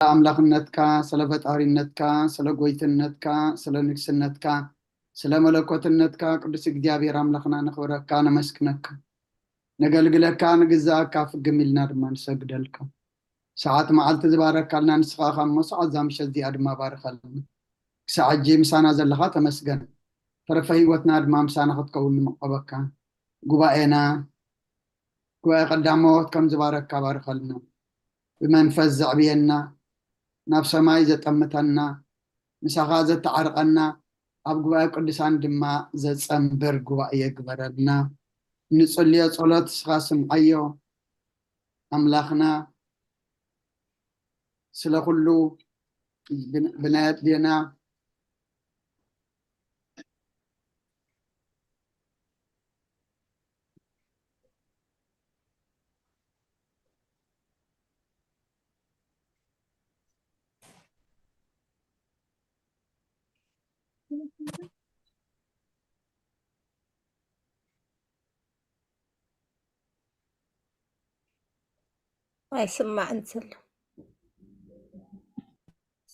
ኣምላኽነትካ፣ ስለ ፈጣሪነትካ፣ ስለ ጎይትነትካ፣ ስለ ንግስነትካ፣ ስለ መለኮትነትካ ቅዱስ እግዚኣብሔር ኣምላኽና ነኽብረካ፣ ነመስግነካ። ነገልግለካ፣ ንግዛኣካ ፍግም ኢልና ድማ ንሰግደልካ። ሰዓት መዓልቲ ዝባረካልና ንስኻ ኢኻ እሞ፣ ሰዓት እዛ ምሸት እዚኣ ድማ ባርኸልና። ክሳዕ ሕጂ ምሳና ዘለኻ ተመስገን። ተረፈ ህይወትና ድማ ምሳና ክትከውን ንምዕቆበካ። ጉባኤና፣ ጉባኤ ቀዳሞት ከም ዝባረካ ባርኸልና። ብመንፈስ ዘዕብየና፣ ናብ ሰማይ ዘጠምተና፣ ምሳኻ ዘተዓርቐና፣ ኣብ ጉባኤ ቅዱሳን ድማ ዘጸንብር ጉባኤ ግበረልና። ንጽልዮ ጸሎት ንስኻ ስምዓዮ። ኣምላኽና ስለ ኩሉ ብን-፣ ብናይ ኣዴና ኣይስማዕን ዘሎ።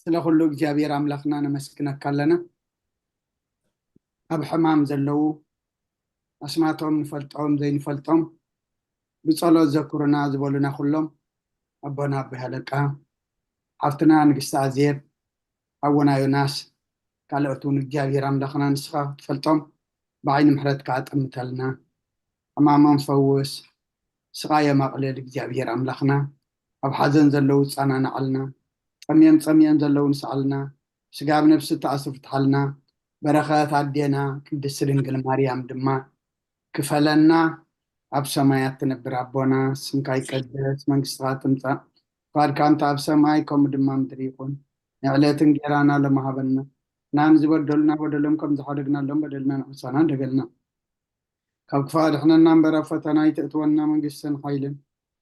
ስለ ኩሉ እግዚኣብሔር ኣምላኽና ነመስግነካ ኣለና። ኣብ ሕማም ዘለዉ፣ ኣስማቶም ንፈልጦም ዘይንፈልጦም፣ ብጸሎት ዘክሩና ዝበሉና ኩሎም፣ ኣቦና ኣቦይ ሃለቃ፣ ሓፍትና ንግስቲ ኣዜብ፣ ሓውና ዮናስ፣ ካልኦት እውን እግዚኣብሔር ኣምላኽና ንስኻ ትፈልጦም፣ ብዓይኒ ምሕረትካ ኣጠምተልና። ሕማሞም ፈውስ፣ ስቓዮም ኣቕልል እግዚኣብሔር ኣምላኽና። ኣብ ሓዘን ዘለዉ ጸናንዓልና፣ ጠምዮም ጸሚኦም ዘለዉ ንስዓልና፣ ስጋ ብነብሲ ተኣስሩ ፍትሓልና። በረኸት ኣዴና ቅድስቲ ድንግል ማርያም ድማ ክፈለና። ኣብ ሰማያት ትነብር ኣቦና፣ ስምካ ይቀደስ፣ መንግስትኻ ትምጻእ፣ ፍቓድካ እንተ ኣብ ሰማይ ከምኡ ድማ ምድሪ ይኹን። ንዕለት እንጌራና ሎሚ ሃበና፣ ንሕና ንዝበደሉና በደሎም ከም ዝሓደግናሎም በደልና ንሕሳና እንደገልና፣ ካብ ክፉእ ኣድሕነና እምበር ኣብ ፈተና ኣይተእትወና፣ መንግስትን ሓይልን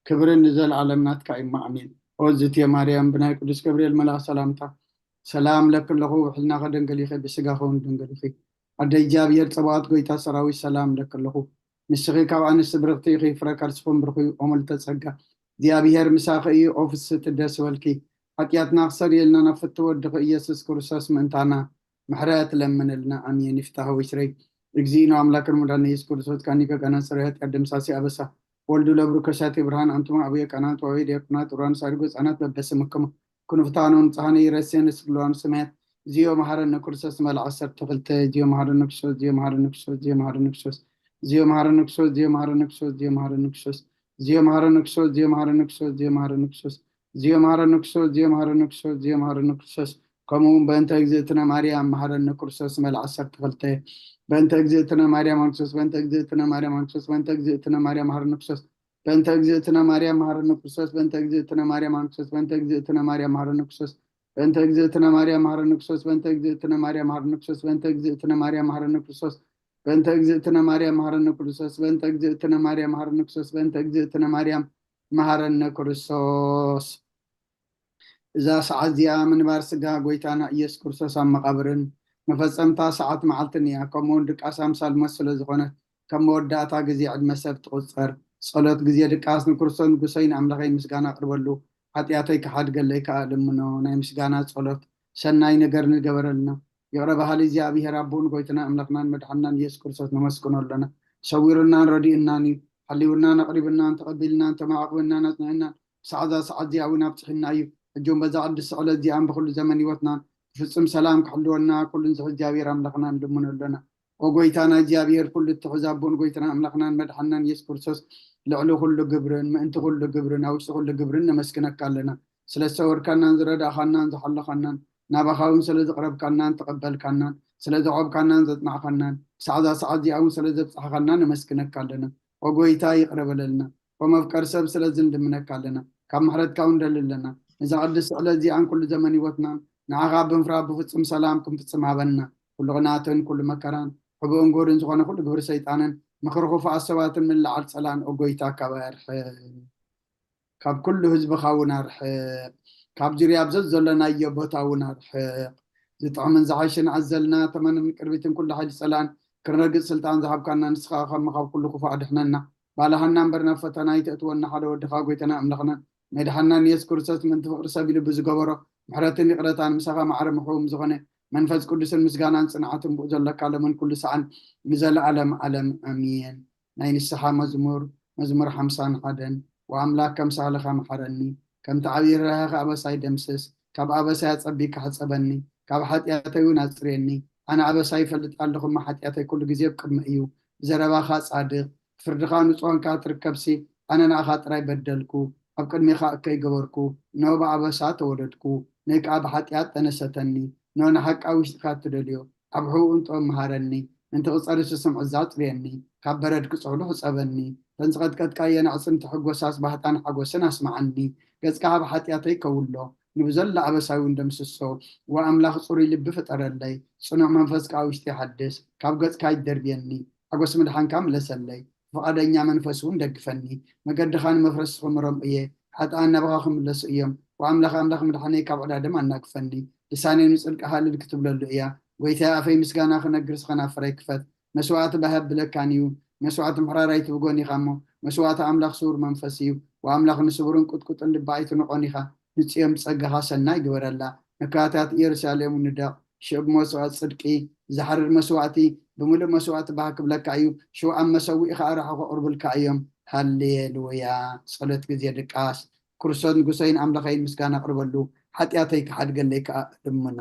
ክብርን ንዘለዓለም ናትካ እዩ፣ እሞ ኣሜን። ኦ ዝትየ ማርያም፣ ብናይ ቅዱስ ገብርኤል መልኣኽ ሰላምታ ሰላም እለኪ ኣለኹ፣ ውሕልናኸ ድንግል ኢኺ፣ ብስጋኸ እውን ድንግል ኢኺ። ኣደ እግዚኣብሔር ጸባኦት፣ ጎይታ ሰራዊት፣ ሰላም እለኪ ኣለኹ፣ ንስኺ ካብ ኣንስቲ ብርኽቲ ኢኺ፣ ፍረ ከርስኺ እውን ብሩኽ እዩ። ኦ ምልዕተ ጸጋ፣ እግዚኣብሔር ምሳኺ እዩ። ኦ ፍስሕቲ፣ ደስ ይበልኪ፣ ሓጢኣትና ክሰርየልና ናብ ፍትው ወድኺ ኢየሱስ ክርስቶስ ምእንታና ምሕረት ለምንልና። ኣሜን። ይፍታህ ወይስረይ። እግዚእነ አምላክነ መድኃኒነ ኢየሱስ ክርስቶስ ካኒከ ቀና ስረ ኃጢአት ደምሳሲ አበሳ ወልዱ ለብሩ ከሳቴ ብርሃን አንቱማ አቡየ ቀናት ወአቡየ ዲያቆናት ኡራን ሳድጎ ህፃናት በበስምክሙ ክንፍታኑ ንጽሃነ ይረሴን ስግሏን ሰማያት ዚዮ መሐረነ ክርስቶስ መልዓ ሰርተ ክልተ ዚዮ መሐረነ ክርስቶስ ዚዮ መሐረነ ክርስቶስ ዚዮ መሐረነ ክርስቶስ ዚዮ መሐረነ ክርስቶስ ዚዮ መሐረነ ክርስቶስ ዚዮ መሐረነ ክርስቶስ ዚዮ መሐረነ ክርስቶስ ዚዮ መሐረነ ክርስቶስ ዚዮ መሐረነ ክርስቶስ ዚዮ መሐረነ ክርስቶስ ዚዮ መሐረነ ክርስቶስ ዚዮ መሐረነ ክርስቶስ ከምኡ እውን በእንተ እግዝእትነ ማርያም መሐረነ ክርስቶስ መልዓ ሰርተ ክልተ በእንተ እግዝእትነ ማርያም ክርስቶስ በእንተ እግዝእትነ ማርያም ክርስቶስ በእንተ እግዝእትነ ማርያም መሐረነ ክርስቶስ በእንተ እግዝእትነ ማርያም መሐረነ ክርስቶስ በእንተ እግዝእትነ ማርያም ክርስቶስ በእንተ እግዝእትነ ማርያም መሐረነ ክርስቶስ በእንተ እግዝእትነ ማርያም መሐረነ ክርስቶስ በእንተ እግዝእትነ ማርያም መሐረነ ክርስቶስ በእንተ እግዝእትነ ማርያም መሐረነ ክርስቶስ በእንተ እግዝእትነ ማርያም መሐረነ ክርስቶስ በእንተ እግዝእትነ ማርያም መሐረነ ክርስቶስ በእንተ እግዝእትነ ማርያም መሐረነ ክርስቶስ። እዛ ሰዓት እዚኣ ምንባር ስጋ ጎይታና ኢየሱስ ክርስቶስ ኣብ መቓብርን መፈጸምታ ሰዓት መዓልትን እያ። ከምኡውን ድቃስ ኣምሳል ሞት ስለ ዝኾነት፣ ከም መወዳእታ ግዜ ዕድመ ሰብ ትቑጸር። ጸሎት ግዜ ድቃስ ንክርስቶስ ንጉሰይ ንኣምላኸይ ምስጋና ኣቕርበሉ፣ ሓጢኣተይ ክሓድገለይ ከኣ ልምኖ። ናይ ምስጋና ጸሎት። ሰናይ ነገር ንገበረልና። ይቕረ በሃሊ እግዚኣብሔር ኣቦን ጎይትና ኣምላኽናን መድሓንናን ኢየሱስ ክርስቶስ ነመስግኖ ኣለና። ሰዊሩናን ረዲኡናን እዩ። ሓሊውናን ኣቕሪብናን ተቐቢልናን ተማዕቕብናን ኣጽኒዕናን ክሳዕ እዛ ሰዓት እዚኣ እውን ኣብጽሒና እዩ። ሕጂ እውን በዛ ቅድስቲ ዕለት እዚኣን ብኹሉ ዘመን ህይወትናን ብፍጹም ሰላም ክሕልወና ኩሉን ዝኽእል እግዚኣብሔር ኣምላኽና ንልምኖ ኣለና። ኦ ጎይታና እግዚኣብሔር ኩሉ እትሕዝ ኣቦን ጎይታና ኣምላኽናን መድሓንናን ኢየሱስ ክርስቶስ ልዕሊ ኩሉ ግብርን ምእንቲ ኩሉ ግብርን ኣብ ውሽጢ ኩሉ ግብርን ነመስግነካ ኣለና። ስለ ዝሰወርካናን ዝረዳእኻናን ዝሓለኻናን ናባኻ እውን ስለ ዝቕረብካናን ተቐበልካናን ስለ ዘዕብካናን ዘጽናዕካናን ክሳዕ እዛ ሰዓት እዚኣ እውን ስለ ዘብጻሕኻና ነመስግነካ ኣለና። ኦ ጎይታ ይቕረ በለልና። ኦ መፍቀር ሰብ ስለዚ ንልምነካ ኣለና። ካብ ምሕረትካ እውን ንደሊ ኣለና። ነዛ ቅድስቲ ዕለት እዚኣን ኩሉ ዘመን ህይወትናን ንዓኻ ብምፍራህ ብፍጹም ሰላም ክንፍጽም ሃበና። ኩሉ ቅንኣትን ኩሉ መከራን ሕቡእን ጉህርን ዝኾነ ኩሉ ግብሪ ሰይጣንን ምኽሪ ክፉኣት ሰባትን ምልዓል ጸላእን ኦ ጎይታ ካባይ ኣርሕቕ። ካብ ኩሉ ህዝብኻ እውን ኣርሕቕ። ካብ ዙርያ ኣብ ዘዘለናዮ ቦታ እውን ኣርሕቕ። ዝጥዕምን ዝሓሸን ኣዘልና ተመንን ቅርቢትን ኩሉ ሓይሊ ጸላእን ክንረግጽ ስልጣን ዝሃብካና ንስኻ ከኣ ካብ ኩሉ ክፉእ ኣድሕነና። ባልሃና እምበር ናብ ፈተና ኣይተእትወና ሓደ ወድኻ ጎይታና ኣምላኽናን መድሓናን የሱስ ክርስቶስ ምእንቲ ፍቕሪ ሰብ ኢሉ ብዝገበሮ ምሕረትን ይቕረታን ምሳኻ ማዕረ ምሕውም ዝኾነ መንፈስ ቅዱስን ምስጋናን ጽንዓትን ብኡ ዘለካ ሎምን ኩሉ ሰዓን ንዘለኣለም ዓለም ኣሜን። ናይ ንስሓ መዝሙር። መዝሙር ሓምሳን ሓደን። ወኣምላክ ከም ሳህልኻ መሓረኒ፣ ከምቲ ዓብዪ ርህራሄኻ ኣበሳይ ደምስስ። ካብ ኣበሳይ ኣጸቢካ ሕጸበኒ፣ ካብ ሓጢኣተይ እውን ኣጽርየኒ። ኣነ ኣበሳይ ይፈልጥ ኣለኹ እሞ ሓጢኣተይ ኩሉ ግዜ ኣብ ቅድሚ እዩ። ብዘረባኻ ጻድቕ፣ ብፍርድኻ ንጹህ ኳንካ ትርከብሲ፣ ኣነ ንኣኻ ጥራይ በደልኩ፣ ኣብ ቅድሜኻ እከይ ገበርኩ። እነሆ ብኣበሳ ተወለድኩ፣ ንእይ ከኣ ብሓጢኣት ጠነሰተኒ። እነሆ ንሓቂ ኣብ ውሽጥካ እትደልዮ፣ ኣብ ሕቡእ እንጦ መሃረኒ። ምእንቲ ክጸሪ ስስም ዕዛ ኣጽርየኒ፣ ካብ በረድ ክጽሕሉ ሕጸበኒ። እተን ዝቐጥቀጥካየን ኣዕጽምቲ ሕጎሳስ ባህታን ሓጎስን ኣስምዓኒ። ገጽካ ካብ ሓጢኣተይ ከውሎ፣ ንብዘሎ ኣበሳይ እውን ደምስሶ። ወኣምላኽ ጽሩይ ልቢ ፍጠረለይ፣ ጽኑዕ መንፈስ ከኣ ውሽጢ ሓድስ። ካብ ገጽካ ኣይትደርብየኒ፣ ሓጎስ ምድሓንካ ምለሰለይ። ብፍቓደኛ መንፈስ እውን ደግፈኒ። መገድኻ ንመፍረስቲ ክምሮም እየ፣ ሓጥኣን ናባኻ ክምለሱ እዮም። ወኣምላኽ ኣምላኽ ምድሓነይ ካብ ዕዳ ደም ኣናግፈኒ። ልሳነይ ንጽድቅኻ እልል ክትብለሉ እያ። ጐይታየ ኣፈይ ምስጋና ክነግር ከናፍረይ ክፈት። መስዋእቲ ባህ የብለካን እዩ። መስዋእቲ ምሕራር ኣይትብጎን ኢኻ እሞ፣ መስዋእቲ ኣምላኽ ስዉር መንፈስ እዩ። ወኣምላኽ ንስቡርን ቁጥቁጥን ልቢ ኣይትንቖን ኢኻ። ንጽዮን ብጸጋኻ ሰናይ ግበረላ። መካታት ኢየሩሳሌም ንደቕ። ሽዑ ብመስዋእቲ ጽድቂ ዝሓርድ መስዋእቲ ብምሉእ መስዋእቲ ባህ ክብለካ እዩ። ሽዑ ኣብ መሰውኢ ኸኣ ርሑቕ ክቕርቡልካ እዮም። ሃሌሉያ። ጸሎት ግዜ ድቃስ። ክርስቶስ ንጉሰይን ኣምላኸይን ምስጋና ኣቕርበሉ፣ ሓጢኣተይ ክሓድገለይ ከኣ እልምኖ።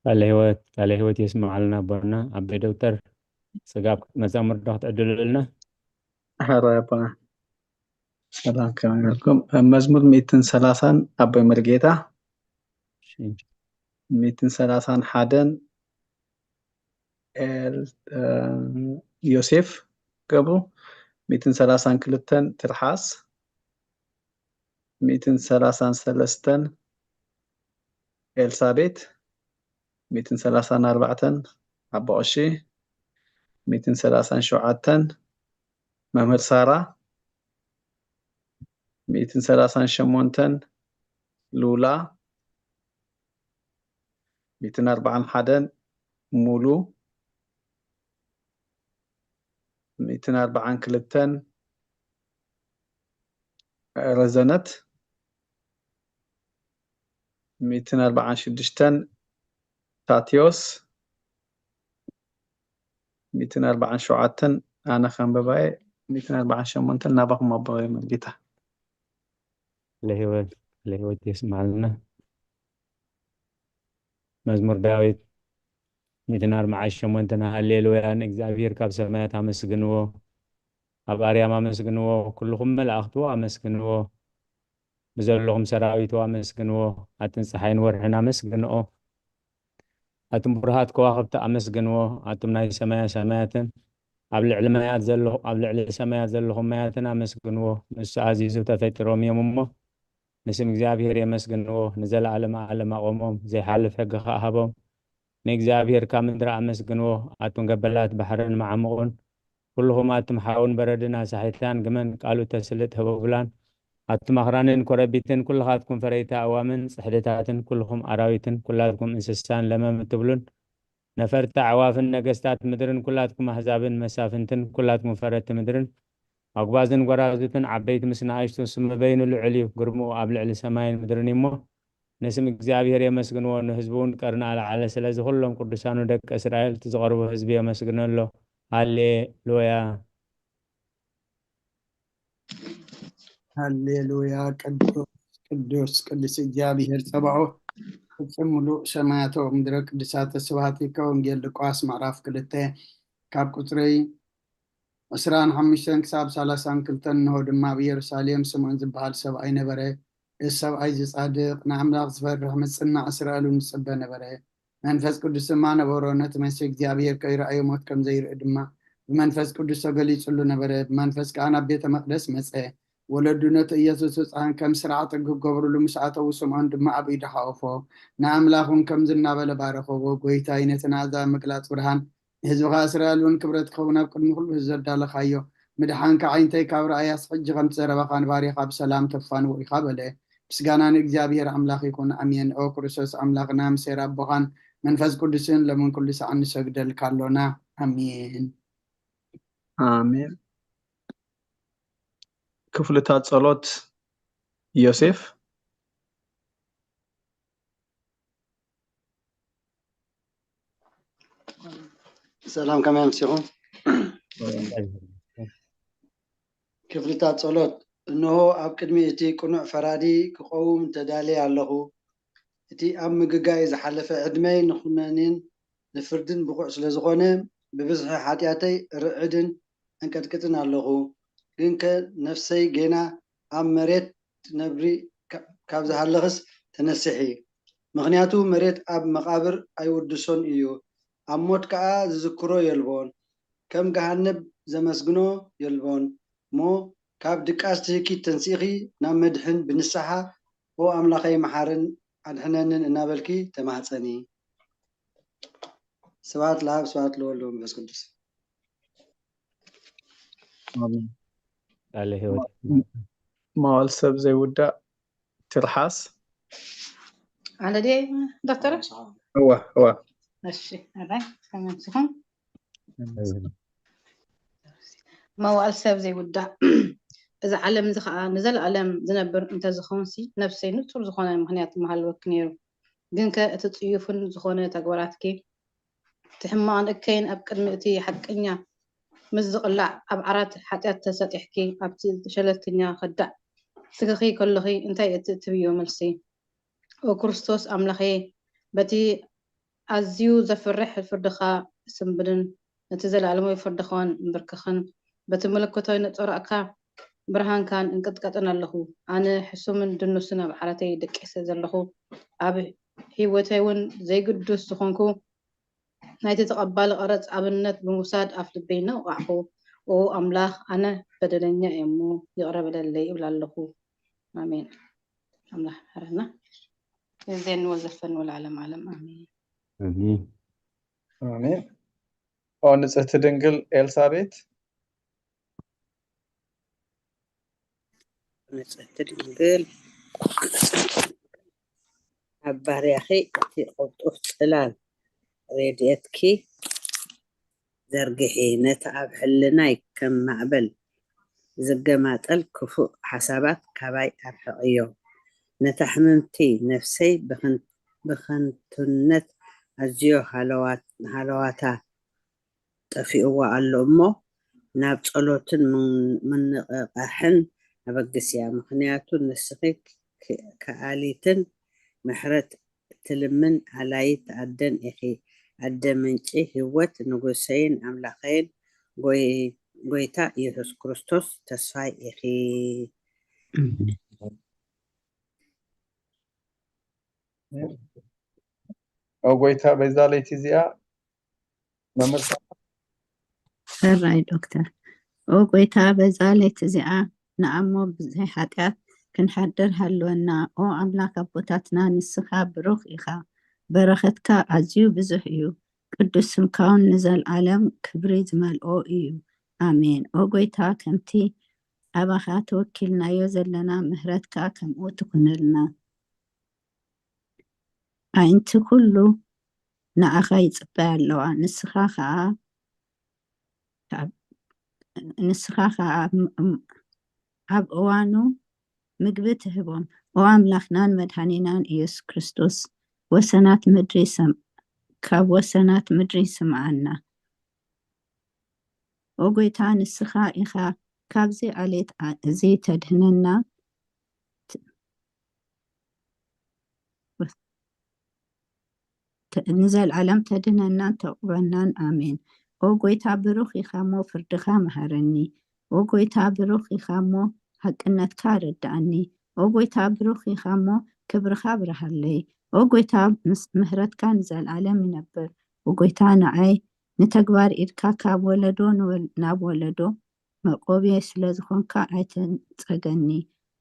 ቃለ ህይወት፣ ቃለ ህይወት የስምዓልና ኣቦና። ኣቦይ ዶክተር ጽጋብ መዛሙር ዶ ክትዕድሉልና? ሕራይ ኣቦና። ሰላም ከመይ ኢልኩም? መዝሙር ሚእትን ሰላሳን ኣቦይ መርጌታ። እሺ። ሚእትን ሰላሳን ሓደን ኤል-፣ እ፣ ዮሴፍ ገብሩ። ሚእትን ሰላሳን ክልተን ትርሓስ። ሚእትን ሰላሳን ሰለስተን ኤልሳቤት። ሚእትን ሰላሳን ኣርባዕተን ኣቦ ቀሺ። ሚእትን ሰላሳን ሸውዓተን መምህር ሳራ። ሚእትን ሰላሳን ሸሞንተን ሉላ። ሚእትን ኣርባዓን ሓደን ሙሉ። ሚእትን ኣርባዓን ክልተን ረዘነት። ሚእትን ኣርባዓን ሽዱሽተን ታቴዎስ። ሚእትን ኣርባዓን ሸውዓተን ኣነ ከንብባ እየ። ሚእትን ኣርባዓን ሸሞንተን ናባኹም ኣቦ መርጌታ። ለህይወት፣ ለህይወት የስምዓልና። መዝሙር ዳዊት ሚእትን ኣርባዓን ሸሞንተን። ሃሌሉያ፣ ንእግዚኣብሔር ካብ ሰማያት ኣመስግንዎ፣ ኣብ ኣርያም ኣመስግንዎ፣ ኩልኹም መላእኽቱ ኣመስግንዎ፣ ብዘለኹም ሰራዊቱ ኣመስግንዎ፣ ኣትን ጸሓይን ወርሕን ኣመስግንኦ፣ ኣቱም ብሩሃት ከዋኽብቲ ኣመስግንዎ፣ ኣቱም ናይ ሰማያ ሰማያትን ኣብ ልዕሊ ማያት ዘለኹ-፣ ኣብ ልዕሊ ሰማያት ዘለኹም ማያትን ኣመስግንዎ፣ ንሱ ኣዚዙ ተፈጢሮም እዮም እሞ፣ ንስም እግዚኣብሔር የመስግንዎ፣ ንዘለዓለመ ዓለም ኣቖሞም፣ ዘይሓልፍ ሕጊ ኸኣ ሃቦም። ንእግዚኣብሔር ካብ ምድሪ ኣመስግንዎ፣ ኣቱም ገበላት ባሕርን መዓሙቑን፣ ኩልኹም ኣቱም ሓውን በረድን ኣሳሒታን ግመን ቃሉ ተስልጥ ህቦብላን፣ ኣቱም ኣኽራንን ኮረቢትን፣ ኩልኻትኩም ፈረይቲ ኣእዋምን ጽሕድታትን፣ ኩልኹም ኣራዊትን፣ ኩላትኩም እንስሳን ለመም እትብሉን፣ ነፈርቲ ኣዕዋፍን ነገስታት ምድርን፣ ኩላትኩም ኣህዛብን መሳፍንትን፣ ኩላትኩም ፈረድቲ ምድርን፣ ኣጉባዝን ጐራዙትን፣ ዓበይቲ ምስ ንኣሽቱ፣ ስሙ በይኑ ልዑል እዩ፣ ግርምኡ ኣብ ልዕሊ ሰማይን ምድርን እዩ እሞ፣ ንስም እግዚኣብሔር የመስግንዎ፣ ንህዝቡ እውን ቀርኒ ኣልዓለ። ስለዚ ኩሎም ቅዱሳኑ ደቂ እስራኤል፣ እቲ ዝቐርቡ ህዝቢ የመስግኖ ኣሎ። ሃሌ ሉያ። ሃሌሉያ። ቅዱስ፣ ቅዱስ፣ ቅዱስ እግዚኣብሔር ጸባኦት፣ ፍጹም ምሉእ ሰማያት ወምድረ ቅዱሳተ ስብሐቲከ። ወንጌል ሉቃስ ምዕራፍ ክልተ ካብ ቁጽሪ ዕስራን ሓሙሽተን ክሳብ ሰላሳን ክልተን። እንሆ ድማ ኣብ ኢየሩሳሌም ስምዖን ዝበሃል ሰብኣይ ነበረ። እዚ ሰብኣይ እዚ ጻድቕ፣ ንኣምላኽ ዝፈርሕ፣ ምጽናዕ እስራኤል እውን ዝጽበ ነበረ። መንፈስ ቅዱስ ድማ ነበሮ። ነቲ መሲሕ እግዚኣብሔር ከይረኣዮ ሞት ከም ዘይርኢ ድማ ብመንፈስ ቅዱስ ተገሊጹሉ ነበረ። ብመንፈስ ከኣ ናብ ቤተ መቕደስ መጸ። ወለዱ ነቲ ኢየሱስ ብጽሓን ከም ስርዓት ሕጊ ክገብሩሉ ምስ ኣተዉ፣ ስምዖን ድማ ኣብ ኢዱ ሓቖፎ። ንኣምላኽ እውን ከምዚ እናበለ ባረኸዎ፣ ጐይታይ፣ ነቲ ናዛ ምግላጽ ብርሃን ንህዝብኻ እስራኤል እውን ክብረት ክኸውን ኣብ ቅድሚ ኩሉ ህዝቢ ዘዳለኻዮ ምድሓንካ ዓይነተይ ካብ ረኣያስ፣ ሕጂ ከምቲ ዘረባኻ ንባርያኻ ብሰላም ተፋንዎ ኢኻ በለ። ምስጋና ንእግዚኣብሔር ኣምላኽ ይኹን፣ ኣሜን። ኦ ክርስቶስ ኣምላኽና፣ ምስ ኄር ኣቦኻን መንፈስ ቅዱስን ሎምን ኩሉ ሰዓት ንሰግደልካ ኣሎና። ኣሜን። ኣሜን። ክፍልታት ጸሎት ዮሴፍ። ሰላም፣ ከመይ ኣምሲኹም? ክፍልታት ጸሎት። እንሆ፣ ኣብ ቅድሚ እቲ ቅኑዕ ፈራዲ ክቐውም ተዳልየ ኣለኹ። እቲ ኣብ ምግጋይ ዝሓለፈ ዕድመይ ንኹነኔን ንፍርድን ብቑዕ ስለ ዝኾነ፣ ብብዝሒ ሓጢኣተይ ርዕድን እንቀጥቅጥን ኣለኹ። ግንከ ነፍሰይ ጌና ኣብ መሬት ትነብሪ፣ ካ-፣ ካብ ዝሃለኽስ ተነስሒ። ምኽንያቱ መሬት ኣብ መቓብር ኣይውድሶን እዩ፣ ኣብ ሞት ከኣ ዝዝክሮ የልቦን። ከም ገሃነብ ዘመስግኖ የልቦን። እሞ ካብ ድቃስ ትህኪት ተንሲእኺ ናብ መድሕን ብንስሓ፣ "ኦ ኣምላኸይ፣ መሓርን ኣድሕነንን" እናበልኪ ተማህጸኒ። ስብሐት ለኣብ፣ ስብሐት ለወልድ ወመንፈስ ቅዱስ። ኣሜን። ቃለ ህይወት። መዋል ሰብ ዘይውዳእ ትርሓስ። ኣነ ድየ ዶክተር? እወ፣ እወ። እሺ፣ ኣላይ ከመይ ኣምሲኹም? መዋል ሰብ ዘይውዳእ። እዚ ዓለም እዚ ኸዓ ንዘለኣለም ዝነብር እንተዝኸውንሲ፣ ነፍሰይ ንጹር ዝኾነ ምኽንያት ምሃለወኪ ነይሩ። ግንከ እቲ ጽዩፍን ዝኾነ ተግባራትኪ፣ እቲ ሕማቕን እከይን ኣብ ቅድሚ እቲ ሓቀኛ ምስ ዝቕላዕ፣ ኣብ ዓራት ሓጢኣት ተሰጢሕኪ፣ ኣብቲ ሸለልተኛ ከዳዕ ስጋኺ ከሎኺ እንታይ እቲ እትህብዮ መልሲ? ኦ ክርስቶስ ኣምላኸየ፣ በቲ ኣዝዩ ዘፍርሕ ፍርድኻ እስንብድን ነቲ ዘለኣለማዊ ፍርድኻን እምብርክኽን፣ በቲ መለኮታዊ ነጸራእካ ብርሃንካን እንቅጥቀጥን ኣለኹ። ኣነ ሕሱምን ድኑስን ኣብ ዓራተይ ደቂሰ ዘለኹ፣ ኣብ ህይወተይ እውን ዘይግዱስ ዝኾንኩ ናይቲ ተቐባሊ ቀረጽ ኣብነት ብምውሳድ ኣፍ ልበይ እናወቃዕኹ፣ ኦ ኣምላኽ፣ ኣነ በደለኛ እየ እሞ ይቕረ በለለይ እብል ኣለኹ። ኣሜን። ኣምላኽ ይምሓረና። ዜን ወዘፈን ወለዓለም ዓለም ኣሜን። ኣሜን። ኣሜን። ኦ ንጽህቲ ድንግል ኤልሳቤት። ንጽህቲ ድንግል ኣብ ባርያኺ እቲ ቅልጡፍ ጽላል ረድኤትኪ ዘርግሒ፣ ነቲ ኣብ ሕልናይ ከም ማዕበል ዝገማጠል ክፉእ ሓሳባት ካባይ ኣርሕቕዮ። ነታ ሕምምቲ ነፍሰይ ብኸን-፣ ብኸንቱነት ኣዝዮ ሃለዋት-፣ ሃለዋታ ጠፊእዋ ኣሎ እሞ፣ ናብ ጸሎትን ምን-፣ ምንቕቓሕን ኣበግስያ። ምኽንያቱ ንስኺ ክ-፣ ከኣሊትን ምሕረት ትልምን ኣላይት ኣደን ኢኺ። ኣደ ምንጪ ህይወት፣ ንጉሰይን ኣምላኸይን፣ ጎይ-፣ ጎይታ ኢየሱስ ክርስቶስ ተስፋይ ኢኺ። ኦ ጎይታ፣ በዛ ለይቲ እዚኣ መምህር ሰ- ሕራይ ዶክተር። ኦ ጎይታ፣ በዛ ለይቲ እዚኣ ንኣሞ ብዘይ ሓጢኣት ክንሓድር ሃልወና። ኦ ኣምላኽ ኣቦታትና፣ ንስኻ ብሩኽ ኢኻ፣ በረኸትካ ኣዝዩ ብዙሕ እዩ፣ ቅዱስ ስምካ እውን ንዘልኣለም ክብሪ ዝመልኦ እዩ። ኣሜን። ኦ ጎይታ፣ ከምቲ ኣባኻ ተወኪልናዮ ዘለና፣ ምሕረትካ ከምኡ ትኹነልና። ኣዒንቲ ኩሉ ንኣኻ ይጽበያ ኣለዋ። ንስኻ ኸኣ ካብ-፣ ንስኻ ኸኣ ኣብ፣ ኣብ እዋኑ ምግቢ ትህቦም። ኦ ኣምላኽናን መድኃኒናን ኢየሱስ ክርስቶስ፣ ወሰናት ምድሪ ሰም-፣ ካብ ወሰናት ምድሪ ስምዓና። ኦ ጐይታ፣ ንስኻ ኢኻ ካብዚ ዓሌት ኣ-፣ እዚ ተድህነና፣ ተ-፣ ንዘለዓለም ተድህነናን ተቕበናን። ኣሜን። ኦ ጐይታ፣ ብሩኽ ኢኻ እሞ ፍርድኻ መሃረኒ። ኦ ጐይታ፣ ብሩኽ ኢኻ እሞ ሓቅነትካ ኣረድኣኒ። ኦ ጐይታ፣ ብሩኽ ኢኻ እሞ ክብርኻ ኣብርሃለይ። ኦ ጐይታ፣ ምስ-፣ ምሕረትካ ንዘለዓለም ይነብር። ኦ ጐይታ፣ ንዓይ ንተግባር ኢድካ ካብ ወለዶ ንወል-፣ ናብ ወለዶ መቆብየ ስለ ዝኾንካ ኣይትንጸገኒ።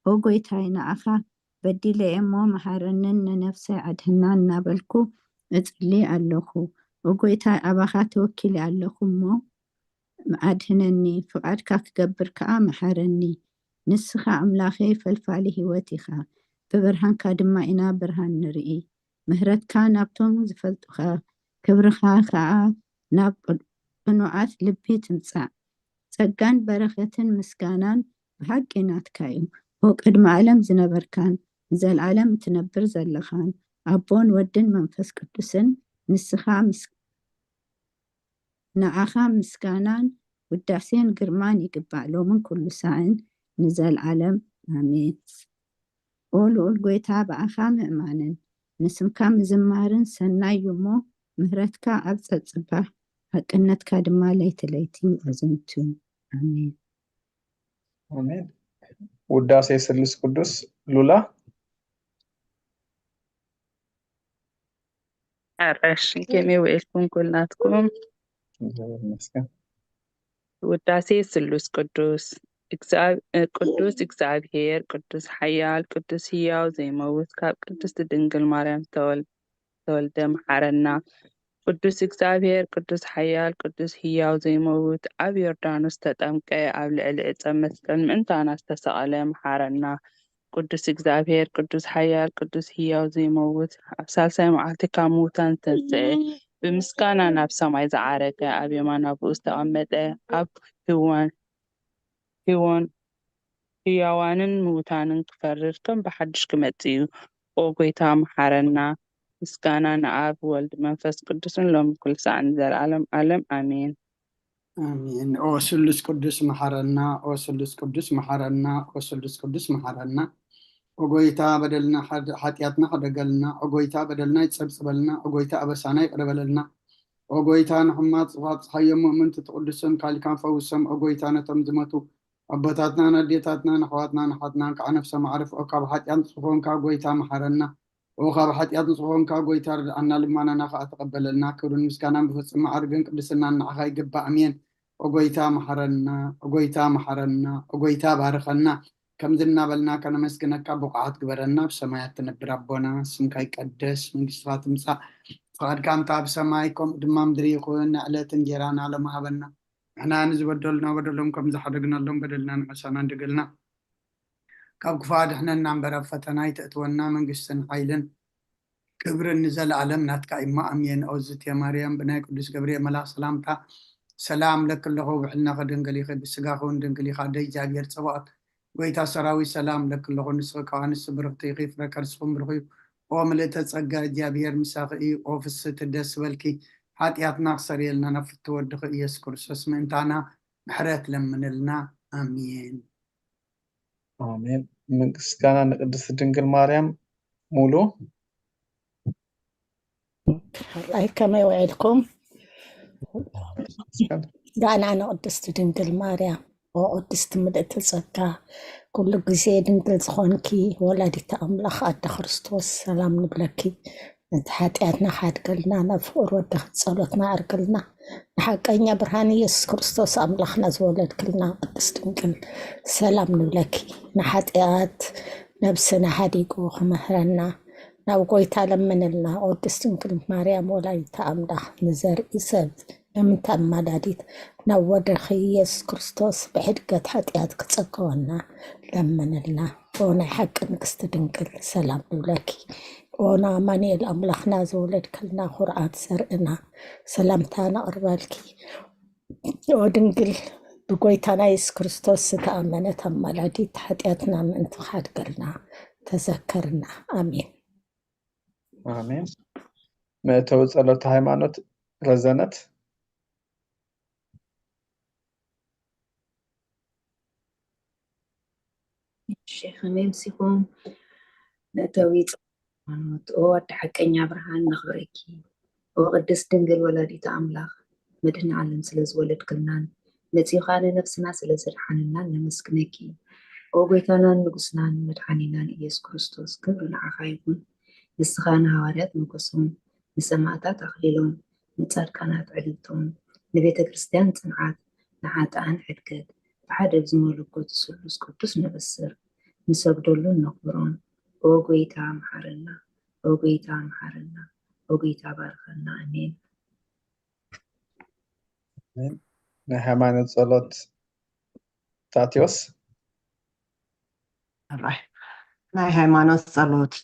ኦ ጐይታይ፣ ንዓኻ በዲለ እየ እሞ መሓረንን ንነፍሰይ ኣድህናን እናበልኩ እጽሊ ኣለኹ። ኦ ጐይታይ፣ ኣባኻ ተወኪለ ኣለኹ እሞ ኣድህነኒ፣ ፍቓድካ ክገብር ከኣ መሓረኒ። ንስኻ ኣምላኸይ ፈልፋሊ ህይወት ኢኻ፣ ብብርሃንካ ድማ ኢና ብርሃን ንርኢ። ምህረትካ ናብቶም ዝፈልጡኻ፣ ክብርኻ ከኣ ናብ ቅኑዓት ልቢ ትምጻእ። ጸጋን በረኸትን ምስጋናን ብሓቂ ናትካ እዩ። ኦ ቅድሚ ዓለም ዝነበርካን ንዘለዓለም እትነብር ዘለኻን ኣቦን ወድን መንፈስ ቅዱስን ንስኻ ምስ ንዓኻ ምስጋናን ውዳሴን ግርማን ይግባእ ሎምን ኩሉ ሳዕን ንዘለዓለም ኣሜን። ኦ ልኡል ጎይታ ብኣኻ ምእማንን ንስምካ ምዝማርን ሰናይ እዩ እሞ ምህረትካ ኣብ ጸጽባ ሓቅነትካ ድማ ለይቲ ለይቲ ኣዘንቱ። ኣሜን። ኣሜን። ውዳሴ ስሉስ ቅዱስ ሉላ። ኣራሽ ከመይ ውዒልኩም ኩላትኩም? እግዚኣብሔር ይመስገን። ውዳሴ ስሉስ ቅዱስ። ቅዱስ እግዚኣብሔር፣ ቅዱስ ሓያል፣ ቅዱስ ህያው ዘይመውት፣ ካብ ቅድስቲ ድንግል ማርያም ዝተወልደ መሓረና። ቅዱስ እግዚኣብሔር፣ ቅዱስ ሓያል፣ ቅዱስ ህያው ዘይመውት፣ ኣብ ዮርዳኖስ ተጠምቀ፣ ኣብ ልዕሊ ዕፀ መስቀል ምእንታና ዝተሰቐለ መሓረና። ቅዱስ እግዚኣብሔር፣ ቅዱስ ሓያል፣ ቅዱስ ህያው ዘይመውት፣ ኣብ ሳልሳይ መዓልቲ ካብ ምውታን ዝተንስአ፣ ብምስጋና ናብ ሰማይ ዝዓረገ፣ ኣብ የማን ኣቦኡ ዝተቐመጠ፣ ኣብ ህዋን ህዋን ህያዋንን ምውታንን ክፈርድ ከም ብሓድሽ ክመጽእ እዩ። ኦ ጎይታ መሓረና። ምስጋና ንኣብ ወልድ መንፈስ ቅዱስን ሎሚ ኩሉ ሰዓት ንዘለዓለም ዓለም ኣሜን። ኣሜን። ኦ ስሉስ ቅዱስ መሓረና፣ ኦ ስሉስ ቅዱስ መሓረና፣ ኦ ስሉስ ቅዱስ መሓረና። ኦ ጎይታ በደልና ሓጢኣትና ሕደገልና፣ ኦ ጎይታ በደልና ይጸብጽበልና፣ ኦ ጎይታ ኣበሳና ይቕረ በለልና። ኦ ጎይታ ንሕማቕ ጽፋት ጽሓዮም ምእምንቲ ትቕድሶም ካልካን ፈውሶም። ኦ ጎይታ ነቶም ዝመቱ ኣቦታትናን ኣዴታትናን ኣሕዋትናን ኣሓትናን ከዓ ነፍሶም ኣዕርፍኦ። ካብ ሓጢኣት ንጹህ ዝኾንካ ጎይታ መሓረና። ኦ ካብ ሓጢኣት ንጹህ ዝኾንካ ጎይታ ርድኣና፣ ልማናና ከዓ ተቐበለልና። ክብርን ምስጋናን ብፍጹም ማዕርግን ቅድስናን ንዓኻ ይግባእ። ኣሜን። ኦ ጎይታ መሓረና፣ ኦ ጎይታ መሓረና፣ ኦ ጎይታ ባርኸና። ከምዚ እናበልና ከነመስግነካ ብቑዓት ግበረና። ኣብ ሰማያት ትነብር ኣቦና፣ ስምካ ይቀደስ፣ መንግስትኻ ትምጻእ፣ ፍቓድካ ከምታ ኣብ ሰማይ ከምኡ ድማ ምድሪ ይኹን። ንዕለት እንጌራና ሎሚ ሃበና። ንሕና ንዝበደሉና በደሎም ከም ዝሓደግናሎም በደልና ንዓሳና እንደገልና ካብ ክፉእ ኣድሕነና እምበር ኣብ ፈተና ኣይተእትወና። መንግስትን ሓይልን ክብርን ንዘለኣለም ናትካ እዩ እሞ ኣሜን። ኦዝት ማርያም ብናይ ቅዱስ ገብርኤል መልኣኽ ሰላምታ ሰላም ለኪ ኣለኹ፣ ብሕልና ከደንገል ኢኺ፣ ብስጋ ከውን ደንገል ኢኻ፣ ኣደ እግዚኣብሔር ጸባኦት ጎይታ ሰራዊት ሰላም ለኪ ኣለኹ፣ ንስኺ ካብ ኣንስቲ ብርኽቲ ኢኺ፣ ፍረ ከርስኹም ብሩኽ እዩ። ኦ ምልእተ ጸጋ እግዚኣብሔር ምሳኺ እዩ፣ ኦ ፍስሕቲ ደስ በልኪ፣ ሓጢኣትና ክሰርየልና ናብ ፍትወድኺ ኢየሱስ ክርስቶስ ምእንታና ምሕረት ለምንልና። ኣሜን። ኣሜን። ምስጋና ንቅድስት ድንግል ማርያም። ሙሉ ሕራይ ከመይ ውዒልኩም? ጋና ንቅድስቲ ድንግል ማርያም። ኦ ቅድስቲ ምልእቲ ጸጋ፣ ኩሉ ግዜ ድንግል ዝኾንኪ ወላዲተ ኣምላኽ ኣደ ክርስቶስ ሰላም ንብለኪ። ነቲ ሓጢኣትና ሓድገልና፣ ናብ ፍቕሪ ወድኺ ጸሎትና ኣዕርግልና። ንሓቀኛ ብርሃን ኢየሱስ ክርስቶስ ኣምላኽና ዝወለድክልና ቅድስት ድንግል ሰላም ንብለኪ። ንሓጢኣት ነብስና ሓዲጉ ክምህረና ናብ ጎይታ ለምንልና። ቅድስት ድንግል ማርያም ወላዲተ ኣምላኽ ንዘርኢ ሰብ ለምንቲ ኣማላዲት ናብ ወደኺ ኢየሱስ ክርስቶስ ብሕድገት ሓጢኣት ክጸገወና ለምንልና። ኦ ናይ ሓቂ ንግስቲ ድንግል ሰላም ንብለኪ። ኦ ንኣማኑኤል ኣምላኽና ዝወለድክልና ኩርዓት ዘርእና ሰላምታ ነቕርበልኪ። ኦ ድንግል ብጎይታና የሱስ ክርስቶስ ዝተኣመነት ኣማላዲት ሓጢኣትና ምእንቲ ክሓድገልና ተዘከርና። ኣሜን። ኣሜን። መእተዊ ጸሎተ ሃይማኖት ረዘነት። እሺ ከመይ ኣምሲኹም? መእተዊ ጸሎት ሃይማኖት። ኦ ኣደ ሓቀኛ ብርሃን ነኽብረኪ። ኦ ቅድስት ድንግል ወላዲተ ኣምላኽ መድህኒ ዓለም ስለ ዝወለድክልናን መጺኡ ኸኣ ንነፍስና ስለ ዘድሓነናን ነመስግነኪ። ኦ ጎይታናን ንጉስናን መድሓኒናን ኢየሱስ ክርስቶስ ክብሪ ንዓኻ ይኹን። ንስኻ ንሃዋርያት ሞገሶም፣ ንሰማእታት ኣኽሊሎም፣ ንጻድቃናት ዕልልቶም፣ ንቤተ ክርስቲያን ጽንዓት፣ ንሓጥኣን ሕድገት፣ ብሓደ ብዝመለኮቱ ስሉስ ቅዱስ ነበስር፣ ንሰግደሉን ነኽብሮን። ኦ ጎይታ መሓረና፣ ኦ ጎይታ መሓረና፣ ኦ ጎይታ ባርኸና። ኣሜን። ናይ ሃይማኖት ጸሎት ታቴዎስ። ራይ ናይ ሃይማኖት ጸሎት።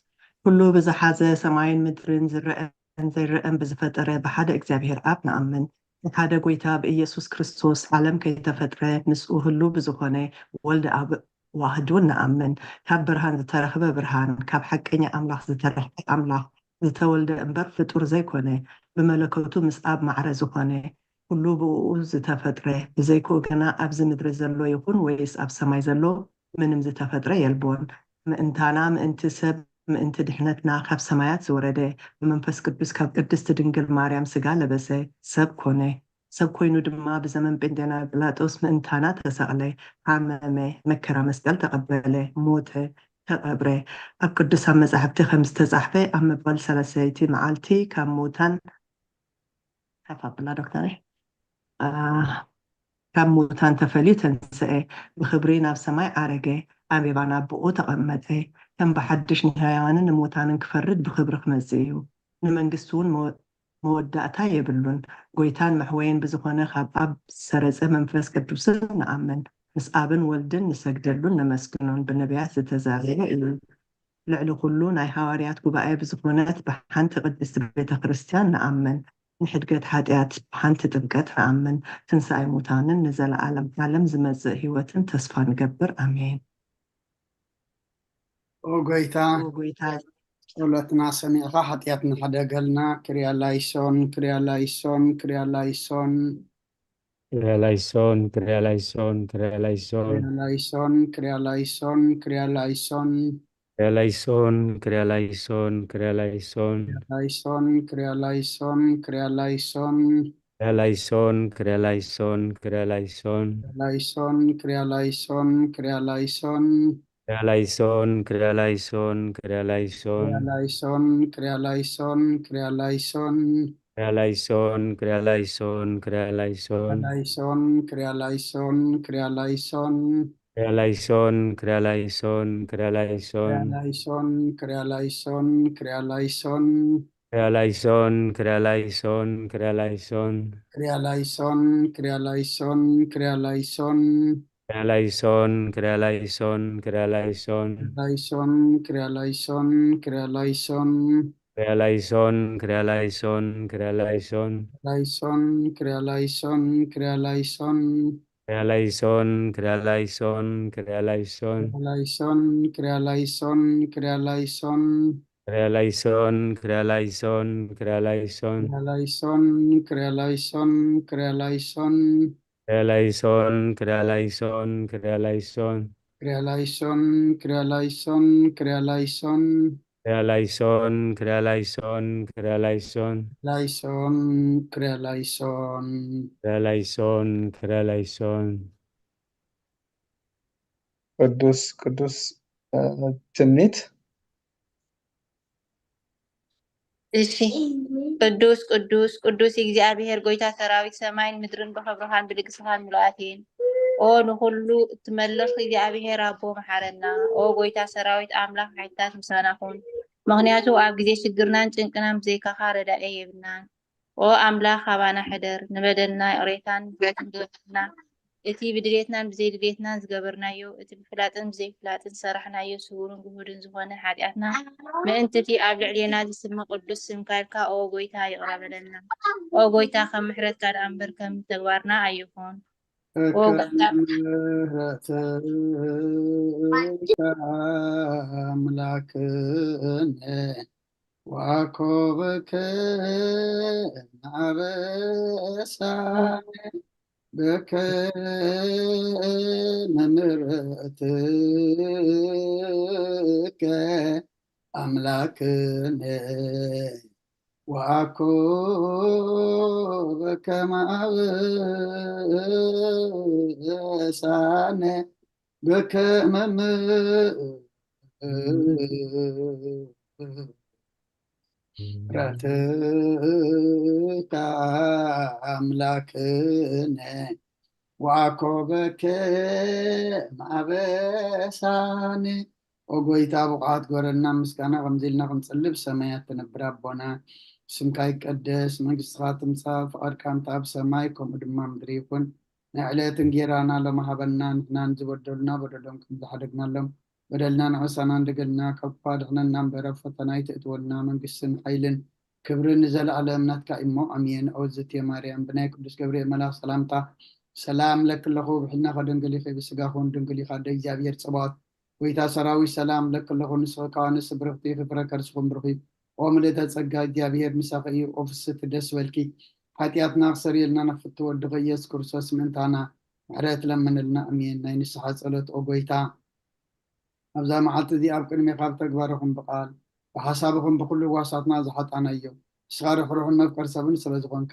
ኩሉ ብዝሓዘ ሰማይን ምድርን ዝረአን ዘይረአን ብዝፈጠረ ብሓደ እግዚኣብሔር ኣብ ንኣምን። ብሓደ ጎይታ ብኢየሱስ ክርስቶስ ዓለም ከይተፈጥረ ምስኡ ህሉ ብዝኾነ ወልድ ኣብ ዋህድ እውን ንኣምን። ካብ ብርሃን ዝተረኽበ ብርሃን፣ ካብ ሓቀኛ ኣምላኽ ዝተረኽበ ኣምላኽ ዝተወልደ እምበር ፍጡር ዘይኮነ፣ ብመለኮቱ ምስ ኣብ ማዕረ ዝኾነ፣ ኩሉ ብእኡ ዝተፈጥረ፣ ብዘይክኡ ግና ኣብዚ ምድሪ ዘሎ ይኹን ወይስ ኣብ ሰማይ ዘሎ ምንም ዝተፈጥረ የልቦን። ምእንታና፣ ምእንቲ ሰብ፣ ምእንቲ ድሕነትና ካብ ሰማያት ዝወረደ፣ ብመንፈስ ቅዱስ ካብ ቅድስቲ ድንግል ማርያም ስጋ ለበሰ፣ ሰብ ኮነ። ሰብ ኮይኑ ድማ ብዘመን ጴንጤና ጲላጦስ ምእንታና ተሰቕለ፣ ሓመመ፣ መከራ መስቀል ተቐበለ፣ ሞተ፣ ተቐብረ። ኣብ ቅዱሳን መጻሕፍቲ ከም ዝተጻሕፈ ኣብ መበል ሰለሰይቲ መዓልቲ ካብ ሙታን ሓፍ ኣብላ ዶክተር። ኣ፣ ካብ ሙታን ተፈልዩ ተንስአ፣ ብኽብሪ ናብ ሰማይ ዓረገ፣ ኣብ የማን ኣቦኡ ተቐመጠ። ከም ብሓድሽ ንሕያዋንን ንሙታንን ክፈርድ ብኽብሪ ክመጽእ እዩ። ንመንግስቱ እውን መወ-፣ መወዳእታ የብሉን። ጎይታን መሕወይን ብዝኾነ ካብ ኣብ ዝሰረጸ መንፈስ ቅዱስን ንኣምን። ምስ ኣብን ወልድን ንሰግደሉን ነመስግኖን ብነቢያት ዝተዛረበ እዩ። ልዕሊ ኩሉ ናይ ሃዋርያት ጉባኤ ብዝኾነት ብሓንቲ ቅድስቲ ቤተ ክርስቲያን ንኣምን። ንሕድገት ሓጢኣት ብሓንቲ ጥምቀት ንኣምን። ትንሳኤ ሙታንን ንዘለዓለም ዓለም ዝመጽእ ህይወትን ተስፋ ንገብር። ኣሜን። ኦ ጎይታ፣ ኦ ጎይታ፣ ጸሎትና ሰሚዕኻ ሓጢኣትና ሓደገልና። ክሪያ ላይሶን፣ ክሪያ ላይሶን፣ ክሪያ ላይሶን። ክሪያ ላይሶን፣ ክሪያ ላይሶን፣ ክሪያ ላይሶን። ክሪያ ላይሶን፣ ክሪያ ላይሶን፣ ክሪያ ላይሶን። ክሪያ ላይሶን፣ ክሪያ ላይሶን፣ ክሪያ ላይሶን። ላይሶን፣ ክሪያ ላይሶን፣ ክሪያ ላይሶን። ክሪያ ላይሶን፣ ክሪያ ላይሶን፣ ክሪያ ላይሶን። ላይሶን፣ ክሪያ ላይሶን፣ ክሪያ ላይሶን። ክሪያ ላይሶን፣ ክሪያ ላይሶን፣ ክሪያ ላይሶን። ክሪያ ላይሶን፣ ክሪያ ላይሶን፣ ክሪያ ላይሶን። ክሪያ ላይሶን፣ ክሪያ ላይሶን፣ ክሪያ ላይሶን። ላይሶን፣ ክሪያ ላይሶን፣ ክሪያ ላይሶን። ክሪያ ላይሶን፣ ክሪያ ላይሶን፣ ክሪያ ላይሶን። ክሪያ ላይሶን፣ ክሪያ ላይሶን፣ ክሪያ ላይሶን። ክሪያ ላይሶን፣ ክሪያ ላይሶን፣ ክሪያ ላይሶን። ክሪያ ላይሶን፣ ክሪያ ላይሶን፣ ክሪያ ላይሶን። ክሪያ ላይሶን፣ ክሪያ ላይሶን፣ ክሪያ ላይሶን። ላይሶን፣ ክሪያ ላይሶን፣ ክሪያ ላይሶን። ክሪያ ላይሶን፣ ክሪያ ላይሶን፣ ክሪያ ላይሶን። ላይሶን፣ ክሪያ ላይሶን፣ ክሪያ ላይሶን። ክሪያ ላይሶን፣ ክሪያ ላይሶን፣ ክሪያ ላይሶን። ላይሶን፣ ክሪያ ላይሶን፣ ክሪያ ላይሶን። ክሪያ ላይሶን፣ ክሪያ ላይሶን፣ ክሪያ ላይሶን። ክሪያ ላይሶን፣ ክሪያ ላይሶን፣ ክሪያ ላይሶን። ክሪያ ላይሶን፣ ክሪያ ላይሶን፣ ክሪያ ላይሶን። ክሪያ ላይሶን፣ ክሪያ ላይሶን፣ ክሪያ ላይሶን። ክሪያ ላይሶን፣ ክሪያ ላይሶን፣ ክሪያ ላይሶን። ላይሶን፣ ክሪያ ላይሶን። ክሪያ ላይሶን፣ ክሪያ ላይሶን። ቅዱስ ቅዱስ፣ እ፣ ትምኒት። እሺ። ቅዱስ ቅዱስ ቅዱስ እግዚኣብሔር ጎይታ ሰራዊት፣ ሰማይን ምድርን ብኽብርኻን ብልግስኻን ምሉኣት እየን። ኦ ንኹሉ እትመልኽ እግዚኣብሔር ኣቦ፣ መሓረና። ኦ ጎይታ ሰራዊት ኣምላኽ፣ ሓይልታት ምሳና ኩን። ምኽንያቱ ኣብ ግዜ ሽግርናን ጭንቅናን ብዘይካኻ ረዳኢ የብልናን። ኦ ኣምላኽ፣ ኣባና ሕደር፣ ንበደልና ይቕሬታን ምሕረትን ግበረልና። እቲ ብድሌትናን ብዘይድሌትናን ዝገበርናዮ፣ እቲ ብፍላጥን ብዘይፍላጥን ዝሰራሕናዮ ስውርን ግሁድን ዝኾነ ሓጢኣትና፣ ምእንቲ እቲ ኣብ ልዕሌና ዝስመ ቅዱስ ስምካ ኢልካ፣ ኦ ጎይታ፣ ይቕረ በለልና። ኦ ጎይታ፣ ከም ምሕረትካ ደኣ እምበር ከም ተግባርና ኣይኹን። ኦ ጎይታ፣ ምሕረትካ ኣምላክነ ወአኮብከ ማበሳነ በከመ ምሕረትከ አምላክነ ወአኮብከ ማበሳነ በከመ ምሕረትከ አምላክነ ወአኮብከ ማበሳነ። ኦ ጎይታ፣ ብቑዓት ግበረና ምስጋና ከምዚ ኢልና ክንጽሊ። ብሰማያት ትነብር ኣቦና፣ ስምካ ይቀደስ፣ መንግስትኻ ትምጻእ፣ ፍቓድካ እንተ ኣብ ሰማይ ከምኡ ድማ ምድሪ ይኹን። ናይ ዕለት እንጌራና ሎሚ ሃበና፣ ንሕና ንዝበደሉና በደሎም ከም ዝሓደግናሎም፣ በደልና ንዕሳና እንደገልና፣ ካብ ክፉእ ኣድሕነና እምበር፣ ኣብ ፈተና ኣይተእትወና፣ መንግስትን ሓይልን ክብሪ ንዘለኣለም ናትካ እሞ ኣሜን። ኦ ዝትየ ማርያም ብናይ ቅዱስ ገብርኤል መልኣኽ ሰላምታ ሰላም ለኪ ኣለኹ፣ ብሕልና ከደንግል ኢኺ፣ ብስጋ ኹን ድንግል ኢኻ፣ ኣደ እግዚኣብሔር ጸባኦት ጎይታ ሰራዊት ሰላም ለኪ ኣለኹ፣ ንስኺ ከኣ ንእስቲ ብርኽቲ ኢኺ፣ ፍረ ከርስኹም ብሩኽ እዩ። ኦ ምልእተ ጸጋ እግዚኣብሔር ምሳኺ እዩ፣ ኦ ፍስሕቲ ደስ በልኪ፣ ሓጢኣትና ክሰርየልና ንፍትው ወድኺ ኢየሱስ ክርስቶስ ምእንታና ምሕረት ለምንልና፣ ኣሜን። ናይ ንስሓ ጸሎት ኦ ጎይታ ኣብዛ መዓልቲ እዚኣ ኣብ ቅድሜኻ ብተግባርኹም ብቓል ብሓሳብኹም ብኹሉ ዋሳትና ዝሓጣናዮ ንስኻ ርሕሩሕን መፍቀር ሰብን ስለ ዝኾንካ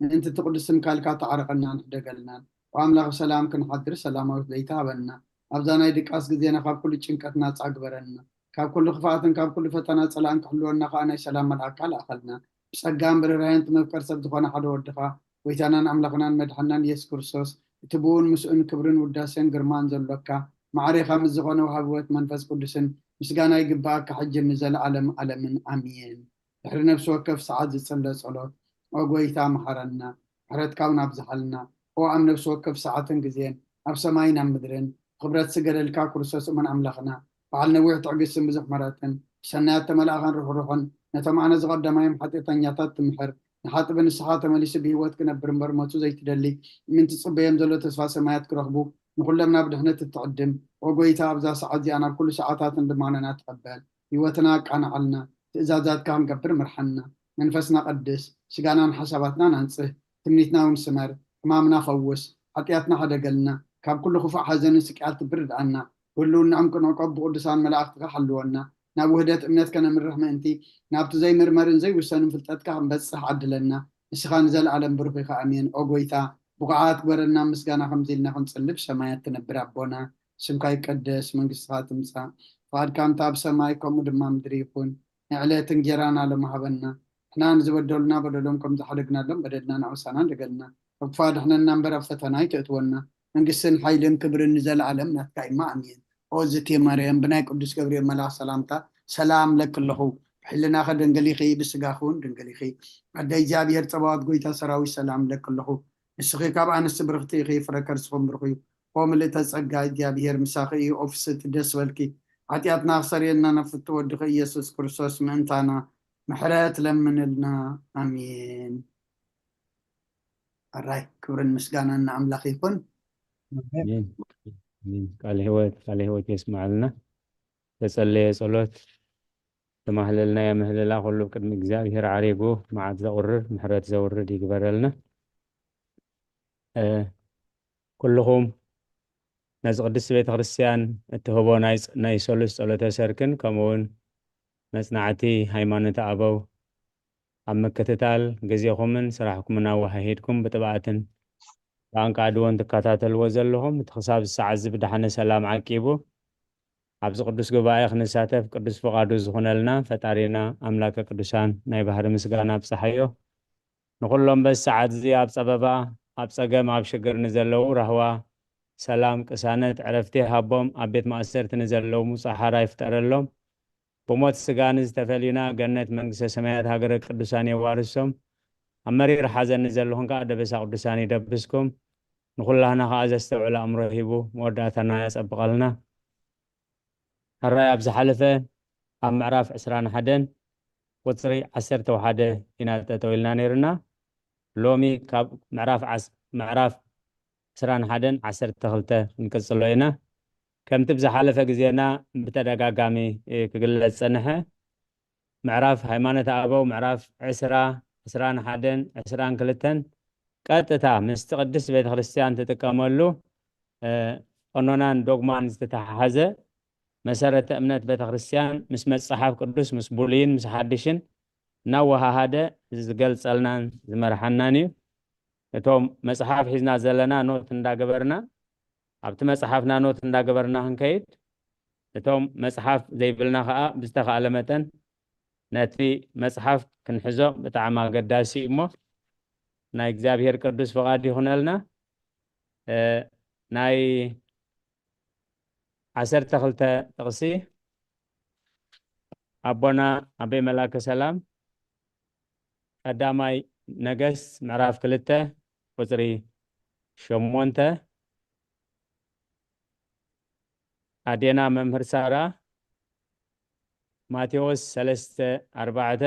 ምእንቲ እቲ ቅዱስ ስምካ ኢልካ ተዓረቐናን ሕደገልናን። ብኣምላኽ ብሰላም ክንሓድር ሰላማዊት ለይቲ ሃበና። ኣብዛ ናይ ድቃስ ግዜና ካብ ኩሉ ጭንቀት ናጻ ግበረና። ካብ ኩሉ ክፍኣትን ካብ ኩሉ ፈተና ጸላእን ክሕልወና ከኣ ናይ ሰላም መልኣካ ልኣኸልና። ብጸጋን ብርህራሄን እቲ መፍቀር ሰብ ዝኾነ ሓደ ወድኻ ጎይታናን ኣምላኽናን መድሓናን ኢየሱስ ክርስቶስ እቲ ብኡን ምስኡን ክብርን ውዳሴን ግርማን ዘሎካ ማዕሬኻ ምስ ዝኾነ ወሃቢ ህይወት መንፈስ ቅዱስን ምስጋና ይግብኣካ ሕጂ ንዘለኣለም ኣለምን ኣሜን። ድሕሪ ነፍሲ ወከፍ ሰዓት ዝጽለ ጸሎት ኦ ጎይታ መሓረና፣ ምሕረትካ እውን ኣብዝሓልና። ኦ ኣብ ነፍሲ ወከፍ ሰዓትን ግዜን ኣብ ሰማይን ኣብ ምድርን ክብረት ዝገደልካ ክርስቶስ እሙን ኣምላኽና በዓል ነዊሕ ትዕግስትን ብዙሕ ምሕረትን ብሰናያት ተመላእኻን ርሕሩሕን ነቶም ኣነ ዝቐደማዮም ሓጢኣተኛታት ትምሕር ንሓጥቢ ንስኻ ተመሊሱ ብህይወት ክነብር እምበር ሞቱ ዘይትደሊ ምእንቲ ዝጽበዮም ዘሎ ተስፋ ሰማያት ክረኽቡ ንኹሎም ናብ ድሕነት እትዕድም ኦ ጎይታ ኣብዛ ሰዓት እዚኣ ናብ ኩሉ ሰዓታትን ልማኖና ተቐበል። ህይወትና ኣቃንዓልና፣ ትእዛዛትካ ክንገብር ምርሓና። መንፈስና ቀድስ፣ ስጋናን ሓሳባትናን ኣንጽህ፣ ትምኒትና እውን ስመር፣ ሕማምና ፈውስ፣ ሓጢኣትና ሕደገልና፣ ካብ ኩሉ ክፉእ ሓዘንን ስቅያት ትብርድኣና፣ ብህልውናኦም ክንዕቆብ ብቅዱሳን መላእኽትካ ሓልወና፣ ናብ ውህደት እምነት ከነምርሕ ምእንቲ ናብቲ ዘይምርመርን ዘይውሰንን ፍልጠትካ ክንበጽሕ ዓድለና። ንስኻ ንዘለኣለም ብሩኽ ኢኻ። ኣሜን። ኦ ጎይታ፣ ብቑዓት ግበረና ምስጋና ከምዚ ኢልና ክንጽሊ ብሰማያት ትነብር ኣቦና፣ ስምካ ይቀደስ፣ መንግስትኻ ትምጻእ፣ ፍቓድካ እንተ ኣብ ሰማይ ከምኡ ድማ ምድሪ ይኹን። ንዕለት እንጌራና ሎሚ ሃበና፣ ንሕና ንዝበደሉና በደሎም ከም ዝሓደግናሎም በደልና ንኣውሳና እንደገልና፣ ካብ ክፉእ ኣድሕነና እምበር ኣብ ፈተና ኣይተእትወና፣ መንግስትን ሓይልን ክብርን ንዘለኣለም ናትካ እማ ኣሜን። ኦ ዝቴ ማርያም ብናይ ቅዱስ ገብርኤል መልኣኽ ሰላምታ ሰላም ለኪ ኣለኹ፣ ብሕልናኸ ድንግል ኢኺ፣ ብስጋኺ እውን ድንግል ኢኺ፣ ኣደ እግዚኣብሔር ጸባዖት ጎይታ ሰራዊት ሰላም ለኪ ኣለኹ፣ ንስኺ ካብ ኣንስቲ ብርኽቲ ኢኺ፣ ፍረ ከርስኹም ብሩኽ እዩ። ኦ ምልእተ ጸጋ እግዚኣብሔር ምሳኺ እዩ፣ ኦ ፍስሕቲ ደስ በልኪ፣ ሓጢኣትና ክሰርየልና ነፍቱ ወድኺ ኢየሱስ ክርስቶስ ምእንታና ምሕረት ለምንልና። ኣሜን። ኣራይ ክብርን ምስጋናን ንኣምላኽ ይኹን። ቃል ህይወት ቃል ህይወት የስማዕልና። ተጸለየ ጸሎት ተማህለልናዮ ምህልላ ኩሉ ቅድሚ እግዚኣብሔር ዓሪጉ መዓት ዘቑርር ምሕረት ዘውርድ ይግበረልና። ኩልኹም ነዚ ቅድስቲ ቤተ ክርስቲያን እትህቦ ናይ ሰሉስ ጸሎተ ሰርክን ከምኡውን መጽናዕቲ ሃይማኖተ ኣበው ኣብ ምክትታል ግዜኹምን ስራሕኩምን ኣወሃሂድኩም ብጥብኣትን ብኣንቃድዎን ትከታተልዎ ዘለኹም እቲ ክሳብ ሰዓት እዚ ብድሓነ ሰላም ዓቂቡ ኣብዚ ቅዱስ ጉባኤ ክንሳተፍ ቅዱስ ፍቓዱ ዝኾነልና ፈጣሪና ኣምላከ ቅዱሳን ናይ ባህሪ ምስጋና ኣብጽሓዮ። ንኹሎም በዚ ሰዓት እዚ ኣብ ጸበባ ኣብ ጸገም ኣብ ሽግር ንዘለዉ ራህዋ ሰላም ቅሳነት ዕረፍቲ ሃቦም ኣብ ቤት ማእሰርቲ ንዘለዉ ሙጻ ሓራ ይፍጠረሎም። ብሞት ስጋ ንዝተፈልዩና ገነት መንግስተ ሰማያት ሃገረ ቅዱሳን የዋርሶም። ኣብ መሪር ሓዘን ንዘለኹም ከዓ ደበሳ ቅዱሳን ይደብስኩም። ንኹላህና ከዓ ዘስተውዕል ኣእምሮ ሂቡ መወዳእታና ያጸብቐልና። ሕራይ ኣብ ዝሓለፈ ኣብ ምዕራፍ ዕስራን ሓደን ቁፅሪ ዓሰርተ ሓደ ኢና ጠጠው ኢልና ነይርና። ሎሚ ካብ ምዕራፍ ዓስ- ምዕራፍ ዕስራን ሓደን ዓሰርተ ክልተ ክንቅፅሎ ኢና። ከምቲ ብዝሓለፈ ግዜና ብተደጋጋሚ ክግለፅ ፀንሐ ምዕራፍ ሃይማኖተ ኣበው ምዕራፍ ዕስራ፣ ዕስራን ሓደን፣ ዕስራን ክልተን ቀጥታ ምስቲ ቅድስት ቤተክርስትያን ትጥቀመሉ ቀኖናን ዶግማን ዝተተሓሓዘ መሰረተ እምነት ቤተክርስትያን ምስ መፅሓፍ ቅዱስ ምስ ብሉይን ምስ ሓድሽን እናወሃሃደ ዝገልፀልናን ዝመርሓናን እዩ። እቶም መፅሓፍ ሒዝና ዘለና ኖት እንዳገበርና ኣብቲ መፅሓፍና ኖት እንዳገበርና ክንከይድ እቶም መፅሓፍ ዘይብልና ከዓ ብዝተኻእለ መጠን ነቲ መፅሓፍ ክንሕዞ ብጣዕሚ ኣገዳሲ እዩ እሞ ናይ እግዚኣብሔር ቅዱስ ፍቓድ ይኹነልና። ናይ ዓሰርተ ክልተ ጥቕሲ ኣቦና ኣበይ መላከ ሰላም ቀዳማይ ነገስት ምዕራፍ ክልተ ቁፅሪ ሸሞንተ ኣዴና መምህር ሳራ ማቴዎስ ሰለስተ ኣርባዕተ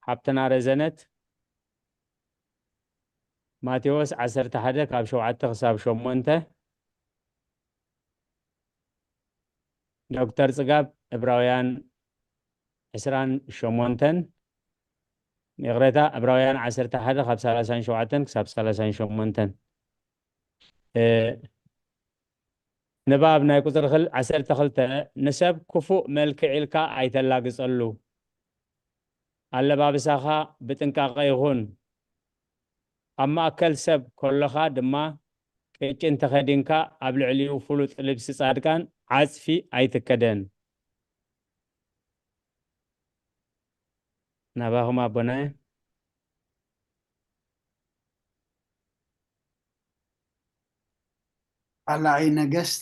ሓብትና ረዘነት፣ ማቴዎስ ዓሰርተ ሓደ ካብ ሸውዓተ ክሳብ ሸሞንተ። ዶክተር ጽጋብ፣ ዕብራውያን ዕስራን ሸሞንተን፣ ይቕሬታ፣ ዕብራውያን ዓሰርተ ሓደ ካብ ሰላሳን ሸውዓተን ክሳብ ሰላሳን ሸሞንተን። እ፣ ንባብ ናይ ቁጽሪ ክል-፣ ዓሰርተ ክልተ፣ ንሰብ ክፉእ መልክዕ ኢልካ ኣይተላግጸሉ። ኣለባብሳኻ ብጥንቃቐ ይኹን። ኣብ ማእከል ሰብ ከሎኻ ድማ ቅጭን ተኸዲንካ ኣብ ልዕሊኡ ፍሉጥ ልብሲ ጻድቃን ዓጽፊ ኣይትከደን። ናባኹም ኣቦናይ። ካልኣይ ነገስት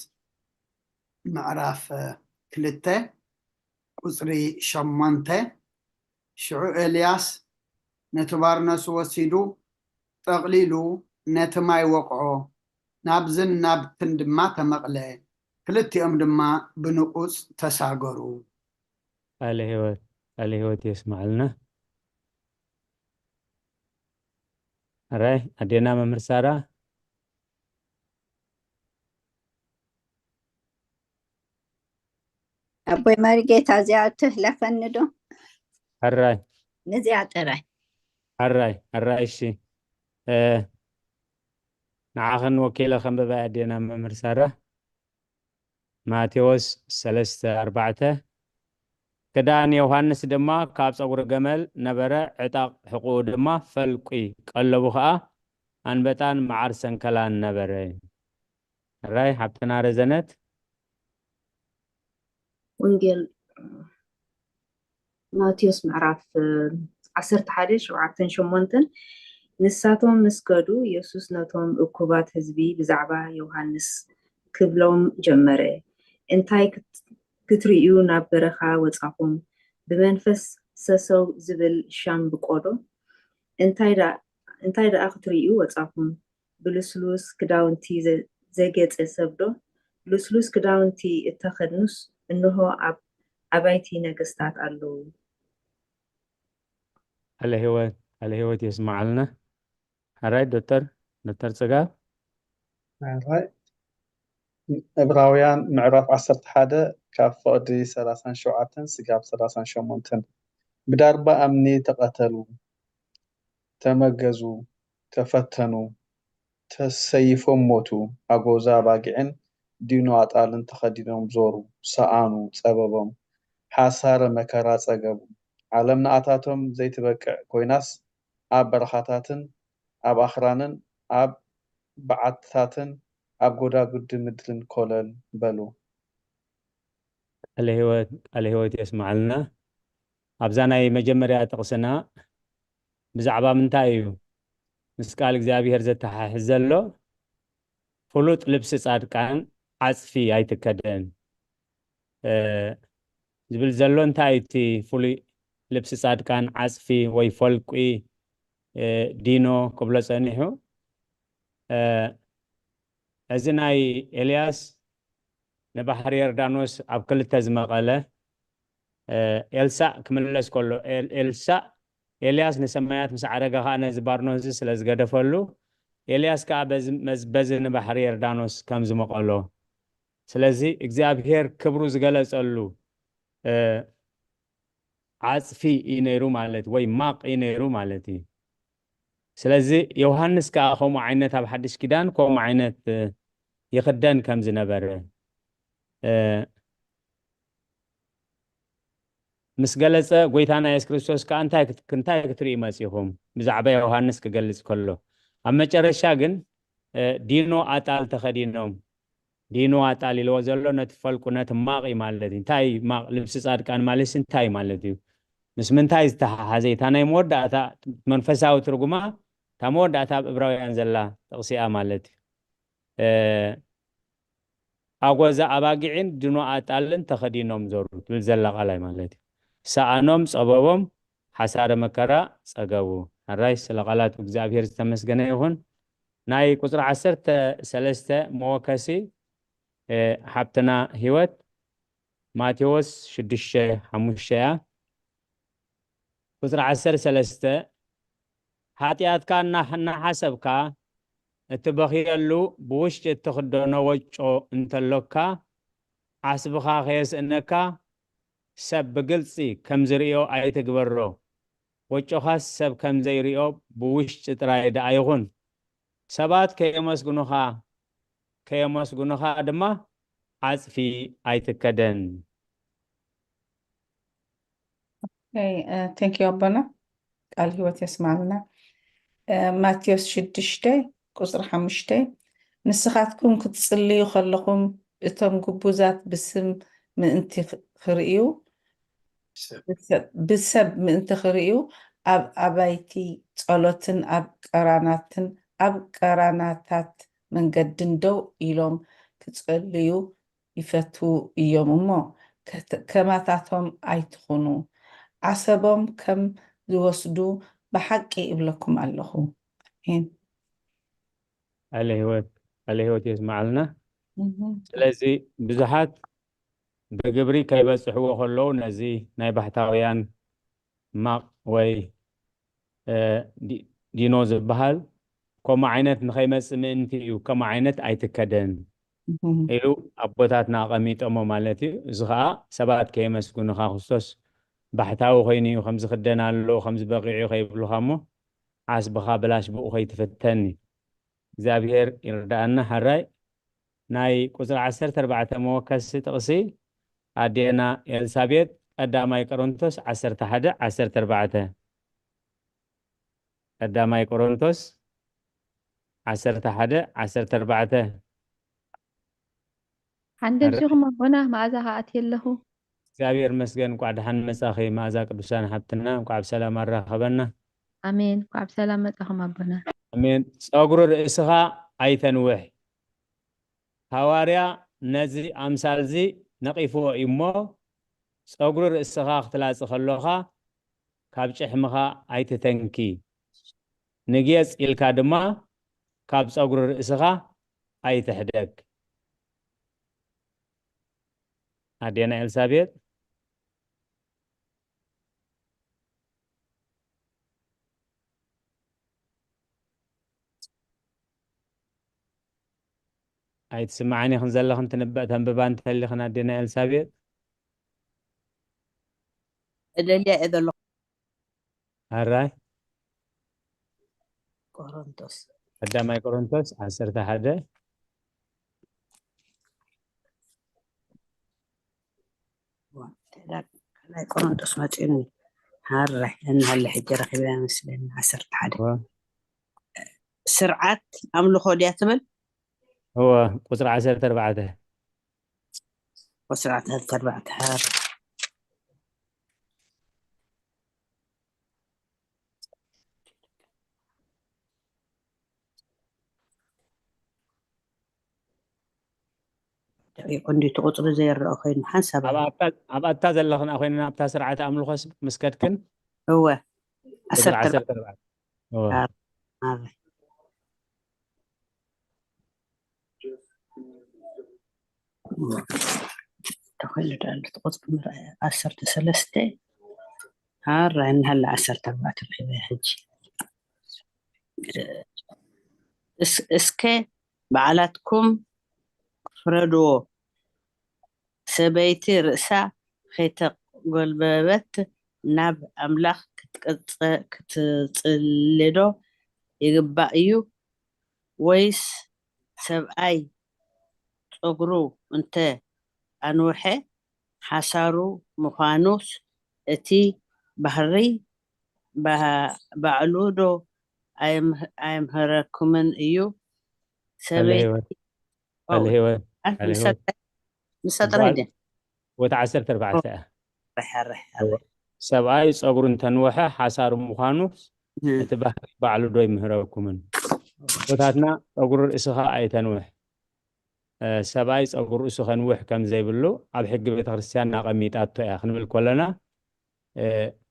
ምዕራፍ ክልተ ቁጽሪ ሸሞንተ። ሽዑ ኤልያስ ነቲ ባርነሱ ወሲዱ ጠቕሊሉ ነቲ ማይ ወቕዖ፣ ናብዝን ናብትን ድማ ተመቕለ። ክልቲኦም ድማ ብንቑጽ ተሳገሩ። ቃለ ህይወት፣ ቃለ ህይወት የስማዕልና። ኣራይ ኣዴና መምህር ሳራ። ኣቦይ መሪጌታ፣ እዚኣ ትህለፈኒ ዶ? ኣራይ ነዚኣ ጥራይ። ኣራይ ኣራይ እሺ፣ እ፣ ንዓኽን ወኪለ ከንብባ ኣዴና መምህር ሳራ። ማቴዎስ ሰለስተ ኣርባዕተ። ክዳን ዮሃንስ ድማ ካብ ጸጉሪ ገመል ነበረ፣ ዕጣቕ ሕቑኡ ድማ ፈልቂ፣ ቀለቡ ኸኣ ኣንበጣን መዓር ሰንከላን ነበረ። ራይ ሓብትና ረዘነት። ወንጌል ማቴዎስ ምዕራፍ ዓሰርተ ሓደ ሸውዓተን ሸሞንተን። ንሳቶም ምስ ከዱ፣ የሱስ ነቶም እኩባት ህዝቢ ብዛዕባ ዮሃንስ ክብሎም ጀመረ፣ "እንታይ ክት-፣ ክትርእዩ ናብ በረኻ ወጻኹም? ብመንፈስ ሰሰው ዝብል ሻምብቆ ዶ? እንታይ ደኣ፣ እንታይ ደኣ ክትርእዩ ወጻኹም? ብልስሉስ ክዳውንቲ ዘ-፣ ዘጌጸ ሰብ ዶ? ልስሉስ ክዳውንቲ እተኸድኑስ እንሆ ኣብ ኣባይቲ ነገስታት ኣለዉ።" ቃለ ህይወት፣ ቃለ ህይወት የስምዓልና። ሓራይ ዶክተር፣ ዶክተር ጽጋብ። ሓራይ ዕብራውያን ምዕራፍ ዓሰርተ ሓደ ካብ ፍቕዲ ሰላሳን ሸውዓተን ስጋብ ሰላሳን ሸሞንተን። ብዳርባ እምኒ ተቐተሉ፣ ተመገዙ፣ ተፈተኑ፣ ተሰይፎም ሞቱ፣ ኣጎዛ ኣባጊዕን ዲኖ ኣጣልን ተኸዲኖም ዞሩ፣ ሰኣኑ፣ ጸበቦም፣ ሓሳረ መከራ ጸገቡ። ዓለም ንኣታቶም ዘይትበቅዕ ኮይናስ፣ ኣብ በረኻታትን ኣብ ኣኽራንን ኣብ በዓትታትን ኣብ ጎዳጉዲ ምድርን ኮለል በሉ። ቃለ ህይወት፣ ቃለ ህይወት የስምዓልና። ኣብዛ ናይ መጀመርያ ጥቕስና ብዛዕባ ምንታይ እዩ ምስ ቃል እግዚኣብሔር ዘተሓሕዝ ዘሎ? ፍሉጥ ልብሲ ጻድቃን ዓጽፊ ኣይትከደን፣ እ፣ ዝብል ዘሎ እንታይ እቲ ፍሉይ ልብሲ ጻድቃን ዓጽፊ ወይ ፈልቂ፣ እ፣ ዲኖ ክብሎ ጸኒሑ? እ፣ እዚ ናይ ኤልያስ ንባሕሪ ዮርዳኖስ ኣብ ክልተ ዝመቐለ፣ እ፣ ኤልሳእ ክምለስ ከሎ፣ ኤል-፣ ኤልሳእ፣ ኤልያስ ንሰማያት ምስ ዓረገ ኸኣ ነዚ ባርኖስ እዚ ስለ ዝገደፈሉ፣ ኤልያስ ከኣ በዚ፣ መዝ-፣ በዚ ንባሕሪ ዮርዳኖስ ከም ዝመቐሎ። ስለዚ እግዚኣብሔር ክብሩ ዝገለጸሉ፣ እ፣ ዓጽፊ እዩ ነይሩ ማለት፣ ወይ ማቕ እዩ ነይሩ ማለት እዩ። ስለዚ ዮሃንስ ከኣ ከምኡ ዓይነት ኣብ ሓድሽ ኪዳን ከምኡ ዓይነት፣ እ፣ ይኽደን ከም ዝነበረ፣ እ፣ ምስ ገለጸ፣ ጎይታና የሱስ ክርስቶስ ከኣ እንታይ ክት-፣ እንታይ ክትርእዩ መጺኹም? ብዛዕባ ዮሃንስ ክገልጽ ከሎ፣ ኣብ መጨረሻ ግን፣ እ፣ ዲኖ ኣጣል ተኸዲኖም፣ ዲኖ ኣጣል ኢልዎ ዘሎ ነቲ ፈልቁ፣ ነቲ ማቕ እዩ ማለት እዩ። እንታይ እዩ ማቕ? ልብሲ ጻድቃን ማለትስ እንታይ ማለት እዩ? ምስ ምንታይ ዝተሓሓዘ እዩ? እታ ናይ መወዳእታ መንፈሳዊ ትርጉማ፣ እታ መወዳእታ ኣብ ዕብራውያን ዘላ ጥቕሲ እያ ማለት እዩ። እ፣ ኣጎዛ ኣባጊዕን ድኖ ኣጣልን ተኸዲኖም ዞሩ ትብል ዘላ ቃላይ ማለት እዩ። ሰኣኖም ጸበቦም፣ ሓሳረ መከራ ጸገቡ። ኣራይ ስለ ቃላቱ እግዚኣብሔር ዝተመስገነ ይኹን። ናይ ቁጽሪ ዓሰርተ ሰለስተ መወከሲ፣ እ፣ ሓብትና ህይወት ማቴዎስ ሽዱሽተ ሓሙሽተ እያ። ቁጽሪ ዓሰርተ ሰለስተ፣ ሓጢኣትካ እናሕ-፣ እናሓሰብካ እትበኽየሉ፣ ብውሽጢ እትኽደኖ ወጮ እንተሎካ፣ ዓስብኻ ከየስእነካ፣ ሰብ ብግልጺ ከም ዝርእዮ ኣይትግበሮ። ወጮኻስ ሰብ ከም ዘይርእዮ ብውሽጢ ጥራይ ደኣ ይኹን። ሰባት ከየመስግኑኻ፣ ከየመስግኑኻ ድማ ዓጽፊ ኣይትከደን። Okay, uh, thank you ኣቦና። ቃል ህይወት የስማዕልና። Uh, ማቴዎስ ሽዱሽተ ቁጽሪ ሓሙሽተ፣ ንስኻትኩም ክትጽልዩ ከለኹም እቶም ግቡዛት ብስም ምእንቲ ኽ-፣ ክርእዩ፣ ብሰብ፣ ብሰብ ምእንቲ ክርእዩ ኣብ ኣባይቲ ጸሎትን ኣብ ቀራናትን፣ ኣብ ቀራናታት መንገድን ደው ኢሎም ክጸልዩ ይፈትዉ እዮም እሞ፣ ከተ-፣ ከማታቶም ኣይትኹኑ። ዓሰቦም ከም ዝወስዱ ብሓቂ እብለኩም ኣለኹ። ኣሜን። ቃለ ህይወት፣ ቃለ ህይወት የስማዓልና። እህ። ስለዚ ብዙሓት ብግብሪ ከይበጽሕዎ ከለዉ ነዚ ናይ ባሕታውያን ማቕ ወይ፣ እ፣ ዲ-፣ ዲኖ ዝበሃል ከምኡ ዓይነት ንኸይመጽእ ምእንቲ እዩ፣ ከምኡ ዓይነት ኣይትከደን እህ። ኢሉ ኣቦታትና ኣቐሚጦሞ ማለት እዩ። እዚ ኸኣ ሰባት ከየመስግኑኻ፣ ክርስቶስ ባሕታዊ ኮይኑ እዩ፣ ከምዚ ክደን ኣሎ፣ ከምዚ በቒዑ ከይብሉኻ እሞ ዓስብኻ ብላሽ ብኡ ከይትፍተን እዩ። እግዚኣብሔር ይርዳኣና። ሕራይ ናይ ቁጽሪ ዓሰርተ ኣርባዕተ መወከሲ ጥቕሲ ኣዴና ኤልሳቤጥ፣ ቀዳማይ ቆሮንቶስ ዓሰርተ ሓደ ዓሰርተ ኣርባዕተ። ቀዳማይ ቆሮንቶስ ዓሰርተ ሓደ ዓሰርተ ኣርባዕተ። ሓንደምሲኹም ኣቦና፣ መኣዛ ከኣትየ ኣለኹ። እግዚኣብሔር ይመስገን፣ እንኳዕ ደሓን መጻኺ መኣዛ ቅዱሳን ሓብትና፣ እንኳዕ ብሰላም ኣራኸበና። ኣሜን። እንኳዕ ብሰላም መጻኹም ኣቦና። ኣሜን። ጸጉሪ ርእስኻ ኣይተንውሕ። ሃዋርያ ነዚ ኣምሳልዚ ነቒፍዎ እዩ እሞ፣ ጸጉሪ ርእስኻ ክትላጺ ከሎኻ ካብ ጭሕምኻ ኣይትተንኪ። ንጌጽ ኢልካ ድማ ካብ ጸጉሪ ርእስኻ ኣይትሕደግ። ኣዴና ኤልሳቤጥ። ኣይትስምዓን ኢኽን ዘለኽን ትንበ-፣ ተንብባ እንተሊኽን ኣዴና ኤልሳቤጥ። እደልያ እየ ዘለኹ። ኣራይ ቆሮንቶስ። ቀዳማይ ቆሮንቶስ ዓሰርተ ሓደ። ዋ፣ ተዳ-፣ ካልኣይ ቆሮንቶስ መጺኡኒ። ሃረ፣ እንሃለ ሕጂ ረኺበያ መስለኒ። ዓሰርተ ሓደ። ዋ። ስርዓት ኣምልኾ ድያ ትብል? እወ፣ ቁጽሪ ዓሰርተ ኣርባዕተ። ወስርዓት ዓሰርተ ኣርባዕተ። ሃረ። ደቂቁ እንዲ እቲ ቁጽሪ ዘይረአ ኮይኑ ሓንሳብ ኣብ ኣታ-፣ ኣብ ኣታ ዘለኽን ኮይነን ኣብታ ስርዓተ ኣምልኾስ ምስ ከድክን እወ ቁጽሪ ዓሰርተ ዓሰርተ ኣርባዕተ። እወ። ኣርባዕተ። ኣበይ? ተኸይሉ ዶ ኣሎ? እቲ ቁጽሪ ምርኣይ ዓሰርተ ሰለስተ። ኣረ፣ እንሃለ ዓሰርተ ኣርባዕተ ረኺበ ሕጂ። እስ-፣ እስከ ባዕላትኩም ፍረድዎ። ሰበይቲ ርእሳ ከይተጎልበበት ናብ ኣምላኽ ክትቅጸ-፣ ክትጽሊ ዶ ይግባእ እዩ? ወይስ ሰብኣይ ጸጉሩ እንተ ኣንውሐ ሓሳሩ ምዃኑስ እቲ ባህሪ ባ-፣ ባዕሉ ዶ ኣየምህ-፣ ኣየምህረኩምን እዩ? ኣለ ሰበይቲ ህይወት፣ ኦ፣ ኣለ ህይወት፣ ኣን-፣ ኣለ ምስ ህይወት። ኣጥረ-፣ ምስ ኣጥረ እዋ-፣ እንደ ወታ ዓሰርተ ኣርባዕተ እያ። ርሕ፣ ርሕ፣ ርሕ። ሰብኣይ ጸጉሩ እንተንወሐ ሓሳሩ ምዃኑ እህ። እቲ ባህሪ ባዕሉ ዶ ይምህረኩምን? ኣቦታትና ጸጉሪ ርእስኻ ኣይተንውሕ። እ፣ ሰብኣይ ጸጉሪ ርእሱ ከንውሕ ከም ዘይብሉ ኣብ ሕጊ ቤተ ክርስቲያን ኣቐሚጣቶ እያ ክንብል ከለና፣ እ፣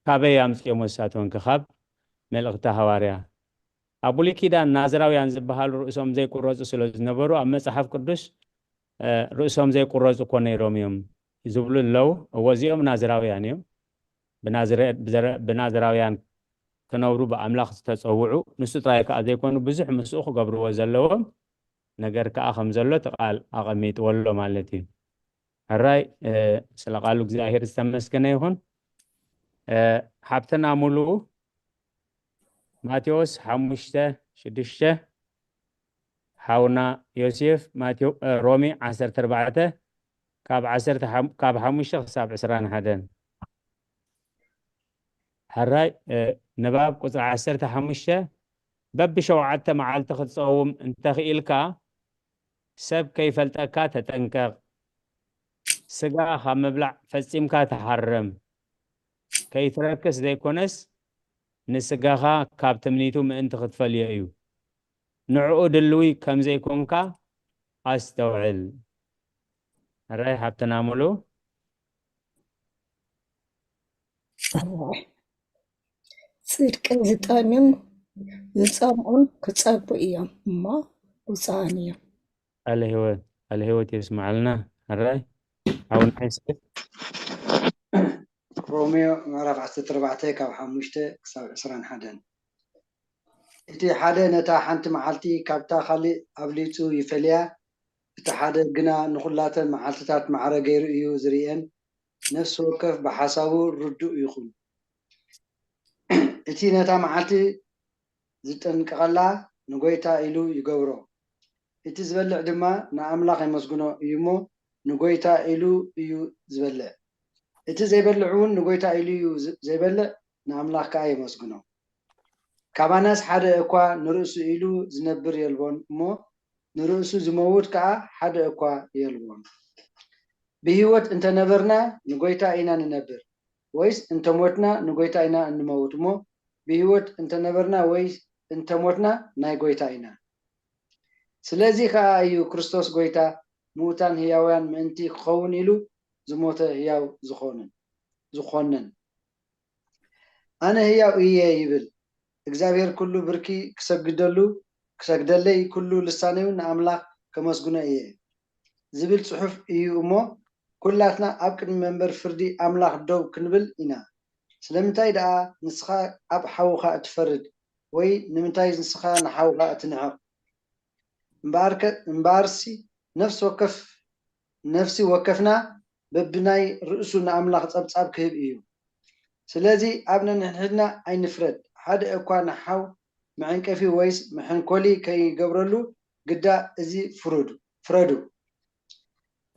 ካበይ ኣምጽኦም ወሳቶም ካብ መልእኽቲ ሃዋርያ? ኣብ ብሉይ ኪዳን ናዝራውያን ዝበሃሉ ርእሶም ዘይቁረጹ ስለ ዝነበሩ ኣብ መጽሓፍ ቅዱስ፣ እ፣ ርእሶም ዘይቁረጹ እኮ ነይሮም እዮም ዝብሉ ኣለዉ። እወ፣ እዚኦም ናዝራውያን እዮም። ብናዝራውያን ክነብሩ ብኣምላኽ ዝተጸውዑ፣ ንሱ ጥራይ ከኣ ዘይኮኑ ብዙሕ ምስኡ ክገብርዎ ዘለዎም ነገር ከኣ ከም ዘሎ እቲ ቃል ኣቐሚጥዎ ኣሎ ማለት እዩ። ሕራይ ስለ ቃሉ እግዚኣብሔር ዝተመስገነ ይኹን። ሓብትና ሙሉ ማቴዎስ ሓሙሽተ ሽዱሽተ፣ ሓውና ዮሴፍ ሮሜ ዓሰርተ ኣርባዕተ ካብ ዓሰርተ ካብ ሓሙሽተ ክሳብ ዕስራን ሓደን። ሕራይ ንባብ ቁፅሪ ዓሰርተ ሓሙሽተ፣ በብሸውዓተ መዓልቲ ክትፀውም እንተኽኢልካ ሰብ ከይፈልጠካ ተጠንቀቕ። ስጋ ካብ ምብላዕ ፈጺምካ ተሓረም። ከይትረክስ ዘይኮነስ ንስጋኻ ካብ ትምኒቱ ምእንቲ ክትፈልዮ እዩ። ንዕኡ ድልዊ ከም ዘይኮንካ ኣስተውዕል። ሕራይ ሓብትና ሙሉ። ጽድቂ ዝጠምዩን ዝጸምኡን ክጸግቡ እዮም እሞ ብፁዓን እዮም። ቃለ ህይወት ቃለ ህይወት የስምዓልና። ሕራይ ሓውና ዮሴፍ። ሮሜዮ ምዕራፍ ዓሰርተ ኣርባዕተ ካብ ሓሙሽተ ክሳብ ዕስራን ሓደን። እቲ ሓደ ነታ ሓንቲ መዓልቲ ካብታ ካልእ ኣብሊጹ ይፈልያ፣ እቲ ሓደ ግና ንኹላተን መዓልትታት ማዕረ ገይሩ እዩ ዝርእየን። ነፍሲ ወከፍ ብሓሳቡ ርዱእ ይኹን። እቲ ነታ መዓልቲ ዝጠንቀቐላ ንጎይታ ኢሉ ይገብሮ። እቲ ዝበልዕ ድማ ንኣምላኽ የመስግኖ እዩ እሞ ንጎይታ ኢሉ እዩ ዝበልዕ። እቲ ዘይበልዕ እውን ንጎይታ ኢሉ እዩ ዘይበልዕ፣ ንኣምላኽ ከኣ የመስግኖ። ካባናስ ሓደ እኳ ንርእሱ ኢሉ ዝነብር የልቦን እሞ ንርእሱ ዝመውት ከኣ ሓደ እኳ የልቦን። ብህይወት እንተነበርና ንጎይታ ኢና ንነብር፣ ወይስ እንተሞትና ንጎይታ ኢና እንመውት እሞ ብህይወት እንተነበርና ወይስ እንተሞትና ናይ ጎይታ ኢና። ስለዚ ከኣ እዩ ክርስቶስ ጎይታ ምዉታን ህያውያን ምእንቲ ክኸውን ኢሉ ዝሞተ ህያው ዝኾንን ዝኾነን። ኣነ ህያው እየ ይብል እግዚኣብሔር፣ ኩሉ ብርኪ ክሰግደሉ ክሰግደለይ፣ ኩሉ ልሳነዩ ንኣምላኽ ከመስግኖ እየ ዝብል ጽሑፍ እዩ እሞ፣ ኩላትና ኣብ ቅድሚ መንበር ፍርዲ ኣምላኽ ደው ክንብል ኢና። ስለምንታይ ደኣ ንስኻ ኣብ ሓውኻ እትፈርድ? ወይ ንምንታይ ንስኻ ንሓውኻ እትንዕቕ? እምበኣርከ እምበኣርሲ ነፍሲ ወከፍ ነፍሲ ወከፍና በብናይ ርእሱ ንኣምላኽ ጸብጻብ ክህብ እዩ። ስለዚ ኣብ ነንሕድሕድና ኣይንፍረድ። ሓደ እኳ ንሓው መዐንቀፊ ወይስ መሐንኮሊ ከይገብረሉ ግዳ እዚ ፍረዱ ፍረዱ።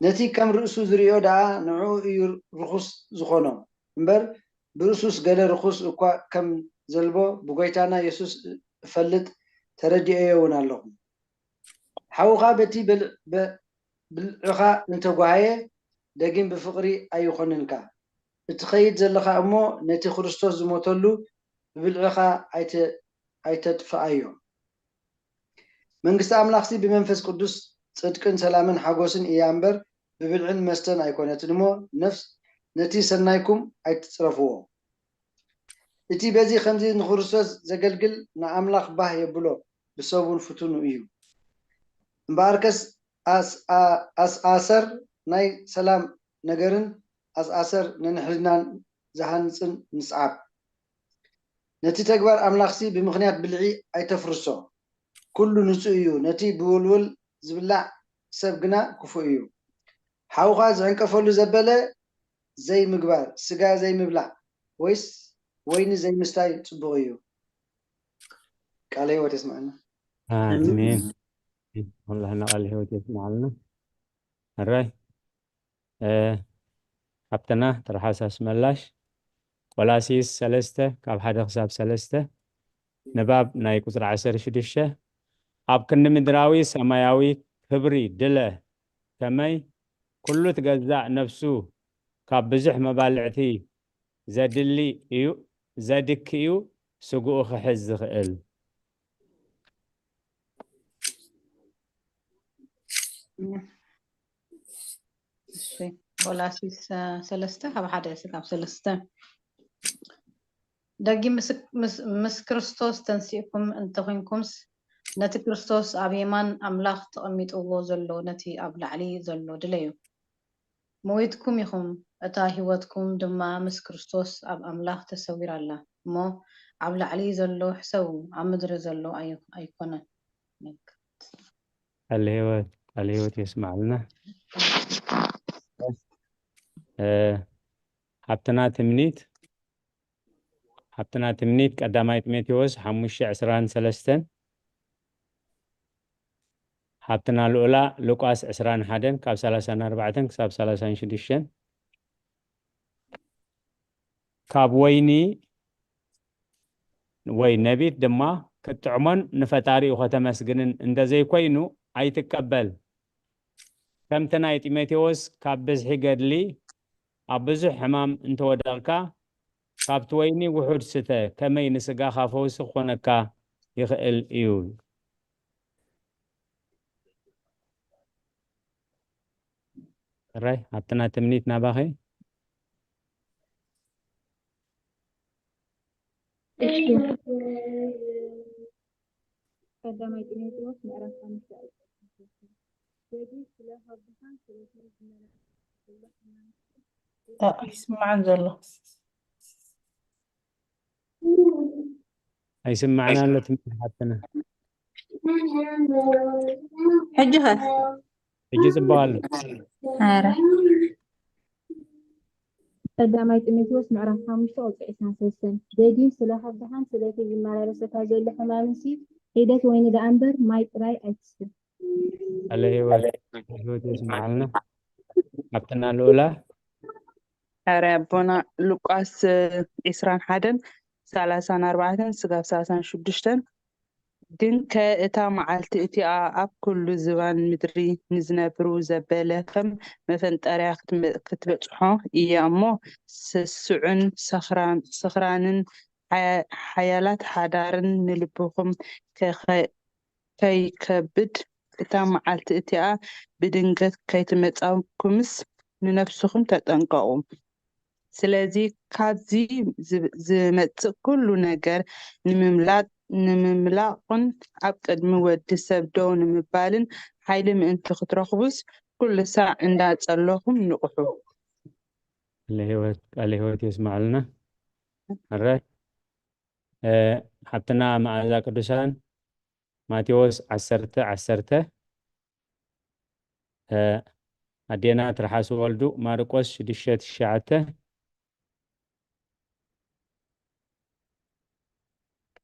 ነቲ ከም ርእሱ ዝርእዮ ደኣ ንዕኡ እዩ ርኹስ ዝኾኖ እምበር ብርእሱስ ገለ ርኹስ እኳ ከም ዘልቦ ብጎይታና የሱስ እፈልጥ ተረዲኤዮ እውን ኣለኹ። ሓውኻ በቲ ብልዕኻ እንተጓሃየ ደጊም ብፍቕሪ ኣይኾንንካ እትኸይድ ዘለኻ እሞ ነቲ ክርስቶስ ዝሞተሉ ብብልዕኻ ኣይተጥፍኣዮ። መንግስቲ ኣምላኽሲ ብመንፈስ ቅዱስ ጽድቅን ሰላምን ሓጎስን እያ እምበር ብብልዕን መስተን ኣይኮነትን እሞ ነፍስ ነቲ ሰናይኩም ኣይትጽረፍዎ። እቲ በዚ ከምዚ ንክርስቶስ ዘገልግል ንኣምላኽ ባህ የብሎ ብሰብ እውን ፍቱኑ እዩ። እምበኣርከስ ኣስኣሰር ናይ ሰላም ነገርን ኣስኣሰር ነንሕድናን ዝሃንጽን ንስዓብ። ነቲ ተግባር ኣምላኽሲ ብምኽንያት ብልዒ ኣይተፍርሶ። ኩሉ ንጹእ እዩ፣ ነቲ ብውልውል ዝብላዕ ሰብ ግና ክፉእ እዩ። ሓውኻ ዝዕንቀፈሉ ዘበለ ዘይምግባር፣ ስጋ ዘይምብላዕ ወይስ ወይኒ ዘይምስታይ ጽቡቕ እዩ። ቃለ ህይወት የስምዐና። ኣሜን። ኩላህና ቃለ ህይወት የስምዓልና። ሕራይ ሓብትና ተረሓሳስ መላሽ ቆላሲስ ሰለስተ ካብ ሓደ ክሳብ ሰለስተ ንባብ ናይ ቁፅሪ ዓሰርተ ሽዱሽተ ኣብ ክንዲ ምድራዊ ሰማያዊ ክብሪ ድለ ከመይ ኩሉ ትገዛእ ነፍሱ ካብ ብዙሕ መባልዕቲ ዘድሊ እዩ ዘድክ እዩ ስግኡ ክሕዝ ዝኽእል። ቆላሲስ ሰለስተ ካብ ሓደ ስጋብ ሰለስተ ደጊም ምስ ክርስቶስ ተንሲእኩም እንተኾንኩምስ ነቲ ክርስቶስ ኣብ የማን ኣምላኽ ተቐሚጥዎ ዘሎ ነቲ ኣብ ላዕሊ ዘሎ ድለዩ። ሞይትኩም ኢኹም፣ እታ ህይወትኩም ድማ ምስ ክርስቶስ ኣብ ኣምላኽ ተሰዊራ ኣላ። እሞ ኣብ ላዕሊ ዘሎ ሕሰቡ፣ ኣብ ምድሪ ዘሎ ኣይ-፣ ኣይኮነን። ቃለ ህይወት፣ ቃለ ህይወት የስማዕልና። እ፣ ሃብትና ትምኒት፣ ሃብትና ትምኒት ቀዳማይ ጢሞቴዎስ ሓሙሽተ ዕስራን ሰለስተን፣ ሃብትና ልኡላ ሉቃስ ዕስራን ሓደን ካብ ሰላሳን ኣርባዕተን ክሳብ ሰላሳን ሽዱሽተን፣ ካብ ወይኒ ወይ ነቢት ድማ ክትጥዕሞን ንፈጣሪኡ ከተመስግንን እንተዘይኮይኑ ኣይትቀበል። ከምቲ ናይ ጢሞቴዎስ ካብ ብዝሒ ገድሊ ኣብ ብዙሕ ሕማም እንተወደቕካ፣ ካብቲ ወይኒ ውሑድ ስተ፣ ከመይ ንስጋኻ ፈውሲ ክኾነካ ይኽእል እዩ። ሕራይ፣ ሃብትና ትምኒት ናባኸ። እሺ። ቀዳማይ ጢሞቴዎስ ምዕራፍ ሓሙሽተ ቁጽሪ ሓሙሽተ። በዚ ስለ ሃብታም ስለ ዝመረጸ ዘሎ ሕማም ኣይስማዕን ዘሎ። ኣይስማዕና ኣሎ ትምህርቲ ሓፍትና። ሕጂ ኸ? ሕጂ ጽቡቕ ኣሎ። ኧረ። ቀዳማይ ጢሞቴዎስ ምዕራፍ ሓሙሽተ ቁጽሪ ዕስራን ሰለስተን። ደጊም ስለ ሃብታም ስለቲ ዝመላለሰካ ዘሎ ሕማምሲ ሒደት ወይኒ ደኣ እምበር ማይ ጥራይ ኣይትስተ። ቃለ ህይወት፣ ቃለ ህይወት የስማዓልና። ሃብትና ልኡላ። ሐዋርያ ኣቦና ሉቃስ ዒስራን ሓደን ሰላሳን ኣርባዕተን ስጋብ ሰላሳን ሽዱሽተን። ግንከ እታ መዓልቲ እቲኣ ኣብ ኩሉ ዝባን ምድሪ ንዝነብሩ ዘበለ ከም መፈንጠርያ ክትመ-፣ ክትበጽሖ እያ እሞ፣ ስሱዕን ሰኽራን-፣ ሰኽራንን ሓያ-፣ ሓያላት ሓዳርን ንልብኹም ከኸ-፣ ከይከብድ፣ እታ መዓልቲ እቲኣ ብድንገት ከይትመጻኩምስ ንነፍስኹም ተጠንቀቑ። ስለዚ ካብዚ ዝ-፣ ዝመጽእ ኩሉ ነገር ንምምላጥ-፣ ንምምላቑን ኣብ ቅድሚ ወዲ ሰብ ደው ንምባልን ሓይሊ ምእንቲ ክትረኽቡስ፣ ኩሉ ሳዕ እንዳጸለኹም ንቕሑ። ቃለ ህይወት፣ ቃለ ህይወት የስማዕልና። ሕራይ። እ፣ ሓብትና መዓዛ ቅዱሳን ማቴዎስ ዓሰርተ ዓሰርተ፣ እ፣ ኣዴና ትርሓስ ወልዱ ማርቆስ ሽዱሽተ ትሽዓተ፣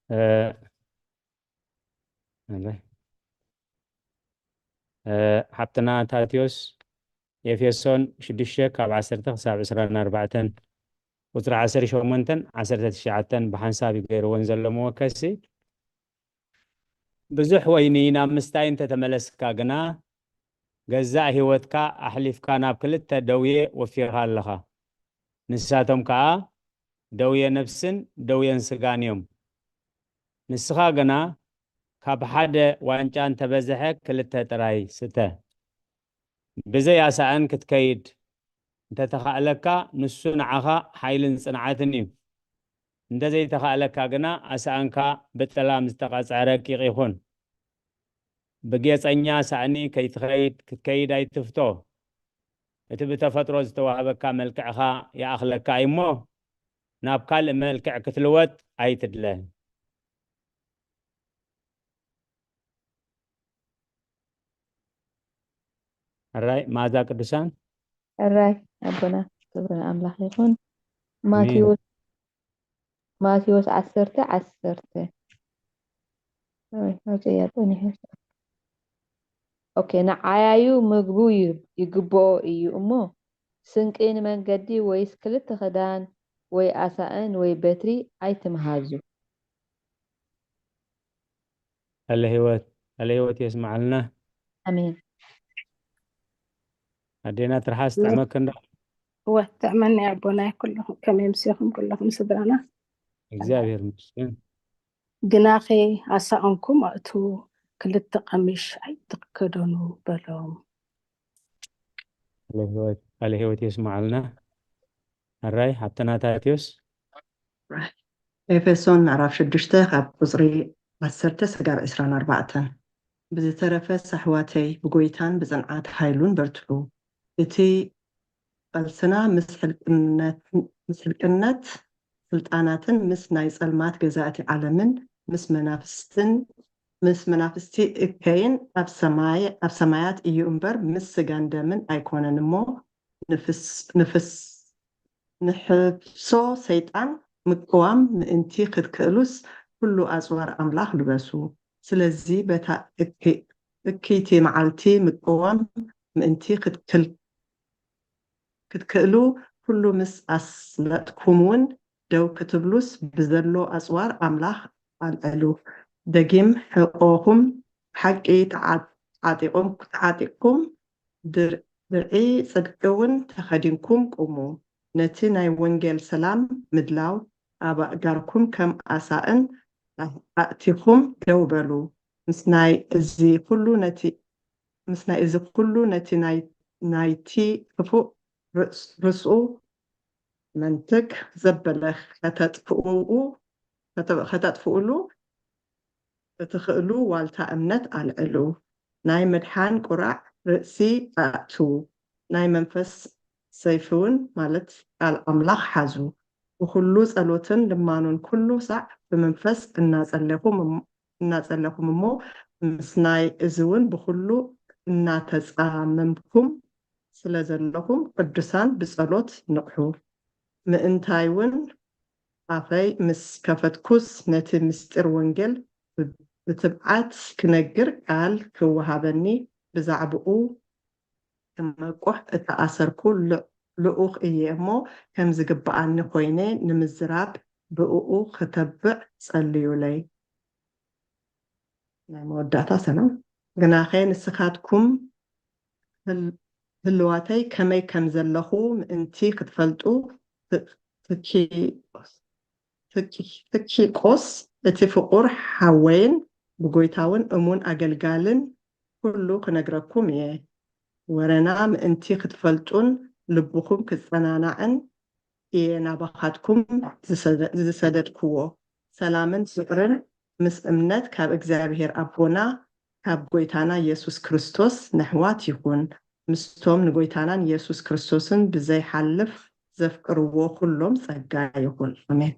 እ፣ ኣበይ? እ፣ ሓብትና ታቴዎስ ኤፌሶን ሽዱሽተ ካብ ዓሰርተ ክሳብ ዕስራን ኣርባዕተን፣ ቁጽሪ ዓሰርተ ሸሞንተን ዓሰርተ ትሽዓተን ብሓንሳብ እዩ ገይርወን ዘሎ መወከሲ። ብዙሕ ወይኒ ናብ ምስታይ እንተተመለስካ ግና፣ ገዛእ ህይወትካ ኣሕሊፍካ ናብ ክልተ ደውየ ወፊርካ ኣለኻ። ንሳቶም ከኣ ደውየ ነፍስን ደውየን ስጋን እዮም። ንስኻ ግና ካብ ሓደ ዋንጫ እንተበዝሐ ክልተ ጥራይ ስተ። ብዘይ ኣሳእን ክትከይድ እንተተኻእለካ፣ ንሱ ንዓኻ ሓይልን ጽንዓትን እዩ። እንተዘይተኻእለካ ግና፣ ኣሳእንካ ብጠላም ዝተቐጽዐ ረቂቕ ይኹን። ብጌጸኛ ሳእኒ ከይትኸይድ፣ ክትከይድ ኣይትፍቶ። እቲ ብተፈጥሮ ዝተዋህበካ መልክዕኻ ይኣኽለካ እዩ እሞ፣ ናብ ካልእ መልክዕ ክትልወጥ ኣይትድለ። ሕራይ፣ መኣዛ ቅዱሳን። ሕራይ ኣቦና፣ ክብሪ ንኣምላኽ ይኹን። ኣሜን። ማቴዎስ፣ ማቴዎስ ዓሰርተ ዓሰርተ። ኣይ፣ ኣውፅእያ ፀኒሐ። ኦኬ፣ ንዓያዩ ምግቡ ይ-፣ ይግብኦ እዩ እሞ፣ ስንቂ ንመንገዲ ወይስ ክልተ ክዳን ወይ ኣሳእን ወይ በትሪ ኣይትምሃዙ። ቃለ ህይወት፣ ቃለ ህይወት የስምዓልና። ኣሜን። ኣዴና ትርሓስ ጥዕመክን ዶ? እወ፣ ጥዕመኒ ኣቦናይ ኩለኹም፣ ከመይ ኣምሲኹም ኩለኹም ስድራና? እግዚኣብሔር ይመስገን። ግናኸ ኣሳእንኩም ኣእትዉ፣ ክልተ ቀሚሽ ኣይትክደኑ በሎም። ቃለ ህይወት፣ ቃለ ህይወት የስምዓልና። ሕራይ፣ ሓብትና ታቴዎስ። ኤፌሶን ምዕራፍ ሽዱሽተ ካብ ቁጽሪ ዓሰርተ ስጋብ ዕስራን ኣርባዕተን። ብዝተረፈስ ኣሕዋተይ፣ ብጎይታን ብጽንዓት ሓይሉን በርትዑ። እቲ ቐልስና ምስ ሕልቅነት፣ ምስ ሕልቅነት ስልጣናትን ምስ ናይ ጸልማት ገዛእቲ ዓለምን ምስ መናፍስትን ምስ መናፍስቲ እከይን ኣብ ሰማይ ኣብ ሰማያት እዩ እምበር ምስ ስጋን ደምን ኣይኮነን እሞ ንፍስ ንፍስ ንሕፍሶ ሰይጣን ምቅዋም ምእንቲ ክትክእሉስ ኩሉ ኣጽዋር ኣምላኽ ልበሱ። ስለዚ በታ እኪ- እክይቲ መዓልቲ ምቅዋም ምእንቲ ክትክል ክትክእሉ ኩሉ ምስ ኣስለጥኩምውን ደው ክትብሉስ ብዘሎ ኣጽዋር ኣምላኽ ኣልዕሉ። ደጊም ሕቆኹም ብሓቂ ተዓጢቕኩም ድርዒ ጽድቂ እውን ተኸዲንኩም ቁሙ። ነቲ ናይ ወንጌል ሰላም ምድላው ኣብ ኣእጋርኩም ከም ኣሳእን ኣእቲኹም ደው በሉ። ምስናይ እዚ ኩሉ ነቲ ምስናይ እዚ ኩሉ ነቲ ናይ ናይቲ ክፉእ ርእስኡ መንትግ ዘበለ ከተጥፍኡ ከተጥፍኡሉ እትኽእሉ ዋልታ እምነት ኣልዕሉ። ናይ ምድሓን ቁራዕ ርእሲ ኣእትዉ። ናይ መንፈስ ሰይፊውን ማለት ቃል ኣምላኽ ሓዙ። ብኹሉ ጸሎትን ልማኑን ኩሉ ሳዕ ብመንፈስ እናጸለኹም እናጸለኹም እሞ ምስናይ እዚ እውን ብኹሉ እናተጻመምኩም ስለ ዘለኹም ቅዱሳን ብጸሎት ንቕሑ። ምእንታይ እውን ኣፈይ ምስ ከፈትኩስ ነቲ ምስጢር ወንጌል ብትብዓት ክነግር ቃል ክወሃበኒ ብዛዕባኡ ክመቁሕ እተኣሰርኩ ልኡኽ እየ እሞ ከም ዝግብኣኒ ኮይነ ንምዝራብ ብእኡ ክተብዕ ጸልዩለይ። ናይ መወዳእታ ሰላም ግናኸ ንስኻትኩም ህልዋተይ ከመይ ከም ዘለኹ ምእንቲ ክትፈልጡ ትኪቆስ እቲ ፍቁር ሓወይን ብጎይታውን እሙን ኣገልጋልን ኩሉ ክነግረኩም እየ። ወረና ምእንቲ ክትፈልጡን ልብኹም ክጸናናዕን እየ ናባኻትኩም ዝሰደድክዎ። ሰላምን ፍቕርን ምስ እምነት ካብ እግዚኣብሔር ኣቦና ካብ ጎይታና ኢየሱስ ክርስቶስ ነሕዋት ይኹን። ምስቶም ንጎይታናን ኢየሱስ ክርስቶስን ብዘይሓልፍ ዘፍቅርዎ ኩሎም ጸጋ ይኹን። ኣሜን።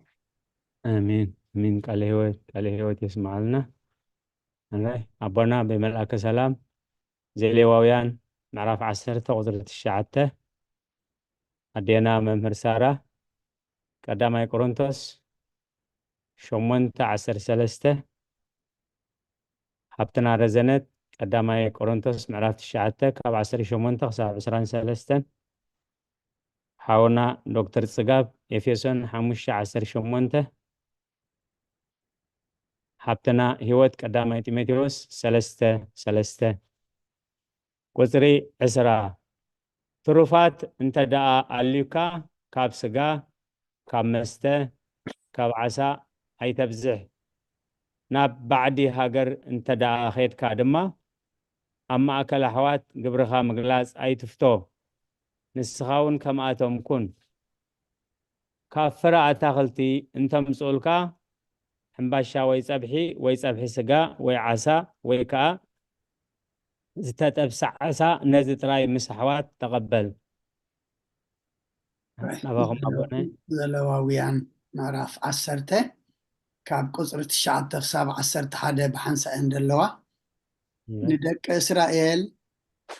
ኣሜን ኣሜን። ቃለ ህይወት ቃለ ህይወት የስምዓልና። ኣሜን። ኣቦና ብመልኣከ ሰላም ዘሌዋውያን ምዕራፍ ዓሰርተ ቁፅሪ ትሽዓተ ኣዴና መምህር ሳራ ቀዳማይ ቆሮንቶስ ሸሞንተ ዓሰርተ ሰለስተ ሓብትና ረዘነት ቀዳማይ ቆሮንቶስ ምዕራፍ ትሽዓተ ካብ ዓሰርተ ሸሞንተ ክሳብ ዕስራን ሰለስተን ሓውና ዶክተር ጽጋብ ኤፌሶን ሓሙሽተ ዓሰርተ ሸሞንተ ሓብትና ህይወት ቀዳማይ ጢሞቴዎስ ሰለስተ ሰለስተ ቁፅሪ ዕስራ ትሩፋት እንተ ደኣ ኣልዩካ ካብ ስጋ ካብ መስተ ካብ ዓሳ ኣይተብዝሕ። ናብ ባዕዲ ሃገር እንተ ደኣ ኼድካ ድማ ኣብ ማእከል ኣሕዋት ግብርኻ ምግላጽ ኣይትፍቶ። ንስኻ እውን ከምኣቶም ኩን። ካብ ፍረ ኣታኽልቲ እንተምጽኡልካ ሕምባሻ ወይ ጸብሒ ወይ ጸብሒ ስጋ ወይ ዓሳ ወይ ከኣ ዝተጠብሰ ዓሳ ነዚ ጥራይ ምስ ኣሕዋት ተቐበል። ናባኹም ኣቦነ። ዘለዋውያን ምዕራፍ ዓሰርተ ካብ ቁፅሪ ትሽዓተ ክሳብ ዓሰርተ ሓደ ብሓንሳእ እየን ዘለዋ። ንደቂ እስራኤል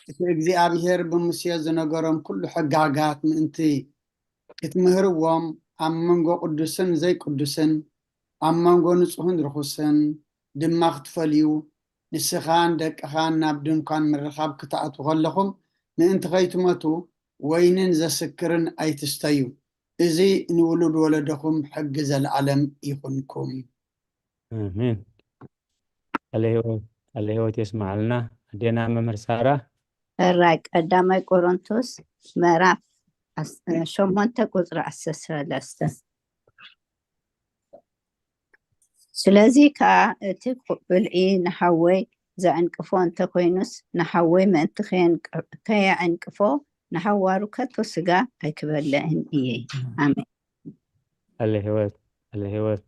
እቲ እግዚኣብሔር ብሙሴ ዝነገሮም ኩሉ ሕጋጋት ምእንቲ ክትምህርዎም ኣብ መንጎ ቅዱስን ዘይቅዱስን ኣብ መንጎ ንጹህን ርኹስን ድማ ክትፈልዩ ንስኻን ደቅኻን ናብ ድንኳን ምርኻብ ክትኣትዉ ከለኹም ምእንቲ ኸይትመቱ ወይንን ዘስክርን ኣይትስተዩ። እዚ ንውሉድ ወለዶኹም ሕጊ ዘለኣለም ይኹንኩም። ኣሜን። ቃለ ህይወት ቃለ ህይወት የስምዓልና ኣዴና መምህር ሳራ። ሕራይ ቀዳማይ ቆሮንቶስ ምዕራፍ ዓስ- ሸሞንተ ቁፅሪ ዓሰርተ ሰለስተ ስለዚ ከዓ እቲ ብልዒ ንሓወይ ዘዕንቅፎ እንተኮይኑስ ንሓወይ ምእንቲ ከየንቅ- ከየዕንቅፎ ንሓዋሩ ከቶ ስጋ ኣይክበልዕን እየ። ኣሜን። ቃለ ህይወት ቃለ ህይወት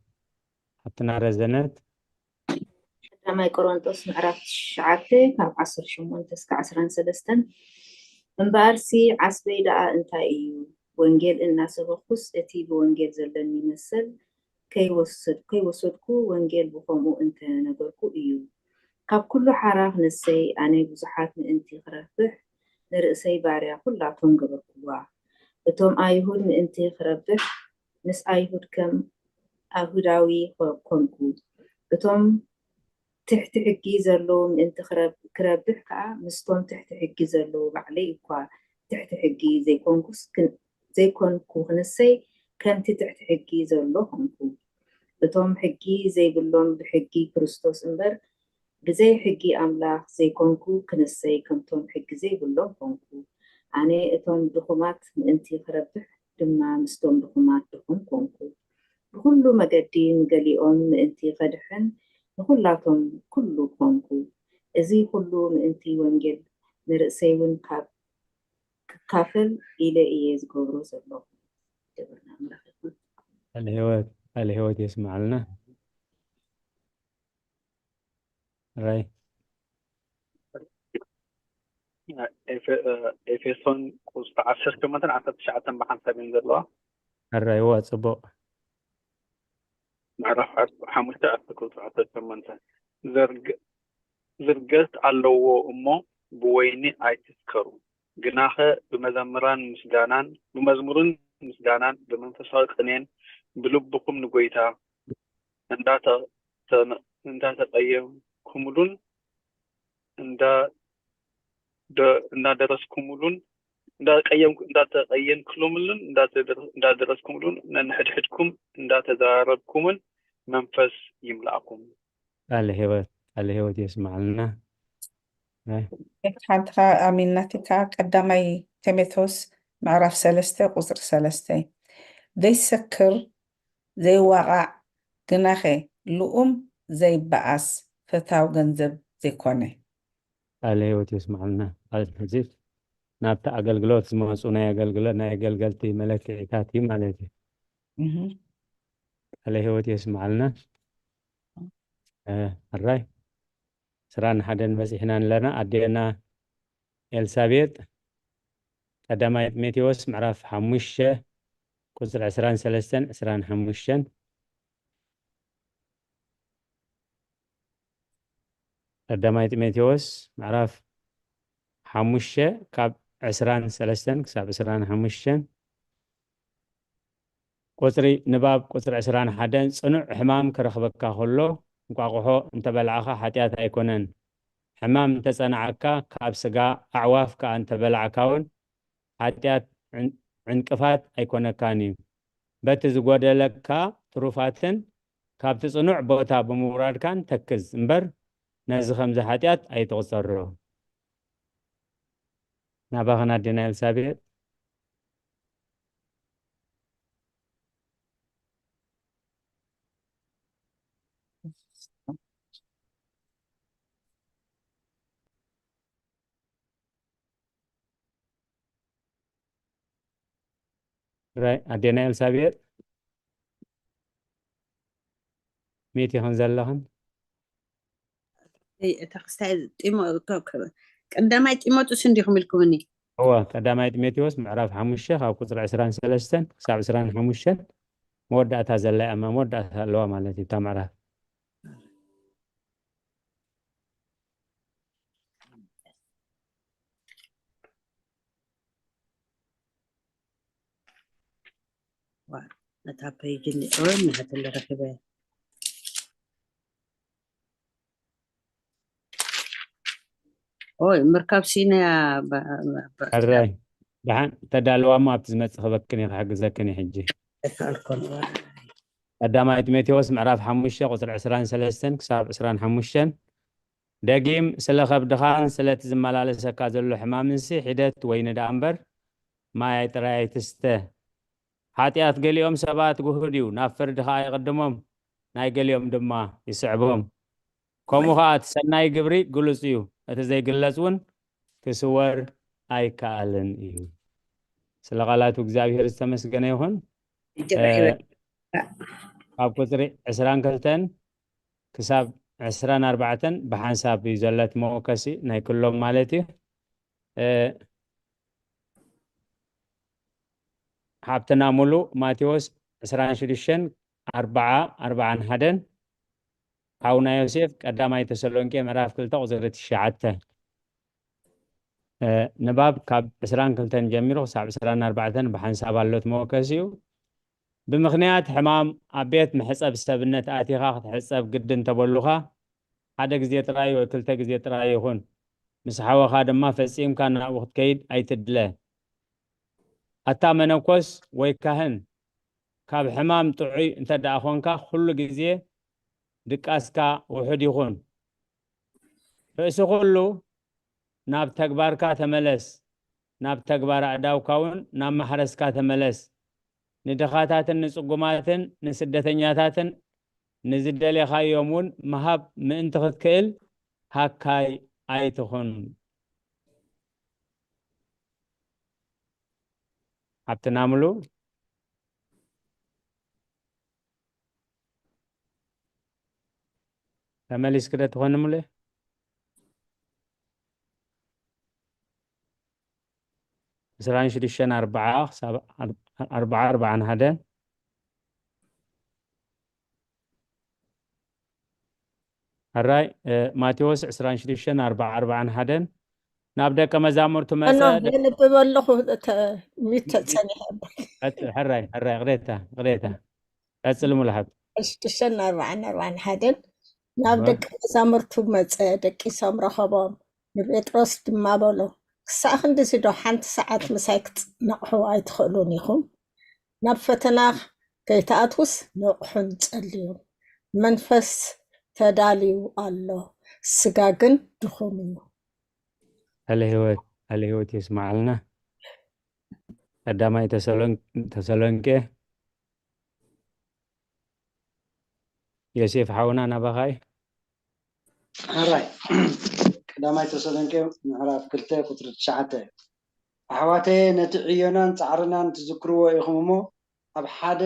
ሓብትና ረዘነት ቀዳማይ ቆሮንቶስ ምዕራፍ ትሽዓተ ካብ ዓሰርተ ሸሞንተ እስከ ዓሰርተ ሰለስተ እምበኣርሲ ዓስበይ ደኣ እንታይ እዩ? ወንጌል እናሰበኹስ እቲ ብወንጌል ዘለኒ መሰል ከይወሰድ-፣ ከይወሰድኩ ወንጌል ብኸምኡ እንተነገርኩ እዩ። ካብ ኩሉ ሓራ ክነሰይ ኣነ ብዙሓት ምእንቲ ክረብሕ ንርእሰይ ባርያ ኩላቶም ገበርኩዋ። እቶም ኣይሁድ ምእንቲ ክረብሕ ምስ ኣይሁድ ከም ኣይሁዳዊ ኮ-፣ ኮንኩ። እቶም ትሕቲ ሕጊ ዘለዉ ምእንቲ ክረብ-፣ ክረብሕ ከኣ ምስቶም ትሕቲ ሕጊ ዘለዉ ባዕለይ እኳ ትሕቲ ሕጊ ዘይኮንኩስ ክን-፣ ዘይኮንኩ ክንሰይ ከምቲ ትሕቲ ሕጊ ዘሎ ኮንኩ። እቶም ሕጊ ዘይብሎም ብሕጊ ክርስቶስ እምበር ብዘይ ሕጊ ኣምላኽ ዘይኮንኩ ክንሰይ ከምቶም ሕጊ ዘይብሎም ኮንኩ። ኣነ እቶም ድኹማት ምእንቲ ክረብሕ ድማ ምስቶም ድኹማት ድኹም ኮንኩ። ብኹሉ መገዲ ንገሊኦም ምእንቲ ከድሕን ንኹላቶም ኩሉ ኮንኩ። እዚ ኩሉ ምእንቲ ወንጌል ንርእሰይ እውን ካብ ክካፈል ኢለ እየ ዝገብሮ ዘለኹ። ክብር ንኣምላኽ ይኹን። ቃለ ህይወት፣ ቃለ ህይወት የስምዓልና። ራይ። ኤፌ-፣ ኤፌሶን ቁጽሪ ዓሰርተ ሸሞንተን ዓሰርተ ትሽዓተን ብሓንሳብ እየን ዘለዋ። ሕራይ፣ እዋ፣ ጽቡቕ። ምዕራፍ ዓሰርተ ሓሙሽተ ኣርቲክል ዓሰርተ ሸሞንተ። ዘርግ-፣ ዝርገት ኣለዎ እሞ ብወይኒ ኣይትስከሩ፣ ግናኸ ብመዘምራን ምስጋናን፣ ብመዝሙርን ምስጋናን፣ ብመንፈሳዊ ቅኔን ብልብኹም ንጎይታ እንዳተ-፣ ተ-፣ እንዳተቀየምኩምሉን እንዳ-፣ ደ-፣ እንዳደረስኩምሉን እንዳቀየምኩ-፣ እንዳተቀየምክሎምሉን እንዳተደረ-፣ እንዳደረስኩምሉን ነንሕድሕድኩም እንዳተዘራረብኩምን መንፈስ ይምላእኩም። ቃለ ህይወት፣ ቃለ ህይወት የስምዓልና። ናይ ሓንቲ ከኣ ኣሚን ናቲካ ቀዳማይ ጢሞቴዎስ ምዕራፍ ሰለስተ ቁጽሪ ሰለስተ፣ ዘይሰክር ዘይዋቓዕ ግናኸ ልኡም ዘይበኣስ ፈታው ገንዘብ ዘይኮነ። ቃለ ህይወት የስምዓልና። ቃል ሕዚ ናብቲ ኣገልግሎት ዝመፁ ናይ ኣገልግሎት ናይ ኣገልገልቲ መለክዒታት እዩ ማለት እዩ። እህ። ቃለ ህይወት የስምዓልና። እ፣ ሕራይ ዕስራን ሓደን በፂሕና ኣለና። ኣዴና ኤልሳቤጥ ቀዳማይ ጢሞቴዎስ ምዕራፍ ሓሙሽተ ቁፅሪ ዕስራን ሰለስተን ዕስራን ሓሙሽተን። ቀዳማይ ጢሞቴዎስ ምዕራፍ ሓሙሽተ ካብ ዕስራን ሰለስተን ክሳብ ዕስራን ሓሙሽተን። ቁፅሪ ንባብ ቁፅሪ ዕስራን ሓደን፣ ጽኑዕ ሕማም ክረኽበካ ከሎ እንቋቑሖ እንተበላዕኻ ሓጢኣት ኣይኮነን። ሕማም እንተጸናዓካ ካብ ስጋ፣ ኣዕዋፍ ከኣ እንተበላዕካ እውን ሓጢኣት ዕን-፣ ዕንቅፋት ኣይኮነካን እዩ። በቲ ዝጎደለካ ትሩፋትን ካብቲ ጽኑዕ ቦታ ብምውራድካን ተክዝ እምበር ነዚ ከምዚ ሓጢኣት ኣይትቑጸሮ። ናባኽን ኣዴና ኤልሳቤጥ። ራይ፣ ኣዴና ኤልሳቤጥ፣ ሚት ኢኽን ዘለኽን? እይ፣ እታ ክስታይ ጢሞ-፣ ከ-፣ ከ-፣ ቀዳማይ ጢሞቴዎስ እንዲኹም ኢልኩምኒ። እወ፣ ቀዳማይ ጢሞቴዎስ ምዕራፍ ሓሙሽተ ካብ ቁጽሪ ዕስራን ሰለስተን ክሳብ ዕስራን ሓሙሽተን መወዳእታ ዘላ እያ፣ መወዳእታ ኣለዋ ማለት እዩ እታ ምዕራፍ። ዋ፣ ነታ ፔጅ እንዲኦ እናሃተለ ረኺበ። ኦይ፣ ምርካብ ሲነያ በ-፣ በ-፣ በ-፣ ሕራይ፣ ደሓን ተዳልዋ እሞ ኣብቲ ዝመጽእ ክበክን እየ፣ ክሕግዘክን እየ ሕጂ። ኣይከኣልኩን። ቀዳማይ ጢሞቴዎስ ምዕራፍ ሓሙሽተ ቁጽሪ ዕስራን ሰለስተን ክሳብ ዕስራን ሓሙሽተን። ደጊም ስለ ከብድኻን ስለቲ ዝመላለሰካ ዘሎ ሕማምንሲ ሒደት ወይኒ ደኣ እምበር ማይ ጥራይ ኣይትስተ። ሓጢኣት ገሊኦም ሰባት ግሁድ እዩ፣ ናብ ፍርዲ ኸኣ ይቕድሞም፣ ናይ ገሊኦም ድማ ይስዕቦም። ከምኡ ኸኣ እቲ ሰናይ ግብሪ ግሉጽ እዩ፣ እቲ ዘይግለጽ እውን ክስወር ኣይከኣልን እዩ። ስለ ቃላቱ እግዚኣብሔር ዝተመስገነ ይኹን። ይቅረ እ፣ ይበል። ካብ ቁጽሪ ዕስራን ክልተን ክሳብ ዕስራን ኣርባዕተን ብሓንሳብ እዩ ዘሎ እቲ መወከሲ ናይ ኩሎም ማለት እዩ። እ፣ ሓብትና ሙሉ ማቴዎስ ዕስራን ሽዱሽተን ኣርባዓ ኣርባዓን ሓደን ሓውና ዮሴፍ ቀዳማይ ተሰሎንቄ ምዕራፍ ክልተ ቁፅሪ ትሽዓተ። ንባብ ካብ ዕስራን ክልተን ጀሚሩ ክሳብ ዕስራን ኣርባዕተን ብሓንሳብ ኣሎ እቲ መወከሲኡ። ብምኽንያት ሕማም ኣብ ቤት መሕፀብ ሰብነት ኣቲኻ ክትሕፀብ ግዲ እንተበሉኻ ሓደ ግዜ ጥራይ ወይ ክልተ ግዜ ጥራይ ይኹን፣ ምስ ሓወኻ ድማ ፈጺምካ ናብኡ ክትከይድ ኣይትድለ። ኣታ መነኮስ ወይ ካህን ካብ ሕማም ጥዑይ እንተ ደኣ ኾንካ ኩሉ ግዜ ድቃስካ ውሑድ ይኹን። ርእሲ ኩሉ ናብ ተግባርካ ተመለስ፣ ናብ ተግባር ኣእዳውካ እውን ናብ ማሕረስካ ተመለስ። ንድኻታትን ንጽጉማትን ንስደተኛታትን ንዝደሌኻዮም እውን ምሃብ ምእንቲ ክትክእል ሃካይ ኣይትኹን። ሓብትና ምሉ ተመሊስኪ ዶ ትኾኒ ምሉ? ዕስራን ሽዱሽተን ኣርባዓ ክሳብ ኣርባዓ ኣርባዓን ሓደን። ሕራይ። ማቴዎስ ዕስራን ሽዱሽተን ኣርባዓ ኣርባዓን ሓደን። ናብ ደቀ መዛሙርቱ መጸ። የንብብ ኣለኹ። ሚት ተጸኒሐ። ሕራይ ሕራይ፣ ቅሬታ ቅሬታ። ቀጽል ሙሉ ሓብቲ። ሽዱሽተን ኣርባዓን ኣርባዓን ሓደን። ናብ ደቀ መዛሙርቱ መጸ፣ ደቂሶም ረኸቦም፣ ንጴጥሮስ ድማ በሎ፣ ክሳዕ ክንድዚ ዶ ሓንቲ ሰዓት ምሳይ ክትነቕሑ ኣይትኽእሉን ኢኹም? ናብ ፈተና ከይትኣትዉስ ንቕሑን ጸልዩን። መንፈስ ተዳልዩ ኣሎ፣ ስጋ ግን ድኹም እዩ። ቃለ ህይወት ቃለ ህይወት የስማዓልና። ቀዳማይ ተሰሎን- ተሰሎንቄ። ዮሴፍ ሓውና ናባኻ እዩ። ሕራይ። ቀዳማይ ተሰሎንቄ ምዕራፍ ክልተ ቁጽሪ ትሽዓተ። ኣሕዋተየ፣ ነቲ ዕዮናን ጻዕርናን ትዝክርዎ ኢኹም እሞ፣ ኣብ ሓደ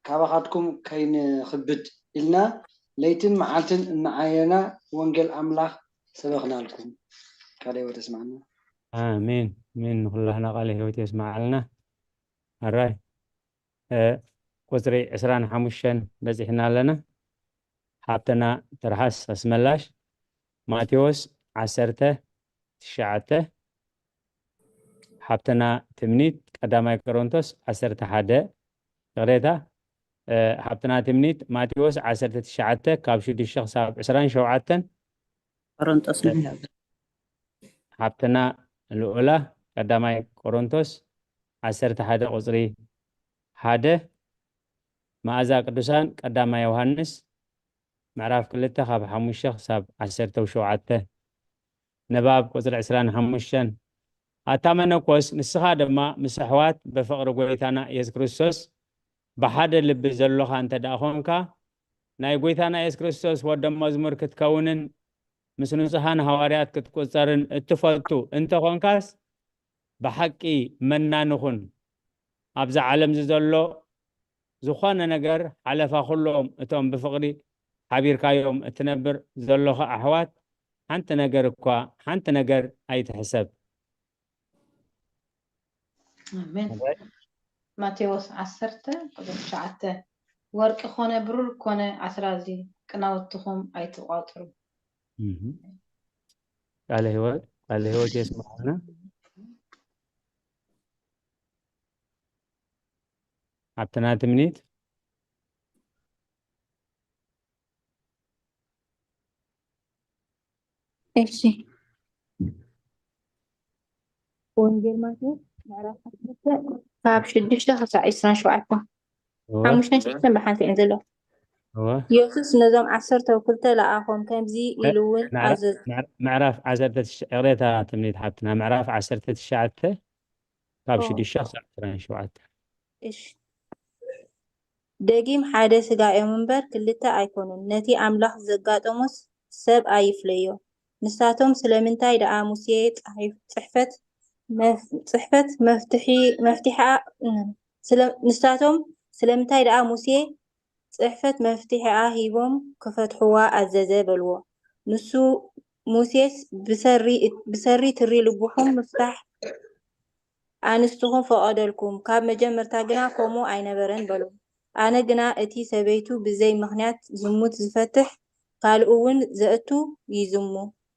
ካባኻትኩም ከይንኽብድ ኢልና ለይትን መዓልትን እናዓየና ወንጌል ኣምላኽ ሰበኽናልኩም። ቃለ ህይወት የስማዕና። ኣሜን ኣሜን። ንኹላህና ቃለ ህይወት የስማዓልና። ኣራይ ቁፅሪ ዕስራን ሓሙሽተን በፂሕና ኣለና። ሓብተና ትርሓስ ኣስመላሽ ማቴዎስ ዓሰርተ ትሽዓተ። ሓብተና ትምኒት ቀዳማይ ቆሮንቶስ ዓሰርተ ሓደ። ይቕሬታ፣ ሓብተና ትምኒት ማቴዎስ ዓሰርተ ትሽዓተ ካብ ሽዱሽተ ክሳብ ዕስራን ሸውዓተን። ቆሮንቶስ ሓብተና ልኡላ ቀዳማይ ቆሮንቶስ ዓሰርተ ሓደ ቁፅሪ ሓደ። መኣዛ ቅዱሳን ቀዳማይ ዮሃንስ ምዕራፍ ክልተ ካብ ሓሙሽተ ክሳብ ዓሰርተ ሸውዓተ። ንባብ ቁፅሪ ዕስራን ሓሙሽተን። ኣታ መነኮስ ንስኻ ድማ ምስ ኣሕዋት ብፍቕሪ ጎይታና የሱስ ክርስቶስ ብሓደ ልቢ ዘሎኻ እንተ ደኣ ኾንካ፣ ናይ ጎይታና የሱስ ክርስቶስ ወደ መዝሙር ክትከውንን ምስ ንጹሓን ሃዋርያት ክትቁጸርን እትፈቱ እንተ ኾንካስ፣ ብሓቂ መናኒ ኩን። ኣብዚ ዓለም እዚ ዘሎ ዝኾነ ነገር ሓለፋ ኩሎም እቶም ብፍቕሪ ሓቢርካዮም እትነብር ዘሎኻ ኣሕዋት ሓንቲ ነገር እኳ ሓንቲ ነገር ኣይትሕሰብ። ኣሜን። ማቴዎስ ዓሰርተ ቁፅሪ ትሽዓተ። ወርቂ ኮነ ብሩር ኮነ ኣስራዚ ቅናውትኹም ኣይትቋፅሩ። ቃለ ህይወት ቃለ ህይወት የስማዕና። ኣብቲ ናቲ ምኒት። እሺ። ወንጌል ማቴዎስ ምዕራፍ ዓሰርተ ካብ ሽዱሽተ ክሳብ ዕስራን ሸውዓተን። እወ። ሓሙሽተን ሽዱሽተን ብሓንቲ እየን ዘለዋ። እወ። የሱስ ነዞም ዓሰርተ ወክልተ ለኣኾም፣ ከምዚ እ፣ ኢሉ እውን ምዕራ-፣ ኣዘዞ። ምዕራ-፣ ምዕራፍ ዓሰርተ ትሽ-፣ ይቕሬታ ትምኒት ሓብትና፣ ምዕራፍ ዓሰርተ ትሽዓተ ካብ ኦ። ሽዱሽተ ክሳብ ዕስራን ሸውዓተን። እሺ። ደጊም ሓደ ስጋ እዮም እምበር ክልተ ኣይኮኑን። ነቲ ኣምላኽ ዘጋጠሞስ ሰብ ኣይፍለዮ። ንሳቶም ስለምንታይ ደኣ ሙሴ ጻሒፍ-፣ ጽሕፈት መፍ-፣ ጽሕፈት መፍትሒ-፣ መፍትሒኣ፣ ስለ-፣ ንሳቶም ስለምንታይ ደኣ ሙሴ ጽሕፈት መፍትሒኣ ሂቦም ክፈትሕዋ ኣዘዘ በልዎ። ንሱ፣ ሙሴስ ብሰሪ፣ ብሰሪ ትሪ ልብኹም ምፍታሕ ኣንስትኹም ፈቐደልኩም፣ ካብ መጀመርታ ግና ከምኡ ኣይነበረን በሎም። ኣነ ግና እቲ ሰበይቱ ብዘይ ምኽንያት ዝሙት ዝፈትሕ ካልእ እውን ዘእቱ ይዝሙ፣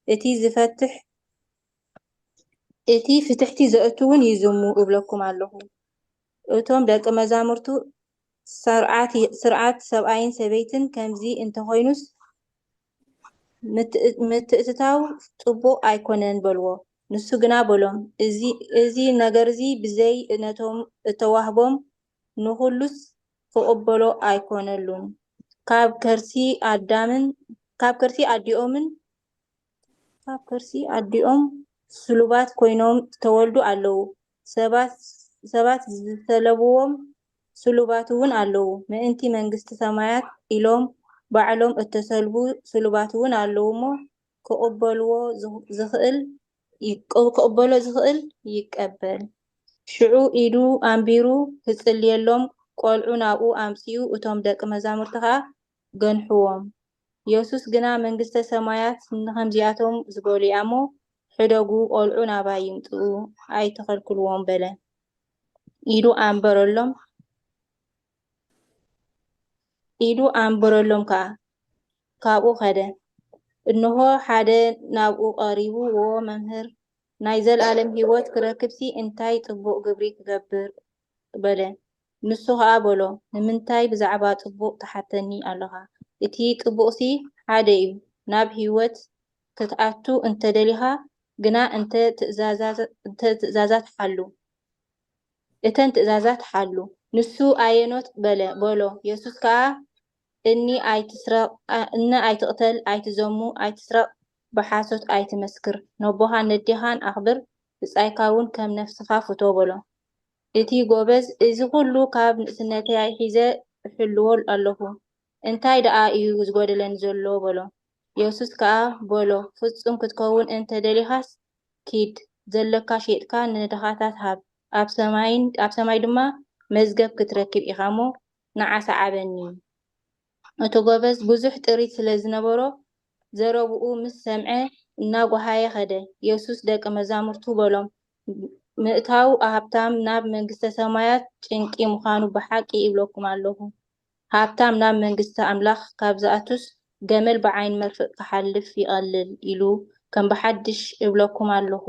እቲ ዝፈትሕ እቲ ፍትሕቲ ዘእቱ እውን ይዝሙ እብለኩም ኣለኹ። እቶም ደቂ መዛሙርቱ ስርዓት ስርዓት ሰብኣይን ሰበይትን ከምዚ እንተኾይኑስ ምትእ- ምትእትታው ጽቡቕ ኣይኮነን በልዎ። ንሱ ግና በሎም፣ እዚ እዚ ነገርዚ ብዘይ ነቶም እተዋህቦም ንኹሉስ ክቕበሎ ኣይኮነሉን። ካብ ከርሲ ኣዳምን ካብ ከርሲ ኣዲኦምን ካብ ከርሲ ኣዲኦም ስሉባት ኮይኖም ዝተወልዱ ኣለዉ። ሰባት ሰባት ዝተለብዎም ስሉባት እውን ኣለዉ። ምእንቲ መንግስቲ ሰማያት ኢሎም ባዕሎም እተሰልቡ ስሉባት እውን ኣለዉ እሞ ክቕበልዎ ዝኽ- ዝኽእል ይቅ- ክቕበሎ ዝኽእል ይቀበል። ሽዑ ኢዱ ኣንቢሩ ክጽልየሎም ቆልዑ ናብኡ ኣምጺኡ እቶም ደቂ መዛሙርቲ ኸኣ ገንሕዎም። የሱስ ግና መንግስተ ሰማያት ንኸምዚኣቶም ዝበሉ እያ እሞ ሕደጉ ቆልዑ ናባይ ይምጽኡ ኣይትኸልክልዎም በለ። ኢዱ ኣንበረሎም ኢዱ ኣንበረሎም ከኣ ካብኡ ኸደ። እንሆ ሓደ ናብኡ ቀሪቡ፣ ዎ መምህር፣ ናይ ዘለኣለም ህይወት ክረክብሲ እንታይ ጽቡቕ ግብሪ ክገብር? በለ። ንሱ ኸኣ በሎ፣ ንምንታይ ብዛዕባ ጽቡቕ ትሓተኒ ኣለኻ? እቲ ጽቡቕሲ ሓደ እዩ። ናብ ህይወት ክትኣቱ እንተ ደሊኻ ግና እንተ ትእዛዛት ሓሉ። እተን ትእዛዛት ሓሉ። ንሱ ኣየኖት በለ በሎ። የሱስ ከኣ እኒ ኣይትስረቕ፣ እኒ ኣይትቕተል፣ ኣይትዘሙ፣ ኣይትስረቕ፣ ብሓሶት ኣይትመስክር፣ ነቦኻን ነዴኻን ኣኽብር፣ ብጻይካ እውን ከም ነፍስኻ ፍቶ በሎ። እቲ ጎበዝ፣ እዚ ኹሉ ካብ ንእስነተይ ሒዘ እሕልዎ ኣለኹ፣ እንታይ ደኣ እዩ ዝጎደለኒ ዘሎ? በሎ። የሱስ ከኣ በሎ፣ ፍጹም ክትከውን እንተ ደሊኻስ፣ ኪድ፣ ዘለካ ሼጥካ ንድኻታት ሃብ፣ ኣብ ሰማይን ኣብ ሰማይ ድማ መዝገብ ክትረክብ ኢኻ እሞ፣ ንዓ ሰዓበኒ። እቲ ጎበዝ ብዙሕ ጥሪት ስለ ዝነበሮ፣ ዘረብኡ ምስ ሰምዐ እናጓሃየ ኸደ። የሱስ ደቂ መዛሙርቱ በሎም፣ ምእታው ሃብታም ናብ መንግስተ ሰማያት ጭንቂ ምዃኑ ብሓቂ ይብለኩም ኣለኹ። ሃብታም ናብ መንግስቲ ኣምላኽ ካብ ዝኣቱስ፣ ገመል ብዓይኒ መርፍእ ክሓልፍ ይቐልል ኢሉ ከም ብሓድሽ እብለኩም ኣለኹ።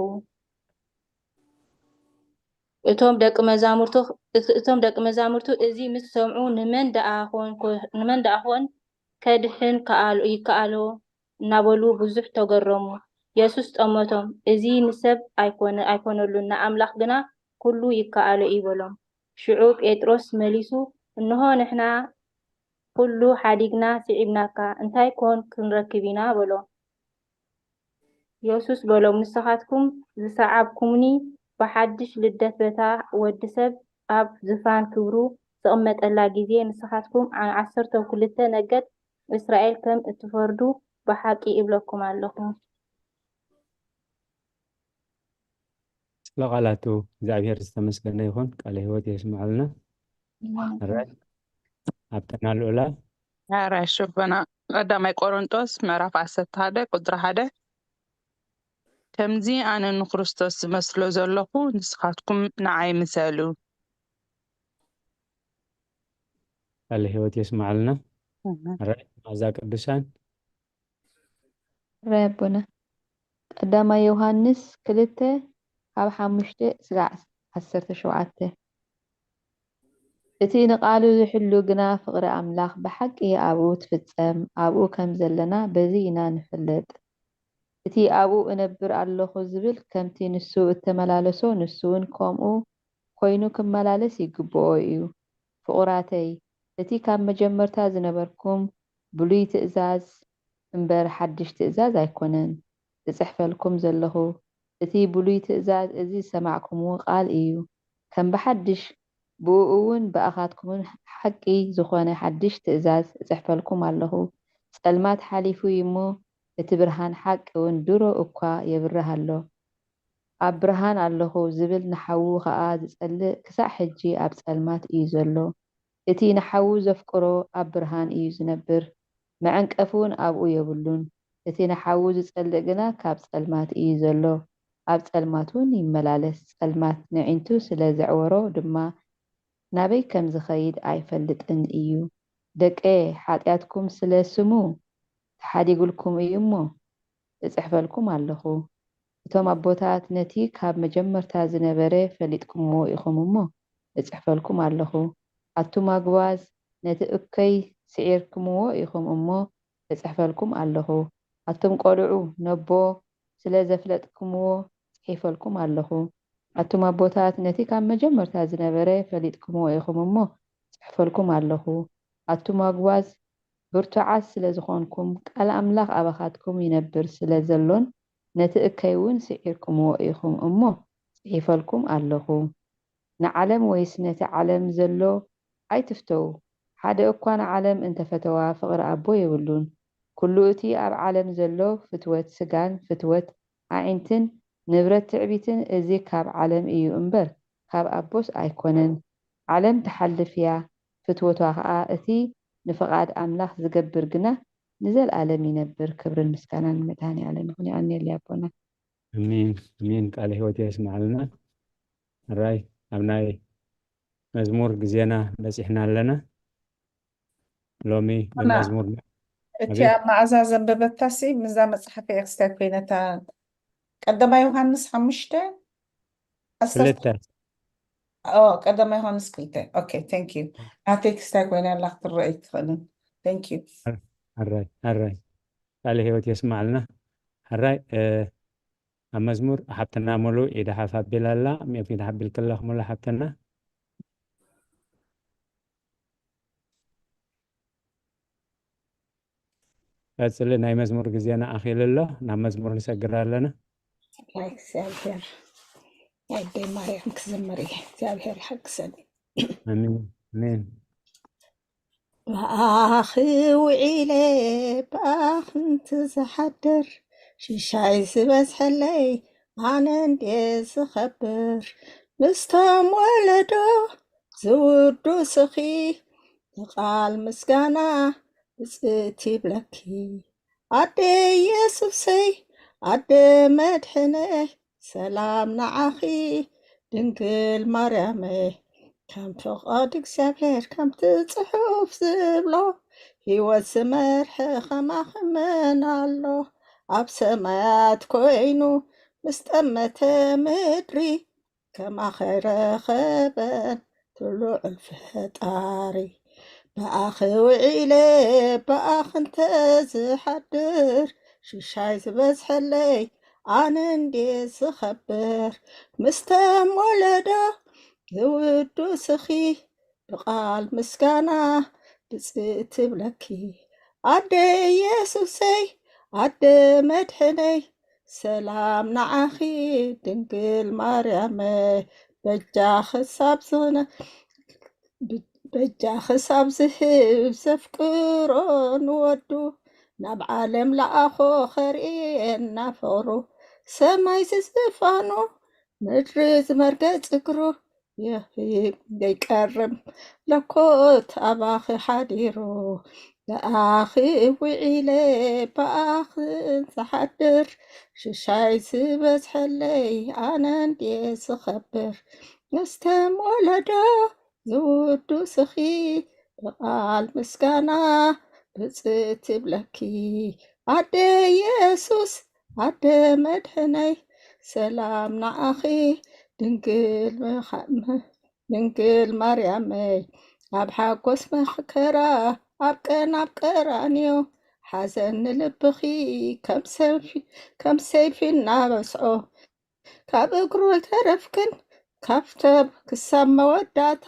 እቶም ደቂ መዛሙርቱ እቶም ደቂ መዛሙርቱ እዚ ምስ ሰምዑ፣ ንመን ደኣ ኾን ንመን ደኣ ኾን ከድሕን ከኣሎ ይከኣሎ እናበሉ ብዙሕ ተገረሙ። የሱስ ጠመቶም፣ እዚ ንሰብ ኣይኮነ ኣይኮነሉን፣ ንኣምላኽ ግና ኩሉ ይከኣሎ እዩ በሎም። ሽዑ ጴጥሮስ መሊሱ፣ እንሆ ንሕና ኩሉ ሓዲግና ስዒብናካ፣ እንታይ ኮን ክንረክብ ኢና? በሎ። የሱስ በሎም፣ ንስኻትኩም ዝሰዓብኩምኒ፣ ብሓድሽ ልደት በታ ወዲ ሰብ ኣብ ዝፋን ክብሩ ዝቕመጠላ ግዜ፣ ንስኻትኩም ንዓሰርተው ክልተ ነገድ እስራኤል ከም እትፈርዱ ብሓቂ እብለኩም ኣለኹ። ስለ ቃላቱ እግዚኣብሔር ዝተመስገነ ይኹን። ቃለ ህይወት የስምዓልና። ሕራይ ኣብተና ልዑላ ሕራይ ሽበና ቀዳማይ ቆሮንጦስ ምዕራፍ ዓሰርተ ሓደ ቁፅሪ ሓደ ከምዚ ኣነ ንክርስቶስ ዝመስሎ ዘለኹ ንስኻትኩም ንዓይ ምሰሉ። ቃለ ህይወት የስምዓልና። ሕራይ መኣዛ ቅዱሳን ሕራይ ኣቦና። ቀዳማይ ዮሃንስ ክልተ ካብ ሓሙሽተ ስጋዕ ዓሰርተ ሸውዓተ። እቲ ንቃሉ ዝሕሉ ግና ፍቕሪ ኣምላኽ ብሓቂ ኣብኡ ትፍጸም፣ ኣብኡ ከም ዘለና በዚ ኢና ንፈልጥ። እቲ ኣብኡ እነብር ኣለኹ ዝብል ከምቲ ንሱ እተመላለሶ ንሱውን ከምኡ ኮይኑ ክመላለስ ይግብኦ እዩ። ፍቑራተይ፣ እቲ ካብ መጀመርታ ዝነበርኩም ብሉይ ትእዛዝ እምበር ሓድሽ ትእዛዝ ኣይኮነን ዝጽሕፈልኩም ዘለኹ። እቲ ብሉይ ትእዛዝ እዚ ዝሰማዕኩምዎ ቃል እዩ። ከም ብሓድሽ ብእኡ እውን ብኣኻትኩምን ሓቂ ዝኾነ ሓድሽ ትእዛዝ እጽሕፈልኩም ኣለኹ። ጸልማት ሓሊፉ እዩ እሞ፣ እቲ ብርሃን ሓቂ እውን ድሮ እኳ የብርህ ኣሎ። ኣብ ብርሃን ኣለኹ ዝብል ንሓዉ ኸኣ ዝጸልእ ክሳዕ ሕጂ ኣብ ጸልማት እዩ ዘሎ። እቲ ንሓዉ ዘፍቅሮ ኣብ ብርሃን እዩ ዝነብር፣ መዐንቀፊ እውን ኣብኡ የብሉን። እቲ ንሓዉ ዝጸልእ ግና ካብ ጸልማት እዩ ዘሎ። ኣብ ጸልማት እውን ይመላለስ። ጸልማት ነዒንቱ ስለ ዘዕወሮ ድማ ናበይ ከም ዝኸይድ ኣይፈልጥን እዩ። ደቀየ፣ ሓጢኣትኩም ስለ ስሙ ተሓዲጉልኩም እዩ እሞ፣ እጽሕፈልኩም ኣለኹ። እቶም ኣቦታት ነቲ ካብ መጀመርታ ዝነበረ ፈሊጥኩምዎ ኢኹም እሞ፣ እጽሕፈልኩም ኣለኹ። ኣቱም ኣጉባዝ ነቲ እከይ ስዒርክምዎ ኢኹም እሞ፣ እጽሕፈልኩም ኣለኹ። ኣቱም ቆልዑ ነቦ ስለ ዘፍለጥክምዎ ጽሒፈልኩም ኣለኹ። ኣቱም ኣቦታት ነቲ ካብ መጀመርታ ዝነበረ ፈሊጥክምዎ ኢኹም እሞ፣ ጽሕፈልኩም ኣለኹ። ኣቱም ኣጉባዝ ብርቱዓት ስለ ዝኾንኩም፣ ቃል ኣምላኽ ኣባኻትኩም ይነብር ስለ ዘሎን ነቲ እከይ እውን ስዒርኩምዎ ኢኹም እሞ፣ ጽሒፈልኩም ኣለኹ። ንዓለም ወይስ ነቲ ዓለም ዘሎ ኣይትፍተዉ። ሓደ እኳ ንዓለም እንተ ፈተዋ፣ ፍቕሪ ኣቦ የብሉን። ኩሉ እቲ ኣብ ዓለም ዘሎ ፍትወት ስጋን ፍትወት ኣዒንትን ንብረት ትዕቢትን፣ እዚ ካብ ዓለም እዩ እምበር፣ ካብ ኣቦስ ኣይኮነን። ዓለም ትሓልፍ እያ፣ ፍትወቷ ኸኣ። እቲ ንፍቓድ ኣምላኽ ዝገብር ግና ንዘለኣለም ይነብር። ክብርን ምስጋናን ንመድሃኔ ዓለም ይኹን። የቐንየለይ ኣቦና። ኣሜን፣ ኣሜን። ቃለ ህይወት የስምዓልና። ሕራይ ኣብ ናይ መዝሙር ግዜና በጺሕና ኣለና። ሎሚ ኣና፣ ብመዝሙር እቲኣ መዓዛ ዘንበበታሲ ምስዛ መጽሓፍ እያ ክስታይ ኮይነታ። ቀዳማይ ዮሃንስ ሓሙሽተ ዓሰርተ ክልተ ኦ ቀዳማይ ዮሃንስ ክልተ። ኦኬ፣ thank you። ናተይ ክስታይ ኮይና ኣላ ክትረኣይ ትኽእልን። Thank you። ሕራይ፣ ሕራይ። ቃለ ህይወት የስምዓልና። ሕራይ፣ እ፣ ኣብ መዝሙር ሓብትና ሙሉ ኢዳ ሓፍ ኣቢላ ኣላ። ሜፍ ኢዳ ሓቢልክላ ሙሉ ሓብትና። ቀጽሊ፣ ናይ መዝሙር ግዜና ኣኺሉ ኣሎ። ናብ መዝሙር ንሰግር ኣለና። ናይ እግዚኣብሔር ናይ ኣደይ ማርያም ክዝምር እየ። እግዚኣብሔር ይሓግዘኒ። ኣሜን፣ ኣሜን። ብኣኺ ውዒለ ብኣኽንቲ ዝሓድር ሽሻይ ዝበዝሐለይ ኣነ እንድየ ዝኸብር። ምስቶም ወለዶ ዝውዱስኺ ብቓል ምስጋና ብጽእቲ ይብለኪ። ኣደ ኢየሱሰይ ኣደ መድሕነይ ሰላም ንዓኺ ድንግል ማርያመይ። ከም ፍቓድ እግዚኣብሔር ከምቲ ጽሑፍ ዝብሎ ህይወት ዝመርሐ ኸማኺ መን ኣሎ? ኣብ ሰማያት ኮይኑ ምስ ጠመተ ምድሪ ከማኸ ረኸበን ትልዑል ፈጣሪ። ብኣኺ ውዒለ ብኣኺ እንተ ዝሓድር ሽሻይ ዝበዝሐለይ ኣነ እንድየ ዝኸብር። ምስቶም ወለዶ ዝውዱስኺ ብቓል ምስጋና ብጽእቲ ይብለኪ። ኣደ ኢየሱሰይ ኣደ መድሕነይ ሰላም ንዓኺ ድንግል ማርያመይ። በጃ ክሳብ ዝነ በጃ ክሳብ ዝህብ ዘፍቅሮ ንወዱ ናብ ዓለም ለኣኾ ኸርእየና ፍቕሩ። ሰማይ ዝዝፋኑ ምድሪ ዝመርገጽ እግሩ ይኸይድ ዘይቀርም ለኮት ኣባኺ ሓዲሩ። ብኣኺ ውዒለ ብኣኺ ዝሓድር ሽሻይ ዝበዝሐለይ ኣነ እንድየ ዝኸብር። ምስቶም ወለዶ ዝውዱስኺ ብቓል ምስጋና ብጽእቲ ይብለኪ። ኣደ ኢየሱስ ኣደ መድሕነይ ሰላም ንዓኺ ድንግል ምኻ- ም- ድንግል ማርያመይ። ኣብ ሓጎስ መከራ ኣብ ቀን ኣብ ቀራንዮ ሓዘን ንልብኺ ከም ሰይፊ- ከም ሰይፊ እናበስዖ ካብ እግሩ ኣይተረፍክን ካብተብ ክሳብ መወዳእታ።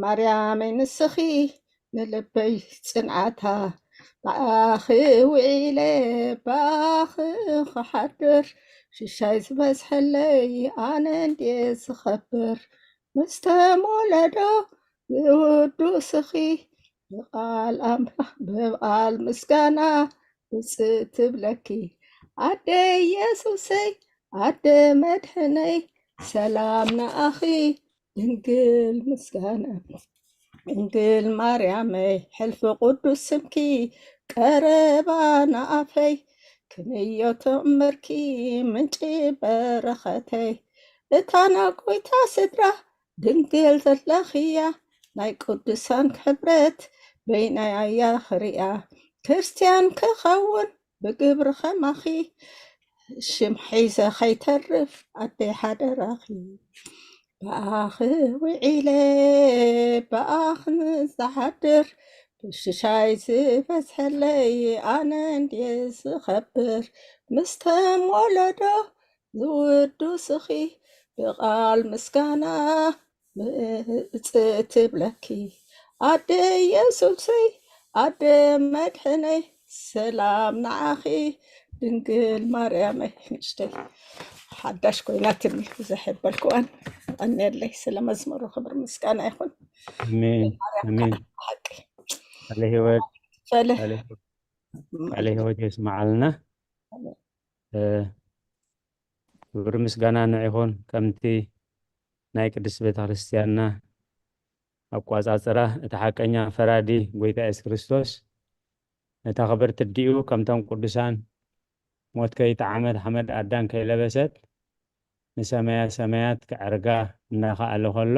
ማርያመይ ንስኺ ንልበይ ጽንዓታ። ብኣኺ ውዒለ ብኣኺ ክሓድር ሽሻይ ዝበዝሐለይ ኣነ እንድየ ዝኸብር። ምስቶም ወለዶ ዝውዱስኺ ብቓል ኣምላኽ ብቓል ምስጋና ብጽእቲ ትብለኪ። ኣደ ኢየሱሰይ ኣደ መድሕነይ ሰላም ንኣኺ ድንግል ምስጋና ድንግል ማርያመይ ሕልፊ ቅዱስ ስምኪ ቀረባ ንኣፈይ። ክንዮ ተኣምርኪ ምንጪ በረኸተይ፣ እታ ናጎይታ ስድራ ድንግል ዘለኽያ፣ ናይ ቅዱሳን ሕብረት በይናይ ኣያ ክሪኣ፣ ክርስትያን ክኸውን ብግብሪ ኸማኺ፣ ሽም ሒዘ ኸይተርፍ ኣደይ ሓደራኺ። ብኣኺ ውዒለ ብኣኺ ንዝሓድር፣ ብሽሻይ ዝበዝሐለይ ኣነ እንድየ ዝኸብር። ምስቶም ወለዶ ዝውድሱኺ፣ ብቓል ምስጋና ምጽእ ትብለኪ። ኣደ ኢየሱሰይ፣ ኣደ መድሕነይ፣ ሰላም ንዓኺ ድንግል ማርያመይ። ንእሽተይ ሓዳሽ ኮይናትኒ፣ ብዙሕ የበልክዋን። ቀንየለይ ስለ መዝሙሩ፣ ክብሪ ምስጋና ይኹን። ኣሜን። ማርያም ኣሜን። ሓቂ ቃለ ህይወት ፈለ ቃለ ህይወት ቃለ ህይወት የስመዓልና። እ፣ ክብሪ ምስጋና ንዒኹን። ከምቲ ናይ ቅድስት ቤተ ክርስቲያንና ኣቋጻጽራ፣ እቲ ሓቀኛ ፈራዲ ጎይታ የሱስ ክርስቶስ፣ ነታ ክብርቲ ኣዲኡ ከምቶም ቅዱሳን ሞት ከይጠዓመት ሓመድ ኣዳም ከይለበሰት ንሰማያ ሰማያት ክዕርጋ እናኸኣለ ከሎ፣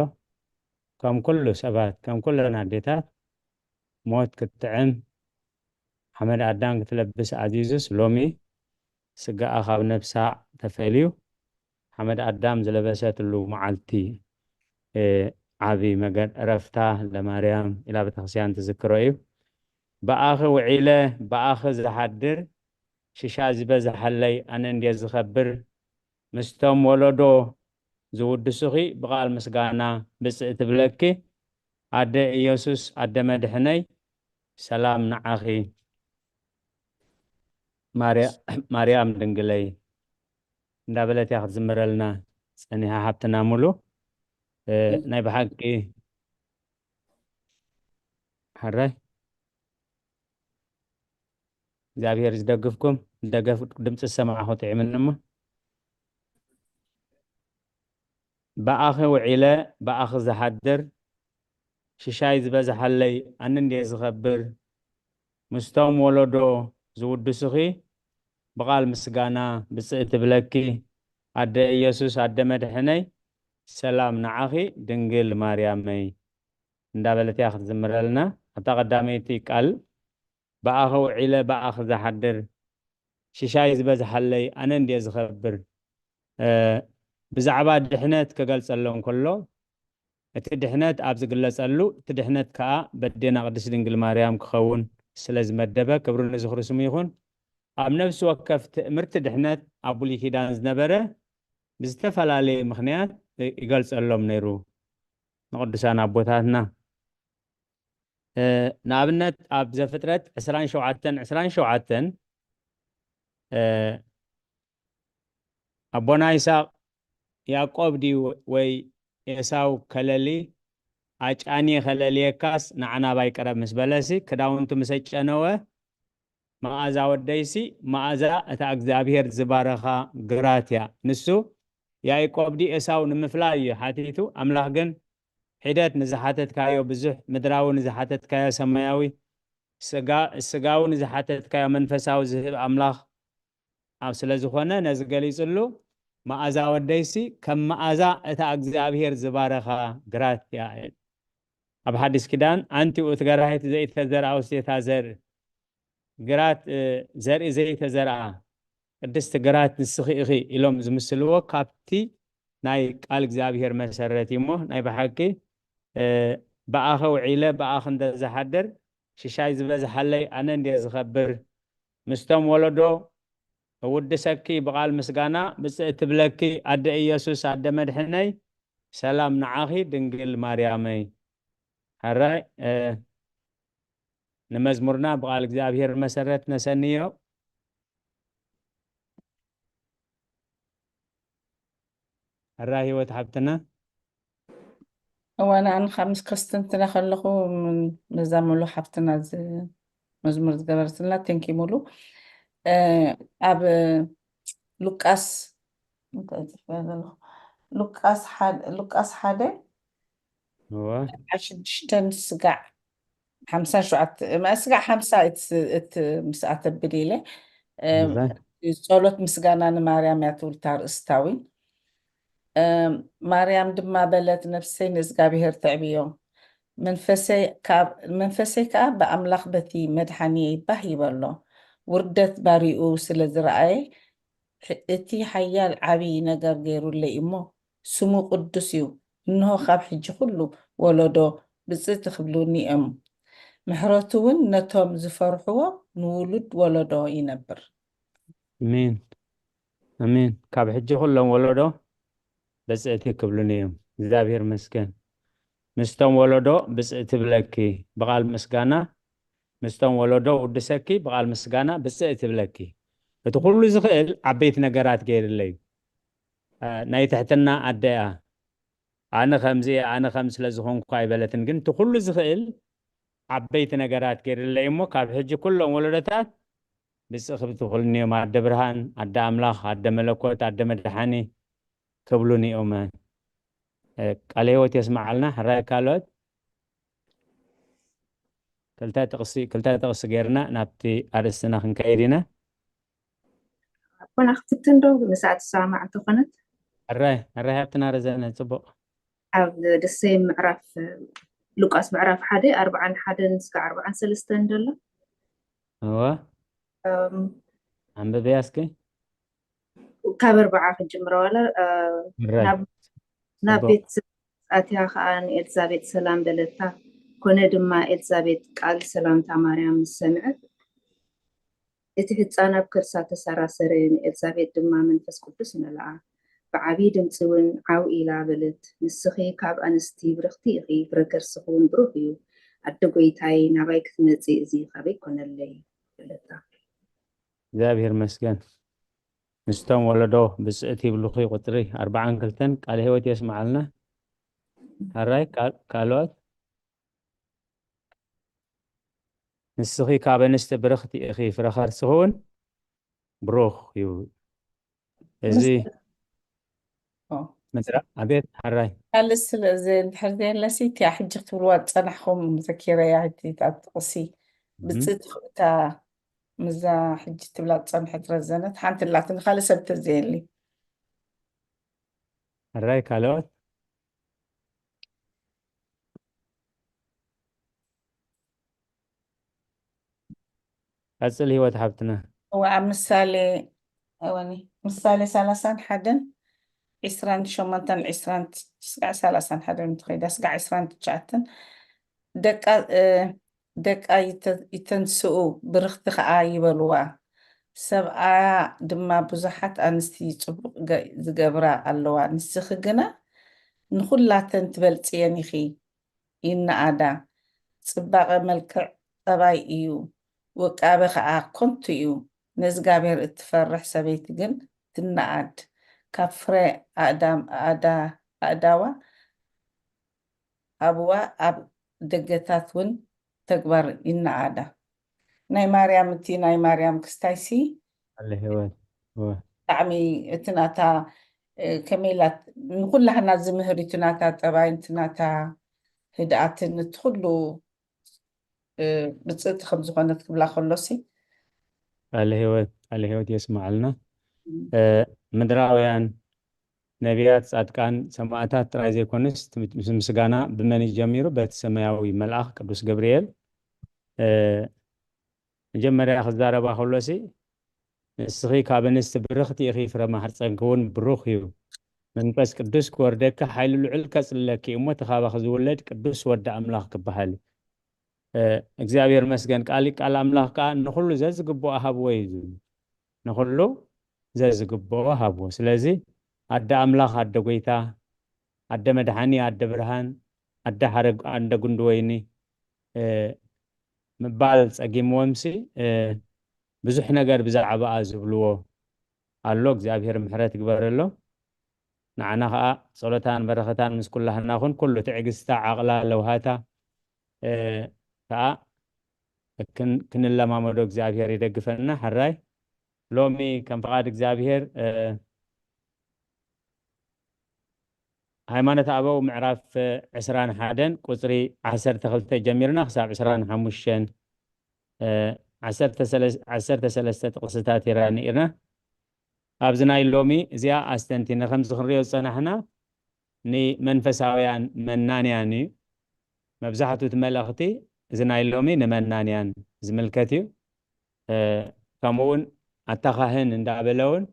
ከም ኩሉ ሰባት፣ ከም ኩለን ኣዴታት ሞት ክትጥዕም ሓመድ ኣዳም ክትለብስ ኣዚዙስ፣ ሎሚ ስጋኣ ካብ ነፍሳ ተፈልዩ ሓመድ ኣዳም ዝለበሰትሉ መዓልቲ፣ እ፣ ዓቢ መገድ ዕረፍታ ለማርያም ኢላ ቤተክርስትያን ትዝክሮ እዩ። ብኣኺ ውዒለ ብኣኺ ዝሓድር ሽሻ ዝበዝሓለይ ኣነ እንድየ ዝኸብር። ምስቶም ወለዶ ዝውድሱኺ ብቓል ምስጋና ብጽእ ትብለኪ። ኣደ ኢየሱስ ኣደ መድሕነይ ሰላም ንዓኺ። ማርያ-፣ ማርያም ድንግለይ እንዳበለት እያ ክትዝምረልና ጸኒሓ ሓብትና ሙሉ። እ፣ ናይ ብሓቂ ሕራይ እግዚኣብሔር ዝደግፍኩም። ደገፍ ድምፂ ዝሰማዕኹ ጥዒምኒ እሞ። ብኣኺ ውዒለ ብኣኺ ዝሓድር ሽሻይ ዝበዝሓለይ ኣነ እንድየ ዝኸብር። ምስቶም ወለዶ ዝውድሱኺ ብቓል ምስጋና ብፅእ ትብለኪ። ኣደ ኢየሱስ ኣደ መድሕነይ ሰላም ንዓኺ ድንግል ማርያመይ እንዳበለት እያ ክትዝምረልና። ኣብታ ቀዳመይቲ ቃል ብኣኺ ውዒለ ብኣኺ ዝሓድር ሽሻይ ዝበዝሓለይ ኣነ እንድየ ዝኸብር። እ፣ ብዛዕባ ድሕነት ክገልጸሎም ከሎ፣ እቲ ድሕነት ኣብ ዝግለጸሉ፣ እቲ ድሕነት ከኣ በዴና ቅድስት ድንግል ማርያም ክኸውን ስለ ዝመደበ፣ ክብሪ ንዝኽሪ ስሙ ይኹን። ኣብ ነፍሲ ወከፍ ትእምርቲ ድሕነት ኣብ ብሉይ ኪዳን ዝነበረ ብዝተፈላለየ ምኽንያት ይገልጸሎም ነይሩ ንቅዱሳን ኣቦታትና። እ፣ ንኣብነት ኣብ ዘፍጥረት ዕስራን ሸውዓተን ዕስራን ሸውዓተን፣ እ፣ ኣቦና ይስሐቅ ያዕቆብ ድዩ ወይ ኤሳው ከለሊ ኣጫኒ ከለልየካስ ንዓናባይ ቅረብ ምስ በለሲ ክዳውንቱ ምስ ኣጨነወ መኣዛ ወደይሲ መኣዛ እታ እግዚኣብሔር ዝባረኻ ግራት እያ። ንሱ ያዕቆብ ድዩ ኤሳው ንምፍላይ እዩ ሓቲቱ። ኣምላኽ ግን ሒደት ንዝሓተትካዮ ብዙሕ፣ ምድራዊ ንዝሓተትካዮ ሰማያዊ፣ ስጋ-፣ ስጋዊ ንዝሓተትካዮ መንፈሳዊ ዝህብ ኣምላኽ ኣብ ስለ ዝኾነ ነዚ ገሊጽሉ። መኣዛ ወደይሲ ከም መኣዛ እታ እግዚኣብሔር ዝባረኻ ግራት እያ። ኣብ ሓዲስ ኪዳን ኣንቲ ውእቱ ገራሂት ዘይተዘርኣ ውስቴታ ዘርኢ ግራት፣ እ፣ ዘርኢ ዘይተዘርኣ ቅድስቲ ግራት ንስኺ ኢኺ ኢሎም ዝምስልዎ ካብቲ ናይ ቃል እግዚኣብሔር መሰረት እዩ እሞ ናይ ብሓቂ፣ እ፣ ብኣኸ ውዒለ ብኣኽ እንደ ዝሓድር ሽሻይ ዝበዝሓለይ ኣነ እንድየ ዝኸብር። ምስቶም ወለዶ እውድሰኪ ብቓል ምስጋና ብፅእ ትብለኪ ኣደ ኢየሱስ ኣደ መድሕነይ ሰላም ንዓኺ ድንግል ማርያመይ። ሕራይ፣ እ፣ ንመዝሙርና ብቓል እግዚኣብሔር መሰረት ነሰንዮ። ሕራይ ህይወት ሓብትና። እዋን ኣነ ካብ ምስ ከስተንትና ከለኹ ም-፣ ነዛ ሙሉ ሓብትና ዝ-፣ መዝሙር ዝገበረትልና፣ ቴንኪ ሙሉ። እ፣ ኣብ ሉቃስ፣ እንታይ ጽሕፈ ዘለኹ? ሉቃስ ሓደ፣ ሉቃስ ሓደ፣ እወ። ኣርብዓ ሽዱሽተን ስጋዕ ሓምሳን ሸውዓተ፣ ማ-፣ ስጋዕ ሓምሳ እት-፣ እት-፣ ምስኣ ተብል ኢለ። እ፣ እወ። ጸሎት ምስጋና ንማርያም እያ ትብል እታ ኣርእስታ እውን። እም፣ ማርያም ድማ በለት፣ ነፍሰይ ንእዝጋብሄር ተዕብዮ፣ መንፈሰይ ካብ-፣ መንፈሰይ ከኣ ብኣምላኽ በቲ መድሓኒየይ ባህ ይበሎ። ውርደት ባሪኡ ስለ ዝረኣየ፣ ሕ-፣ እቲ ሓያል ዓቢ ነገር ገይሩለይ እሞ፣ ስሙ ቅዱስ እዩ። እንሆ ካብ ሕጂ ኩሉ ወለዶ ብጽእቲ ክብሉኒ እዮም። ምሕረቱ እውን ነቶም ዝፈርሕዎ ንውሉድ ወለዶ ይነብር። ኣሜን። ኣሜን። ካብ ሕጂ ኩሎም ወለዶ ብጽእቲ ክብሉኒ እዮም። እግዚኣብሔር መስገን። ምስቶም ወለዶ ብጽእቲ ብለኪ ብቓል ምስጋና፣ ምስቶም ወለዶ ውድሰኪ ብቓል ምስጋና ብጽእቲ ብለኪ። እቲ ኩሉ ዝኽእል ዓበይቲ ነገራት ገይርለይ እዩ። እ፣ ናይ ትሕትና ኣደ እያ። ኣነ ከምዚ እየ፣ ኣነ ከም ስለ ዝኾንኩ ኣይበለትን፣ ግን እቲ ኩሉ ዝኽእል ዓበይቲ ነገራት ገይርለይ እሞ ካብ ሕጂ ኩሎም ወለዶታት ብጽእ ክብትኹልኒ እዮም። ኣደ ብርሃን፣ ኣደ ኣምላኽ፣ ኣደ መለኮት፣ ኣደ መድሓኒ ክብሉኒ እዮም። እ፣ ቃለ ህይወት የስምዓልና። ሕራይ ካልኦት ክልተ ጥቕሲ፣ ክልተ ጥቕሲ ገይርና ናብቲ ኣርእስትና ክንከይድ ኢና። ኣቦና ክትፍትን ዶ ምስኣ ትሰማማዕ እንተኾነት? ሕራይ፣ ሕራይ ሃብትና ረዘነ፣ ጽቡቕ። ኣብ ደሰይ ምዕራፍ፣ ሉቃስ ምዕራፍ ሓደ፣ ኣርብዓን ሓደን እስከ ኣርብዓን ሰለስተን ዘሎ። እወ፣ እም፣ ኣንብብያ እስኪ። ካብ ኣርብዓ ክጅምረ ዋላ፣ እ፣ ሕራይ፣ ናብ፣ ናብ ጽቡቕ። ቤት ኣትያ ኸኣ ንኤልዛቤጥ ሰላም በለታ። ኮነ ድማ ኤልዛቤጥ ቃል ሰላምታ ማርያም ምስ ሰምዐት፣ እቲ ህጻን ኣብ ከርሳ ተሰራሰረ፣ ንኤልዛቤጥ ድማ መንፈስ ቅዱስ መልኣ። ብዓቢ ድምጺ እውን ዓው ኢላ በለት፣ ንስኺ ካብ ኣንስቲ ብርኽቲ ኢኺ፣ ፍረ ከርስኺ እውን ብሩኽ እዩ። ኣደ ጐይታይ፣ ናባይ ክትመጺ እዚ ካበይ ኮነለይ? በለታ። እግዚኣብሔር መስገን። ምስቶም ወለዶ ብጽእቲ ይብሉኺ ቁጽሪ ኣርብዓን ክልተን ቃለ ህይወት የስምዓልና። ሕራይ ካል-፣ ካልኦት? ንስኺ ካብ ኣንስቲ ብርኽቲ ኢኺ፣ ፍረ ከርስኺ እውን ብሩኽ እዩ። እዚ ኦ፣ ምድራ-፣ ኣቤት፣ ሕራይ። ካልእ ስለ ዘ-፣ እንድሕር ዘየለሲ እቲኣ ሕጂ ክትብልዋ ዝጸናሕኹም ዘኪረያ፣ እቲ ኣብ ጥቕሲ እም። ብጽእቲ እታ ምዛ ሕጂ ትብላ ዝጸንሐት ረዘነት ሓንቲ ኣላትኒ፣ ካልእ ሰብ ተዘየሊ። ሕራይ ካልኦት? ቀጽል ህይወት ሓብትና። እወ፣ ኣብ ምሳሌ፣ እወኒ፣ ምሳሌ ሰላሳን ሓደን፣ ዒስራን ሸሞንተን፣ ዒስራን ትሽ-፣ ስጋዕ ሰላሳን ሓደን እንትኸይዳ፣ ስጋዕ ዒስራን ትሽዓተን፣ ደቃ፣ እ፣ ደቃ ይተ-፣ ይተንስኡ፣ ብርኽቲ ኸኣ ይበልዋ። ሰብኣያ ድማ ብዙሓት ኣንስቲ ጽቡቕ ገ-፣ ዝገብራ ኣለዋ። ንስኺ ግና ንኹላተን ትበልጽየን ኢኺ። ይነኣዳ። ጽባቐ መልክዕ ጠባይ እዩ፣ ውቃበ ኸኣ ከንቱ እዩ። ንእዝጋብሄር እትፈርሕ ሰበይቲ ግን ትነኣድ። ካብ ፍረ ኣእዳም-፣ ኣእዳ-፣ ኣእዳዋ ኣብዋ ኣብ ደገታት እውን ተግባር ይነኣዳ። ናይ ማርያም፣ እቲ ናይ ማርያም ክስታይሲ ኣለ ህይወት። እወ። ብጣዕሚ እቲ ናታ፣ እ፣ ከመይ ኢላ ንኹላህና ዝምህር እዩ። እቲ ናታ ጠባይ፣ እቲ ናታ ህድኣትን እቲ ኩሉ፣ እ፣ ብጽእቲ ከም ዝኾነት ክብላ ከሎሲ። ቃለ ህይወት፣ ቃለ ህይወት የስምዓልና። እ፣ ምድራውያን ነቢያት፣ ጻድቃን፣ ሰማእታት ጥራይ ዘይኮኑስ፣ ምስ ምስጋና ብመን እዩ ጀሚሩ? በቲ ሰማያዊ መልኣኽ ቅዱስ ገብርኤል። እ፣ መጀመርያ ክዛረባ ከሎሲ፣ "ንስኺ ካብ ኣንስቲ ብርኽቲ ኢኺ፣ ፍረ ማሕጸንኪ እውን ብሩኽ እዩ። መንፈስ ቅዱስ ክወርደኪ፣ ሓይሊ ልዑል ከጽልለኪ እዩ እሞ፣ እቲ ካባኺ ዝውለድ ቅዱስ ወዲ ኣምላኽ ክበሃል እዩ።" እ፣ እግዚኣብሔር መስገን፣ ቃል፣ ቃል ኣምላኽ ከኣ ንኹሉ ዘዝግብኦ ሃብዎ እዩ ዝብል። ንኹሉ ዘዝግብኦ ሃብዎ። ስለዚ ኣደ ኣምላኽ፣ ኣደ ጐይታ፣ ኣደ መድሓኒ፣ ኣደ ብርሃን፣ ኣደ ሓረግ፣ ኣደ ጉንዲ ወይኒ፣ እ፣ ምባል ጸጊምዎምሲ፣ እ፣ ብዙሕ ነገር ብዛዕባኣ ዝብልዎ ኣሎ። እግዚኣብሔር ምሕረት ይግበረሎም። ንዓና ኸኣ ጸሎታን በረኸታን ምስ ኩላህና ኩን። ኩሉ ትዕግስታ፣ ዓቕላ፣ ለውሃታ፣ እ፣ ከኣ ክን-፣ ክንለማመዶ እግዚኣብሔር ይደግፈና። ሕራይ ሎሚ ከም ፍቓድ እግዚኣብሔር፣ እ፣ ሃይማኖት ኣበው ምዕራፍ ዕስራን ሓደን ቁጽሪ ዓሰርተ ክልተ ጀሚርና ክሳብ ዕስራን ሓሙሽተን፣ እ፣ ዓሰርተ ሰለስተ፣ ዓሰርተ ሰለስተ ጥቕስታት ኢና ነይርና። ኣብዚ ናይ ሎሚ እዚኣ ኣስተንቲነ ከምዚ ክንሪኦ ዝጸናሕና ንመንፈሳውያን መናንያን እዩ። መብዛሕትኡ እቲ መልእኽቲ እዚ ናይ ሎሚ ንመናንያን ዝምልከት እዩ። እ፣ ከምኡ እውን ኣታ ካህን እንዳበለ እውን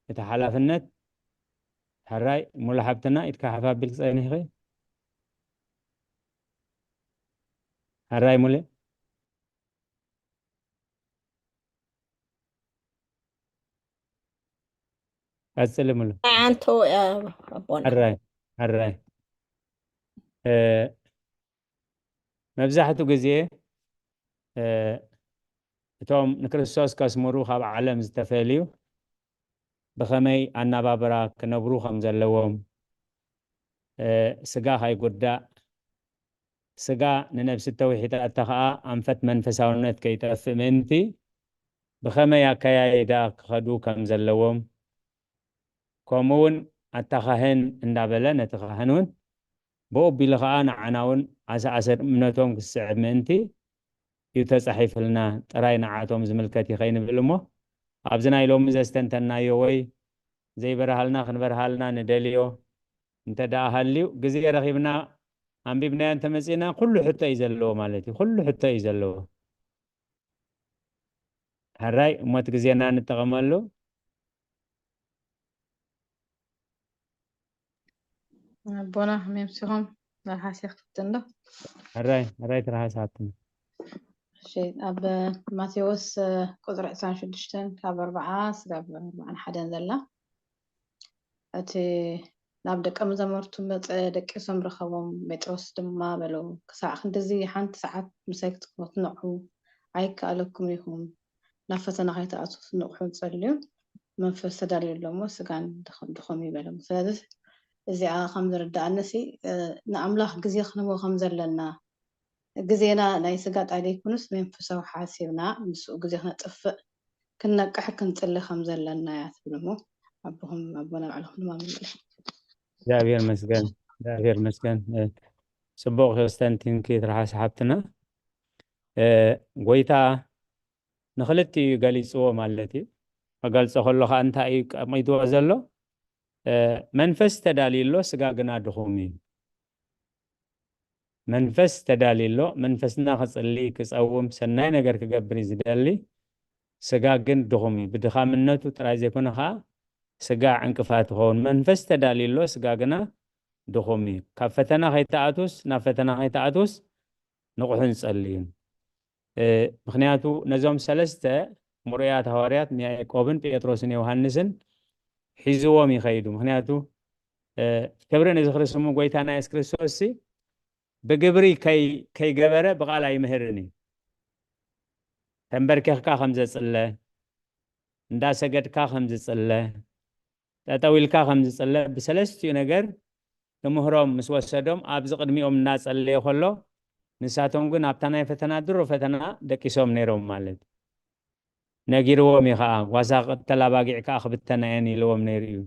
እቲ ሓላፍነት፣ ሕራይ ሙሉ ሓብትና፣ ኢድካ ሓፍ ኣቢልኪ ጸኒሕኺ። ሕራይ ሙሉ። ቀጽሊ ሙሉ። ኣንቶ ኣቦና። ሕራይ፣ ሕራይ። እ፣ መብዛሕትኡ ግዜ፣ እ፣ እቶም ንክርስቶስ ከስምሩ ካብ ዓለም ዝተፈልዩ ብኸመይ ኣናባብራ ክነብሩ ከም ዘለዎም፣ እ፣ ስጋ ካይጉዳእ፣ ስጋ ንነብሲ ተውሒጣታ ኸኣ ኣንፈት መንፈሳውነት ከይጠፍእ ምእንቲ ብኸመይ ኣከያይዳ ክኸዱ ከም ዘለዎም፣ ከምኡ እውን ኣታ ካህን እንዳበለ ነቲ ካህን እውን ብኡ ኣቢሉ ኸኣ ንዓና እውን ኣሰኣሰር እምነቶም ክስዕብ ምእንቲ እዩ ተጻሒፍልና። ጥራይ ንዓቶም ዝምልከት እዩ ከይንብል እሞ፣ ኣብዚ ናይ ሎሚ ዘስተንተናዮ ወይ ዘይበርሃልና ክንበርሃልና ንደልዮ እንተ ደኣ ሃልዩ፣ ግዜ ረኺብና ኣንቢብናዮ እንተመጺእና፣ ኩሉ ሕቶ እዩ ዘለዎ ማለት እዩ። ኩሉ ሕቶ እዩ ዘለዎ። ሕራይ እሞ እቲ ግዜና ንጠቐመሉ። ኣቦና ከመይ ኣምሲኹም? መልሓስ ይኽፍት እንዶ? ሕራይ፣ ሕራይ ትርሃስ ሃብትና። እሺ፣ ኣብ ማቴዎስ፣ እ፣ ቁጽሪ ዕስራን ሽዱሽተን ካብ ኣርብዓ ስጋብ ኣርብዓን ሓደን ዘላ፣ እቲ ናብ ደቀ መዛሙርቱ መጸ፣ ደቂሶም ረኸቦም። ጴጥሮስ ድማ በሎም፣ "ክሳዕ ክንድዚ ሓንቲ ሰዓት ምሳይ ክትጽ-፣ ክትነቕሑ ኣይከኣለኩምን ኢኹም? ናብ ፈተና ከይትኣትዉ ንቕሑን ጸልዩን፣ መንፈስ ተዳልዩ ኣሎ እሞ፣ ስጋን ድኹ-፣ ድኹም እዩ" በሎም። ስለዚ እዚኣ ከም ዝርድኣኒ ሲ፣ እ፣ ንኣምላኽ ግዜ ክንህቦ ከም ዘለና፣ ግዜና ናይ ስጋ ጥራይ ዘይኮኑስ መንፈሳዊ ሓሲብና ምስኡ ግዜ ክነጥፍእ፣ ክንነቅሕ፣ ክንጽሊ ከም ዘለና እያ ትብል እሞ፣ ኣቦኹም፣ ኣቦና ባዕልኹም ድማ ምልእ። እግዚኣብሔር መስገን፣ እግዚኣብሔር መስገን። እ፣ ጽቡቕ ከስተንቲንኪ ትርሓስ ሓብትና። እ፣ ጎይታ ንኽልቲኡ እዩ ገሊጽዎ ማለት እዩ። ክገልጾ ከሎ ኸኣ እንታይ እዩ ቀሚጥዎ ዘሎ? እ፣ መንፈስ ተዳልዩ ኣሎ፣ ስጋ ግና ድኹም እዩ። መንፈስ ተዳልዩ ኣሎ፣ መንፈስና ክጽሊ፣ ክጸውም፣ ሰናይ ነገር ክገብር እዩ ዝደሊ። ስጋ ግን ድኹም እዩ። ብድኻምነቱ ጥራይ ዘይኮነ ኸኣ ስጋ ዕንቅፋት ይኸውን። መንፈስ ተዳልዩ ኣሎ፣ ስጋ ግና ድኹም እዩ። ካብ ፈተና ከይትኣትውስ፣ ናብ ፈተና ከይትኣትውስ ንቑሕን ጸልዩን። እ፣ ምኽንያቱ ነዞም ሰለስተ ምሩያት ሃዋርያት ንያዕቆብን ጴጥሮስን ዮሃንስን ሒዝዎም ይኸይዱ። ምኽንያቱ፣ እ፣ ክብሪ ንዝኽሪ ስሙ ጎይታና የሱስ ክርስቶስ ሲ ብግብሪ ከይ-፣ ከይገበረ ብቓል ኣይምህርን እዩ። ተንበርኪኽካ ከም ዘጽለ፣ እንዳሰገድካ ከም ዝጽለ፣ ጠጠው ኢልካ ከም ዝጽለ፣ ብሰለስቲኡ ነገር ትምህሮም ምስ ወሰዶም፣ ኣብዚ ቅድሚኦም እናጸለየ ከሎ፣ ንሳቶም ግን ኣብታ ናይ ፈተና፣ ድሮ ፈተና ደቂሶም ነይሮም ማለት እዩ። ነጊርዎም እዩ ኸኣ፣ "ጓሳ ክቕተል ኣባጊዕ ከኣ ክብተና እየን" ኢልዎም ነይሩ እዩ።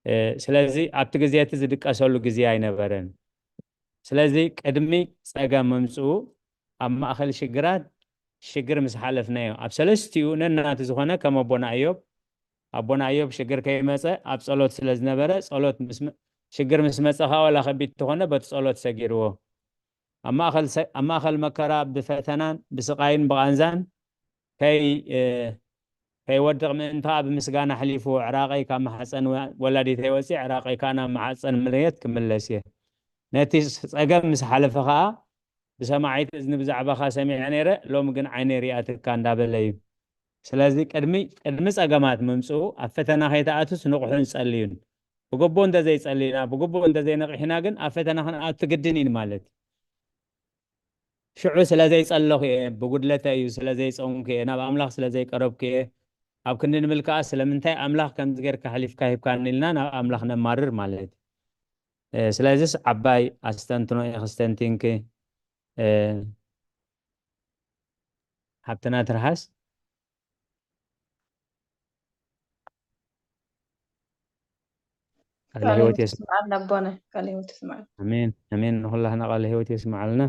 እ፣ ስለዚ ኣብቲ ግዜ እቲ ዝድቀሰሉ ግዜ ኣይነበረን። ስለዚ ቅድሚ ጸገም ምምጽኡ ኣብ ማእከል ሽግራት ሽግር ምስ ሓለፍናዮ፣ ኣብ ሰለስቲኡ ነናቱ ዝኾነ ከም ኣቦና እዮብ፣ ኣቦና እዮብ ሽግር ከይመጸ ኣብ ጸሎት ስለ ዝነበረ፣ ጸሎት ምስ መ-፣ ሽግር ምስ መጸ ኸኣ ዋላ ከቢድ እንተኾነ በቲ ጸሎት ሰጊርዎ። ኣብ ማእከል ሰ-፣ ኣብ ማእከል መከራ ብፈተናን ብስቓይን ብቓንዛን ከይ-፣ እ፣ ከይወድቕ ምእንቲ ኸኣ ብምስጋና ኣሕሊፍዎ። "ዕራቐይ ካብ ማሕጸን ወ-፣ ወላዲተይ ወጺእ፣ ዕራቐይ ከኣ ናብ ማሕጸን መሬት ክምለስ እየ። ነቲ ስ-፣ ጸገም ምስ ሓለፈ ኸኣ ብሰማዒት እዝኒ ብዛዕባኻ ሰሚዐ ነይረ፣ ሎሚ ግን ዓይነይ ሪኣትካ" እንዳበለ እዩ። ስለዚ ቅድሚ፣ ቅድሚ ጸገማት ምምጽኡ ኣብ ፈተና ከይትኣቱስ ንቑሕን ጸልዩን። ብግቡእ እንተ ዘይጸሊና፣ ብግቡእ እንተ ዘይነቒሕና ግን ኣብ ፈተና ክንኣቱ ግድን እዩ ማለት እዩ። ሽዑ ስለ ዘይጸለኹ እየ፣ ብጉድለተይ እዩ፣ ስለ ዘይጸምኩ እየ፣ ናብ ኣምላኽ ስለ ዘይቀረብኩ እየ፣ ኣብ ክንዲ ንምልክኣ ስለምንታይ ኣምላኽ ከምዚ ጌርካ ኣሕሊፍካ ሂብካኒ ኢልና ናብ ኣምላኽ ነማርር ማለት እዩ። እ፣ ስለዚስ ዓባይ ኣስተንትኖ እየ ክስተንቲንኪ። እ፣ ሓብትና ትርሓስ። ቃለ ቃለ ህይወት ህይወት የስ-፣ ይስምዓልና ኣቦና፣ ቃለ ህይወት ይስምዓልና። ኣሜን፣ ኣሜን። ንኹላህና ቃለ ህይወት የስምዓልና።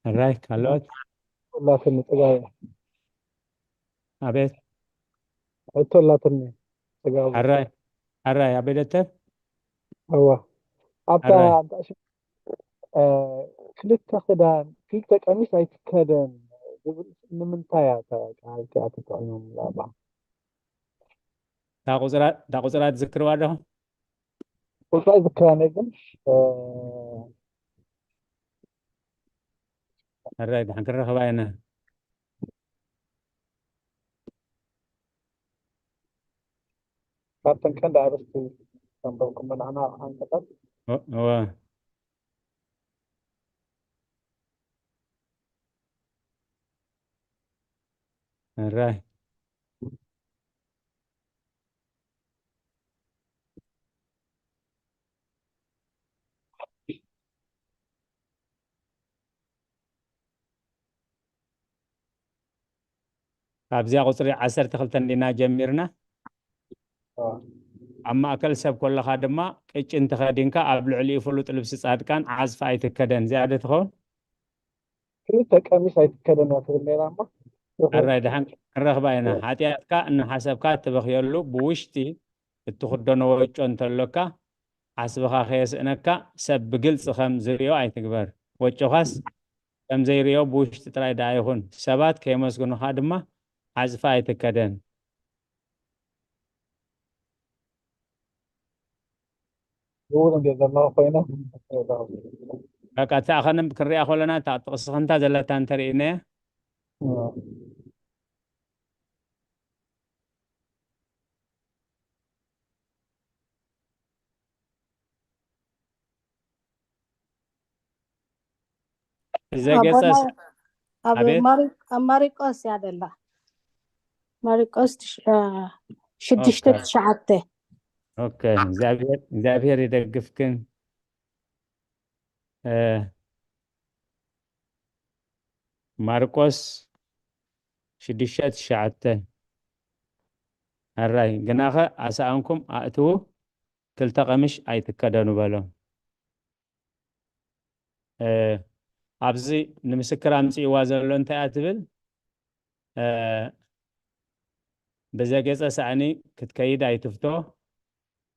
ሕራይ ካልኦት? ላትኒ ጽጋቡ ኣቤት። ሕቶ ላትኒ ጽጋቡ ሕራይ ሕራይ ኣቤት ዶክተር። እዋ ኣብታ ሕራይ ኣብታ ሽ- እ፣ ክልተ ክዳን ክልተ ቀሚስ ኣይትከደን ዝብል ንምንታይ እያ እታ ቃል እቲኣ ተጠቒሞም ዛባ እታ ቁፅራ እታ ቁፅራ ትዝክርዋ ኣለኹ? ቁፅራ ይዝክራኒ ግን እ፣ ሕራይ ድሓን ክንረኽባ ኢና። ካብተን ቀንዲ ኣርእስቲ ዘንበብኩሞ ንዓና ኣንቀጸት እወ። ሕራይ ካብዚኣ ቁፅሪ ዓሰርተ ክልተ እንዲና ጀሚርና። ኣብ ማእከል ሰብ ከለኻ ድማ ቅጭን ተኸዲንካ ኣብ ልዕሊኡ ፍሉጥ ልብሲ ጻድቃን ዓጽፊ ኣይትከደን። እዚኣ ዶ ትኸውን? ክልተ ቀሚስ ኣይትከደን እያ ትብል ነይራ እሞ ሕራይ ድሓን ክንረኽባ ኢና። ሓጢኣትካ እናሓሰብካ እትበኽየሉ ብውሽጢ እትኽደኖ ወጮ እንተሎካ ዓስብኻ ከየስእነካ ሰብ ብግልጺ ከም ዝርእዮ ኣይትግበር። ወጮኻስ ከም ዘይርእዮ ብውሽጢ ጥራይ ደኣ ይኹን። ሰባት ከየመስግኑኻ ድማ ዓጽፊ ኣይትከደን። ዝውል እንደ ዘለኹ ኮይነ በቃ እታ ኸነ ክንሪኣ ከለና እታ ጥቕሲ ኸንታ ዘለታ እንተርእይናያ ብዘገፀ ኣቦና ኣብ ኣቤት ማሪ- ኣብ ማሪቆስ እያ ደላ። ማሪቆስ ትሽ- አ፣ ሽዱሽተ ኦኬ ትሽዓተ ኦኬ። እግዚኣብሔር እግዚኣብሔር ይደግፍክን። እ፣ ማርቆስ ሽዱሽተ ትሽዓተ። ሕራይ ግናኸ ኣሰኣንኩም ኣእትዉ፣ ክልተ ቀምሽ ኣይትከደኑ በሎም። እ፣ ኣብዚ ንምስክር ኣምፅእዋ ዘሎ እንታይ እያ ትብል? እ፣ ብዘገፀ ሳእኒ ክትከይድ ኣይትፍቶ።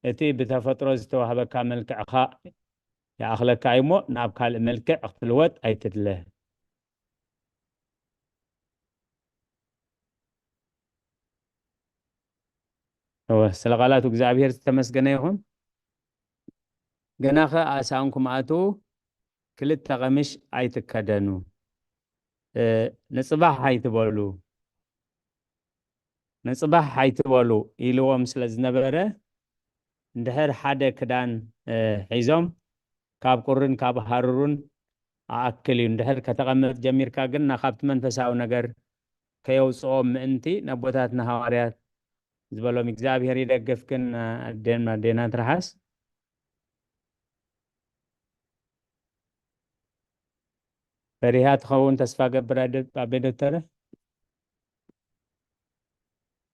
እቲ ብተፈጥሮ ዝተዋህበካ መልክዕኻ ይኣኽለካ እዩ እሞ ናብ ካልእ መልክዕ ክትልወጥ ኣይትድለ። እወ፣ ስለ ቃላቱ እግዚኣብሔር ዝተመስገነ ይኹን። ግናኸ ኣሳንኩም ኣትዉ ክልተ ቀምሽ ኣይትከደኑ፣ እ፣ ንጽባሕ ኣይትበሉ፣ ንጽባሕ ኣይትበሉ ኢልዎም ስለ ዝነበረ፣ እንድሕር ሓደ ክዳን፣ እ፣ ሒዞም ካብ ቁርን ካብ ሃሩሩን ኣኣክል እዩ። እንድሕር ከተቐምጥ ጀሚርካ ግን፣ ና-፣ ካብቲ መንፈሳዊ ነገር ከየውጽኦም ምእንቲ፣ ነቦታትና ሃዋርያት ዝበሎም እግዚኣብሔር ይደግፍክን፣ ኣዴን ኣዴና ትርሓስ። ፈሪሃ ትኸውን ተስፋ ገብር ኣደ-፣ ኣቤ ዶክተረ።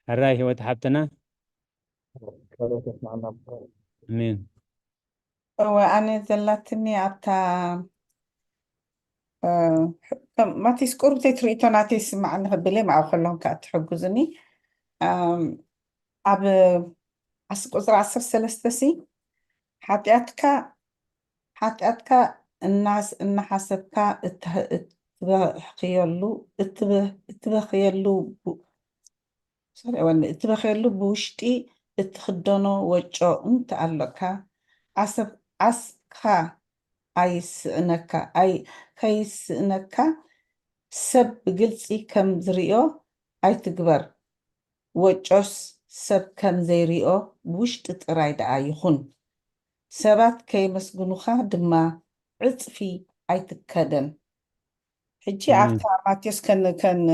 ሕራይ ህይወት ሓብትና። ካልኦት የስማዕና። ኣሜን። እወ፣ ኣነ ዘላትኒ ኣብታ፣ እ፣ ማቴስ ቁርብተይ ትርኢቶ ናተይ ስማዕኒ ክብል እየ፣ ኣብኡ ከለኹም ከኣ ትሕግዙኒ። ኣም፣ ኣብ ዓስ-፣ ቁጽሪ ዓሰርተ ሰለስተ ሲ፣ ሓጢኣትካ፣ ሓጢኣትካ እናስ-፣ እናሓሰብካ እትህ-፣ እትበኽየሉ፣ እትበ-፣ እትበኽየሉ ቡ-፣ ሶሪ፣ እወኒ፣ እትበኽየሉ ብውሽጢ እትኽደኖ ወጮ እንተ ኣሎካ፣ ዓሰብ-፣ ዓስብኻ ኣይስእነካ፣ ኣይ-፣ ከይስእነካ፣ ሰብ ብግልጺ ከም ዝርእዮ ኣይትግበር። ወጮስ ሰብ ከም ዘይርእዮ ብውሽጢ ጥራይ ደኣ ይኹን። ሰባት ከየመስግኑኻ ድማ ዕጽፊ ኣይትከደን። ሕጂ ኣሜን። ኣብታ ማቴዎስ ከን-፣ ከን-፣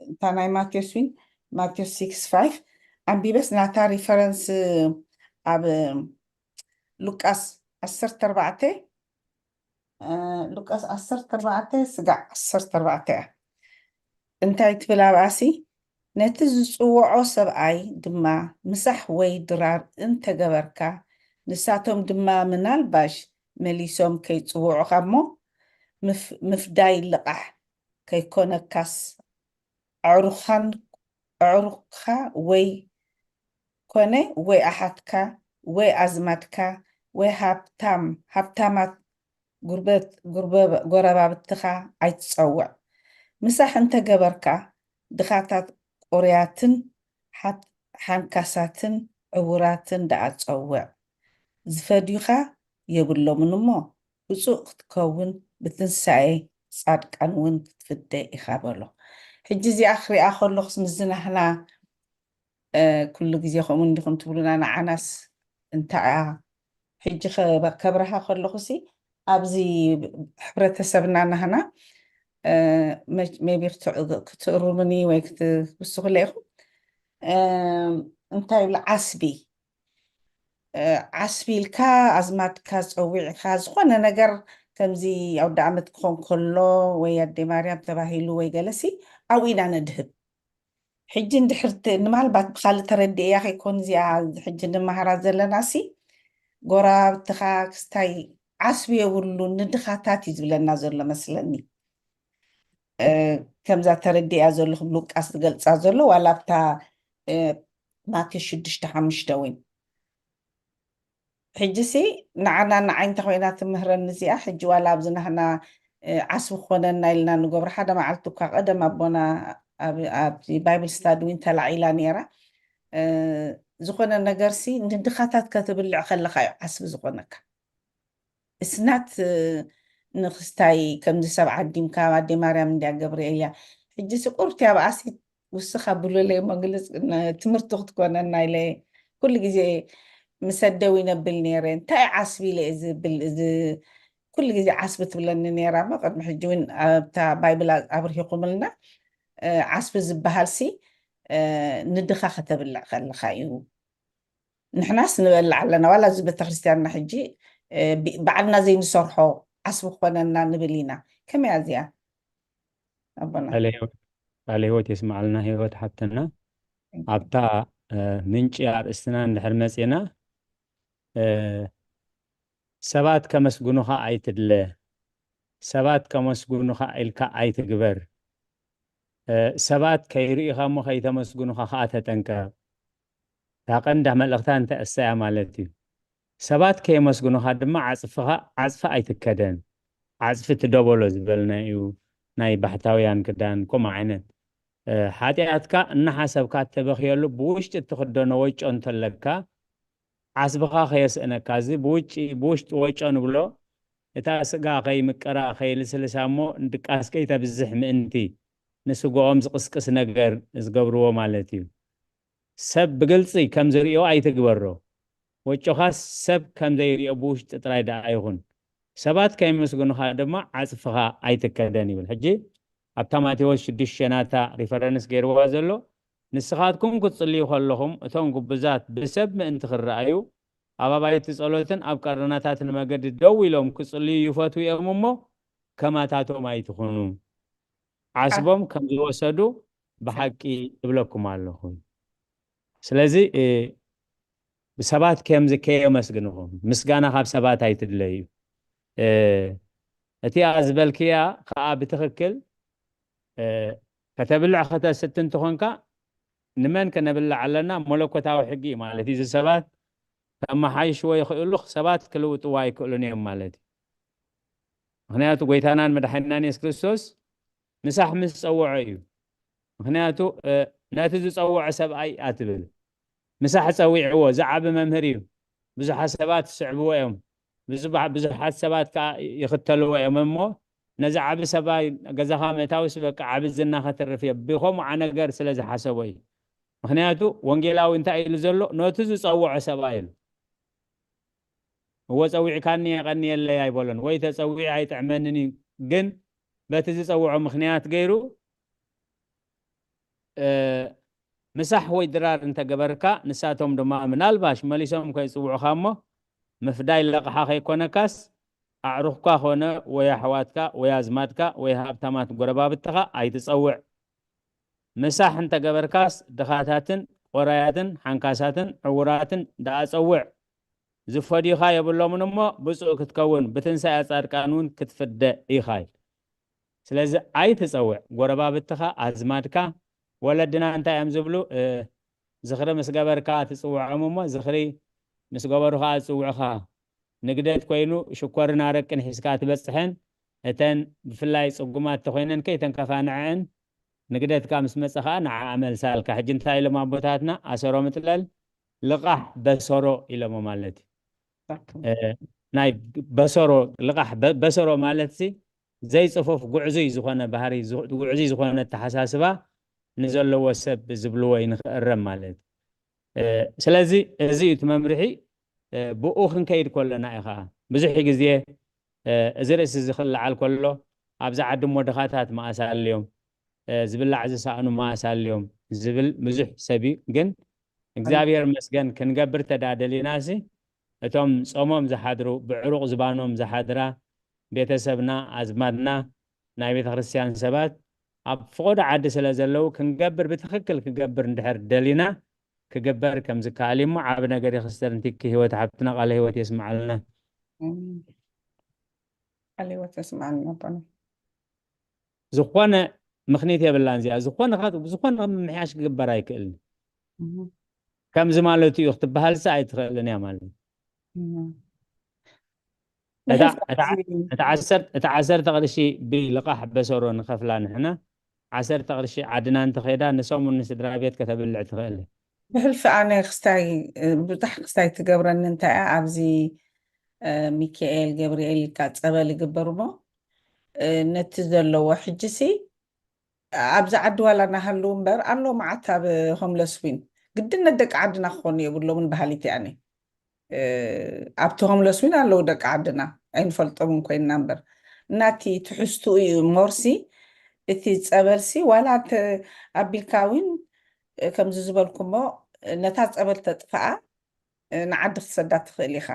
እታ ናይ ማቴዎስ ዊን፣ ማቴዎስ ሲክስ ፋይቭ ኣንቢበስ ናታ ሪፈረንስ ኣብ ሉቃስ ዓሰርተ ኣርባዕተ፣ እ፣ ሉቃስ ዓሰርተ ኣርባዕተ ስጋዕ ዓሰርተ ኣርባዕተ እያ። እንታይ ትብል ኣብኣሲ? "ነቲ ዝጽውዖ ሰብኣይ ድማ ምሳሕ ወይ ድራር እንተገበርካ፣ ንሳቶም ድማ ምናልባሽ መሊሶም ከይጽውዑኻ እሞ፣ ምፍዳይ ልቓሕ ከይኮነካስ፣ ኣዕሩኽካ ወይ ኮነ ወይ ኣሓትካ ወይ ኣዝማድካ ወይ ሃብታም ሃብታማት ጎረባብትኻ ኣይትጸውዕ። ምሳሕ እንተገበርካ፣ ድኻታት፣ ቆርያትን ሓንካሳትን ዕውራትን ደኣ ጸውዕ። ዝፈድዩኻ የብሎምን እሞ፣ ብፁዕ ክትከውን ብትንሳኤ ጻድቃን እውን ክትፍደ ኢኻ በሎ። ሕጂ እዚኣ ክሪኣ ከለኹስ ምስዚ ናህና ኩሉ ግዜ ከምኡ እንዲኹም ትብሉና፣ ንዓናስ እንታይ እያ? ሕጂ ከብርሃ ከለኹሲ ኣብዚ ሕብረተሰብና ናህና ሜቢ ክትእሩምኒ ወይ ክትውስኹለ ኢኹም። እንታይ ይብሉ? ዓስቢ ዓስቢ ኢልካ ኣዝማድካ ጸዊዕካ ዝኾነ ነገር ከምዚ ኣውደ ዓመት ክኾን ከሎ ወይ ኣደ ማርያም ተባሂሉ ወይ ገለሲ ኣብኡ ኢና ነድህብ። ሕጂ እንድሕር ት- ንማልባት ብኻልእ ተረዲእያ ከይኮን እዚኣ ሕጂ ንመሃራ ዘለና ሲ ጎረባብትኻ ክስታይ ዓስቢ የብሉን ንድኻታት እዩ ዝብለና ዘሎ መስለኒ። እ፣ ከምዛ ተረዲእያ ዘለኹ ሉቃስ ዝገልጻ ዘሎ ዋላ ኣብታ እ፣ ማቴዎስ ሽዱሽተ ሓሙሽተ እውን ሕጂ ሲ ንዓና ንዓይ እንተ ኮይና ትምህረኒ እዚኣ ሕጂ ዋላ ኣብዚ ናህና ዓስቢ ክኾነና ኢልና ንገብሮ ሓደ መዓልቲ እኳ ቀደም ኣቦና ኣብዚ ባይብል ስታዲ እውን ተላዒላ ነይራ። ዝኾነ ነገር ሲ ንድኻታት ከተብልዕ ከለኻ እዩ ዓስቢ ዝኾነካ። እስናት ንክስታይ ከምዚ ሰብ ዓዲምካ ኣዴ ማርያም እንዲያ ገብርኤል እያ። ሕጂ ሲ ቁርቲ ኣብኣሲ ውስኽ ኣብሉለይ እሞ ግልጽ ትምህርቲ ክትኮነና ኢለ ኩሉ ግዜ ምስ ኣደው ይነብል ነይረ። እንታይ ዓስቢ ኢለ እየ ዝብል እዚ ኩሉ ግዜ ዓስቢ ትብለኒ ነይራ እሞ ቅድሚ ሕጂ እውን ኣብታ ባይብል ኣብርሂኹምልና ዓስቢ ዝበሃል ሲ ንድኻ ከተብልዕ ከለኻ እዩ። ንሕናስ ንበልዕ ኣለና ዋላ እዚ ቤተክርስትያንና ሕጂ ባዕልና ዘይንሰርሖ ዓስቢ ክኾነና ንብል ኢና። ከመይ እዚኣ ኣቦና? ቃለ ህይወት የስማዓልና ህይወት ሓብትና። ኣብታ ምንጪ ኣርእስትና እንድሕር መፂና ሰባት ከመስግኑኻ ኣይትድለ፣ ሰባት ከመስግኑኻ ኢልካ ኣይትግበር፣ ሰባት ከይርእኻ እሞ ከይተመስግኑኻ ከዓ ተጠንቀቕ። እታ ቀንዳ መልእኽታ እንታይ እሳያ ማለት እዩ። ሰባት ከየመስግኑኻ ድማ ዓፅፍኻ ዓፅፊ ኣይትከደን። ዓፅፊ ትደበሎ ዝበልና እዩ ናይ ባሕታውያን ክዳን ከምኡ ዓይነት ሓጢኣትካ እናሓሰብካ እተበኽየሉ ብውሽጢ እትኽደኖ ወጮ እንተለካ ዓስብኻ ከየስእነካ። እዚ ብውጭ ብውሽጢ ወጮ ንብሎ እታ ስጋ ከይምቀራ ከይልስልሳ እሞ ድቃስ ከይተብዝሕ ምእንቲ ንስግኦም ዝቕስቅስ ነገር ዝገብርዎ ማለት እዩ። ሰብ ብግልፂ ከም ዝርእዮ ኣይትግበሮ። ወጮኻስ ሰብ ከም ዘይርእዮ ብውሽጢ ጥራይ ደኣ ይኹን። ሰባት ከየመስግኑኻ ድማ ዓፅፍኻ ኣይትከደን ይብል። ሕጂ ኣብታ ማቴዎስ ሽዱሽተ ናታ ሪፈረንስ ገይርዋ ዘሎ ንስኻትኩም ክትፅልዩ ከለኹም እቶም ግቡዛት ብሰብ ምእንቲ ክረኣዩ ኣብ ኣባይቲ ጸሎትን ኣብ ቀረናታት ንመገዲ ደው ኢሎም ክጽልዩ ይፈትዉ እዮም እሞ ከማታቶም ኣይትኹኑ። ዓስቦም ከም ዝወሰዱ ብሓቂ እብለኩም ኣለኹ። ስለዚ ብሰባት ከምዚ ከየመስግንኹም ምስጋና ካብ ሰባት ኣይትድለዩ። እቲኣ ዝበልክያ ከዓ ብትኽክል ከተብልዕ ከተስቲ እንትኾንካ ንመን ከነብልዕ ኣለና? መለኮታዊ ሕጊ እዩ ማለት እዩ። እዚ ሰባት ከመሓይሽዎ ይኽእሉ፣ ሰባት ክልውጥዎ ኣይክእሉን እዮም ማለት እዩ። ምኽንያቱ ጎይታናን መድሓኒናን የሱስ ክርስቶስ ምሳሕ ምስ ጸውዖ እዩ። ምኽንያቱ ነቲ ዝጸውዖ ሰብኣይ ኣትብል ምሳሕ ጸዊዕዎ ዝዓቢ መምህር እዩ። ብዙሓት ሰባት ዝስዕብዎ እዮም። ብዙሓት ሰባት ከዓ ይኽተልዎ እዮም እሞ ነዚ ዓቢ ሰብኣይ ገዛኻ ምእታውስ በቃ ዓቢ ዝና ከተርፍ እየ ብኸምኡ ነገር ስለ ዝሓሰቦ እዩ። ምኽንያቱ ወንጌላዊ እንታይ ኢሉ ዘሎ ነቲ ዝጸውዖ ሰብኣይ ኢሉ እወ ጸዊዕካኒ የቐንየለይ ኣይበሎን ወይ ተጸዊዐ ኣይጥዕመንን እዩ ግን በቲ ዝጸውዖ ምኽንያት ገይሩ ምሳሕ ወይ ድራር እንተገበርካ ንሳቶም ድማ ምናልባሽ መሊሶም ከይጽውዑኻ እሞ ምፍዳይ ለቕሓ ከይኮነካስ ኣዕሩኽካ ኾነ ወይ ኣሕዋትካ ወይ ኣዝማድካ ወይ ሃብታማት ጎረባብትኻ ኣይትጸውዕ። ምሳሕ እንተገበርካስ ድኻታትን ቆራያትን ሓንካሳትን ዕውራትን ደኣ ጸውዕ። ዝፈድዩኻ የብሎምን እሞ ብፁዕ ክትከውን ብትንሳኤ ጻድቃን እውን ክትፍደ ኢኻ። ስለዚ ኣይትጸውዕ፣ ጎረባብትኻ፣ ኣዝማድካ፣ ወለድና እንታይ እዮም ዝብሉ? ዝኽሪ ምስ ገበርካ ትጽውዖም እሞ ዝኽሪ ምስ ገበሩ ከኣ ዝጽውዑኻ። ንግደት ኮይኑ ሽኮርን ኣረቅን ሒዝካ ትበጽሐን፣ እተን ብፍላይ ጽጉማት ተኾይነን ከይተንከፋንዐአን፣ ንግደትካ ምስ መጸ ከኣ ንዓኣ መልሳልካ። ሕጂ እንታይ ኢሎም ኣቦታትና? ኣሰሮ ምጥለል ልቓሕ በሰሮ ኢሎሞ ማለት እዩ። ናይ በሰሮ ልቓሕ በ- በሰሮ ማለት ሲ ዘይጽፉፍ ጉዕዙይ ዝኾነ ባህሪ፣ ዝ- ጉዕዙይ ዝኾነ ኣተሓሳስባ ንዘለዎ ሰብ ዝብልዎ እዩ ንኽእረም ማለት። ስለዚ እዚ እዩ እቲ መምርሒ። ብኡ ክንከይድ ከለና እዩ ከዓ ብዙሕ ግዜ እዚ ርእሲ እዚ ክለዓል ከሎ ኣብዚ ዓዲ እሞ ድኻታት መኣስ ኣልዮም፣ ዝብላዕ ዝሰኣኑ መኣስ ኣልዮም ዝብል ብዙሕ ሰብ እዩ። ግን እግዚኣብሔር መስገን ክንገብር ተዳደሊናሲ እቶም ጾሞም ዝሓድሩ፣ ብዕሩቕ ዝባኖም ዝሓድራ ቤተሰብና፣ ኣዝማድና፣ ናይ ቤተ ክርስቲያን ሰባት ኣብ ፍቆዶ ዓዲ ስለ ዘለዉ ክንገብር ብትኽክል ክገብር እንድሕር ደሊና ክግበር ከም ዝከኣል እሞ ዓቢ ነገር ይኽስተር። እንትኪ ህይወት ሓብትና ቃለ ህይወት የስምዓልና። ቃለ ህይወት የስምዓልና ኣቦና። ዝኾነ ምኽኒት የብላን እዚኣ። ዝኾነ ዝኾነ ምምሕያሽ ክግበር ኣይክእልን። ከምዚ ማለቱ እዩ ክትበሃልሲ ኣይትኽእልን እያ ማለት እዩ። እታ ዓሰርተ ቅርሺ ብልቓሕ በሰሮ ንኸፍላ ንሕና ዓሰርተ ቅርሺ ዓድና እንተኸይዳ ንሰሙን ንስድራ ቤት ከተብልዕ ትኽእል። ብሕልፊ ኣነ ክስታይ ብዙሕ ክስታይ ትገብረኒ እንታይ እያ ኣብዚ ሚካኤል ገብርኤል ኢልካ ጸበል ይግበር እሞ ነቲ ዘለዎ ሕጂሲ ኣብዚ ዓዲ ዋላ እናሃለዉ እምበር ኣሎ መዓት ኣብ ሆምለስ ዊን ግድነት ደቂ ዓድና ክኾኑ የብሎምን በሃሊት እያ ኣነ። ኣብቲ ሆምለስ ዊን ኣለዉ ደቂ ዓድና ኣይንፈልጦምን ኮይንና እምበር እናቲ ትሕዝትኡ እዩ ሞርሲ እቲ ጸበልሲ ዋላ እንተ ኣቢልካ ዊን ከምዚ ዝበልኩሞ ነታ ጸበል ተጥፍኣ ንዓዲ ክትሰዳ ትኽእል ኢኻ።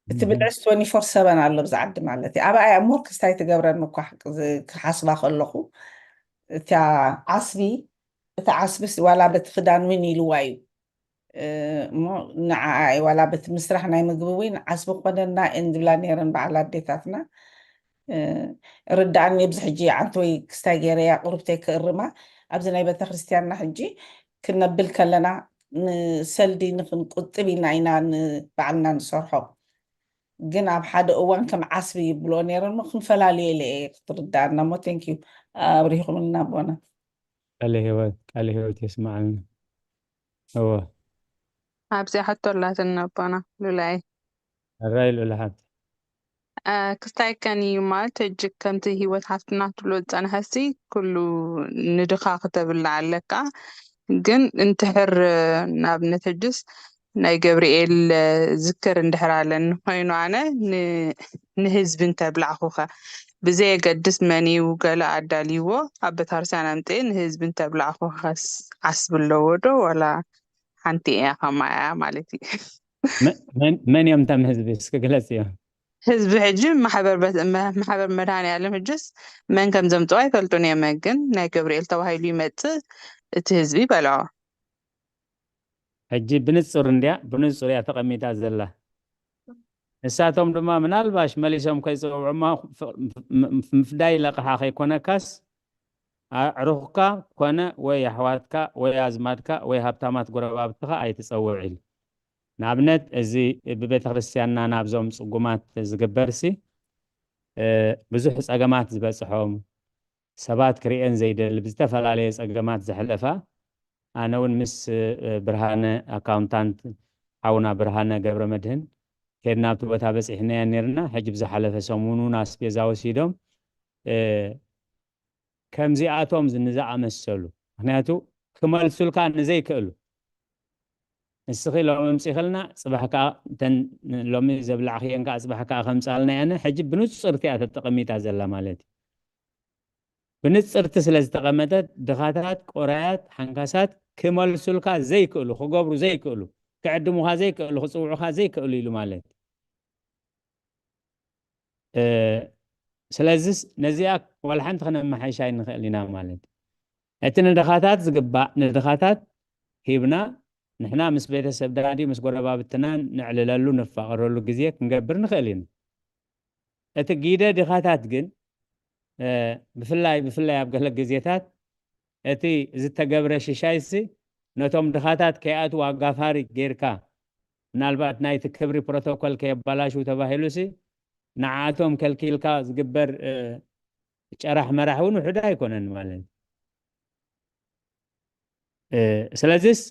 እቲ ብልዕስ ትወንቲ ፎር ሰቨን ኣሎ ብዛ ዓዲ ማለት እዩ። ኣብኣ እያ ሞር ክስታይ ትገብረኒ እኳ ክሓስባ ከለኹ እታ ዓስቢ እቲ ዓስብስ ዋላ በቲ ክዳን ዊን ኢልዋ እዩ እሞ ንዓኣ እዩ ዋላ በቲ ምስራሕ ናይ ምግቢ ዊን ዓስቢ ክኾነና እየን ዝብላ ነይረን በዓል ኣዴታትና። ርዳኣኒ ኣብዚ ሕጂ ዓንተወይ ክስታይ ገይረያ ቁርብተይ ክእርማ ኣብዚ ናይ ቤተክርስትያንና ሕጂ ክነብል ከለና ንሰልዲ ንክንቁጥብ ኢና ኢና ንባዕልና ንሰርሖ ግን ኣብ ሓደ እዋን ከም ዓስቢ ይብልኦ ነይረን ሞ ክንፈላልየለ እየ ክትርዳኣና ሞ thank you ኣብሪኹምልና ኣቦና። ቃለ ህይወት ቃለ ህይወት የስምዓልና። እወ ኣብዚኣ ሕቶ ኣላትና ኣቦና ሉላይ። ሕራይ ልኡል ሓብቲ። ክስታይ ከን እዩ ማለት ሕጂ ከምቲ ህይወት ሓፍትና ትብሎ ዝፀንሐሲ ኩሉ ንድኻ ክተብላ ኣለካ። ግን እንትሕር ንኣብነት ሕጅስ ናይ ገብርኤል ዝክር እንድሕር ኣለን ኮይኑ ኣነ ንህዝቢ እንተብላዕኹኸ ብዘየገድስ መን እዩ ገለ ኣዳልይዎ ኣብ ቤተክርስትያን ኣምፅኤ ንህዝቢ እንተብላዕኹኸስ ዓስቢ ኣለዎ ዶ ዋላ ሓንቲ እያ ከማያ ማለት እዩ። መን እዮም እቶም ህዝቢ እስኪ ግለፅዮ። ህዝቢ ሕጂ ማሕበር መድሃኔ ኣለም ሕጅስ መን ከም ዘምፅኦ ኣይፈልጡን እየመ ግን ናይ ገብርኤል ተባሂሉ ይመፅእ እቲ ህዝቢ በልዖ። ሕጂ ብንፁር እንድያ ብንፁር እያ ተቐሚጣ ዘላ። ንሳቶም ድማ ምናልባሽ መሊሶም ከይፅውዑማ ምፍዳይ ለቕሓ ከይኮነካስ ኣዕሩኽካ ኮነ ወይ ኣሕዋትካ ወይ ኣዝማድካ ወይ ሃብታማት ጎረባብትኻ ኣይትፀውዕ ኢሉ። ንኣብነት እዚ ብቤተ ክርስቲያንና ናብዞም ፅጉማት ዝግበርሲ ብዙሕ ፀገማት ዝበፅሖም ሰባት ክርእየን ዘይደሊ ብዝተፈላለየ ፀገማት ዘሕለፋ ኣነ እውን ምስ ብርሃነ ኣካውንታንት ሓውና ብርሃነ ገብረ መድህን ከድና ኣብቲ ቦታ በፂሕናያ ነርና ሕጂ ብዝሓለፈ ሰሙን እውን ኣስቤዛ ወሲዶም ከምዚኣቶም ንዝኣመሰሉ ምክንያቱ ክመልሱልካ ንዘይክእሉ ንስኺ ሎሚ ምፂኽልና ፅባሕ ከዓ እተን ሎሚ ዘብላዕክየን ከዓ ፅባሕ ከዓ ከምፃልና ያነ ሕጂ ብንፁርቲ እያ ተጠቐሚጣ ዘላ ማለት እዩ። ብንፅርቲ ስለ ዝተቐመጠት ድኻታት ቆራያት ሓንካሳት ክመልሱልካ ዘይክእሉ ክገብሩ ዘይክእሉ ክዕድሙኻ ዘይክእሉ ክፅውዑኻ ዘይክእሉ ኢሉ ማለት ስለዚስ ነዚኣ ዋላ ሓንቲ ክነመሓይሻ ኣይንኽእል ኢና ማለት እቲ ንድኻታት ዝግባእ ንድኻታት ሂብና ንሕና ምስ ቤተሰብና ድዩ ምስ ጎረባብትና ነዕልለሉ ንፋቐረሉ ግዜ ክንገብር ንኽእል ኢና እቲ ጊደ ድኻታት ግን ብፍላይ ብፍላይ ኣብ ገለ ግዜታት እቲ ዝተገብረ ሽሻይሲ ነቶም ድኻታት ከይኣትዉ ኣጋፋሪ ጌርካ፣ ምናልባት ናይቲ ክብሪ ፕሮቶኮል ከየባላሽው ተባሂሉሲ ንዓኣቶም ከልኪልካ ዝግበር ጨራሕ መራሕ እውን ውሕድ ኣይኮነን ማለት እዩ። ስለዚስ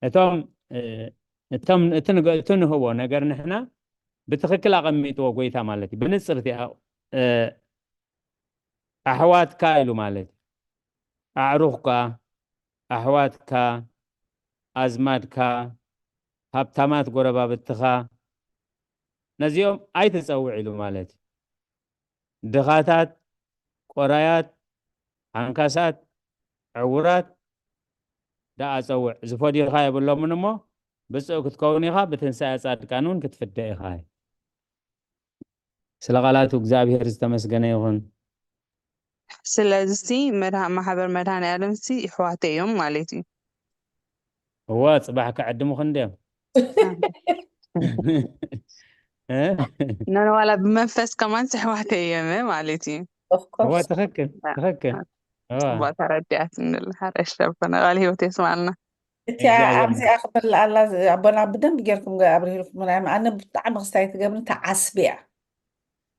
እቶም እቶም እቲ ንህቦ ነገር ንሕና ብትኽክል ኣቐሚጥዎ ጎይታ ማለት እዩ። ብንፅርቲ ኣሕዋትካ ኢሉ ማለት እዩ። ኣዕሩኽካ፣ ኣሕዋትካ፣ ኣዝማድካ፣ ሃብታማት ጎረባብትኻ፣ ነዚኦም ኣይትጸውዕ ኢሉ ማለት እዩ። ድኻታት፣ ቆራያት፣ ሓንካሳት፣ ዕውራት ደኣ ጸውዕ። ዝፈድዩኻ የብሎምን እሞ ብፁዕ ክትከውን ኢኻ፣ ብትንሳኤ ጻድቃን እውን ክትፍደ ኢኻ። ስለ ቃላቱ እግዚኣብሔር ዝተመስገነ ይኹን። ስለዚ ማሕበር መድሃኔ ዓለም ሲ ይሕዋተ እዮም ማለት እዩ። እወ፣ ጽባሕ ክዕድሙኽ እንድዮም። ነነዋላ ብመንፈስ ከማን ስሕዋተ እዮም ማለት እዩ። እወ፣ ትኽክል ትኽክል። ጽቡቅ ተረዲኣት እንድላ ሓረሽ ረበነ ቃል ህይወት የስማልና። እቲ ኣብዚኣ ክበላ ኣላ ኣቦና ብደንብ ጌርኩም ኣብርሂልኩም። ኣነ ብጣዕሚ ክስታይ ትገብርን ተዓስቢ እያ።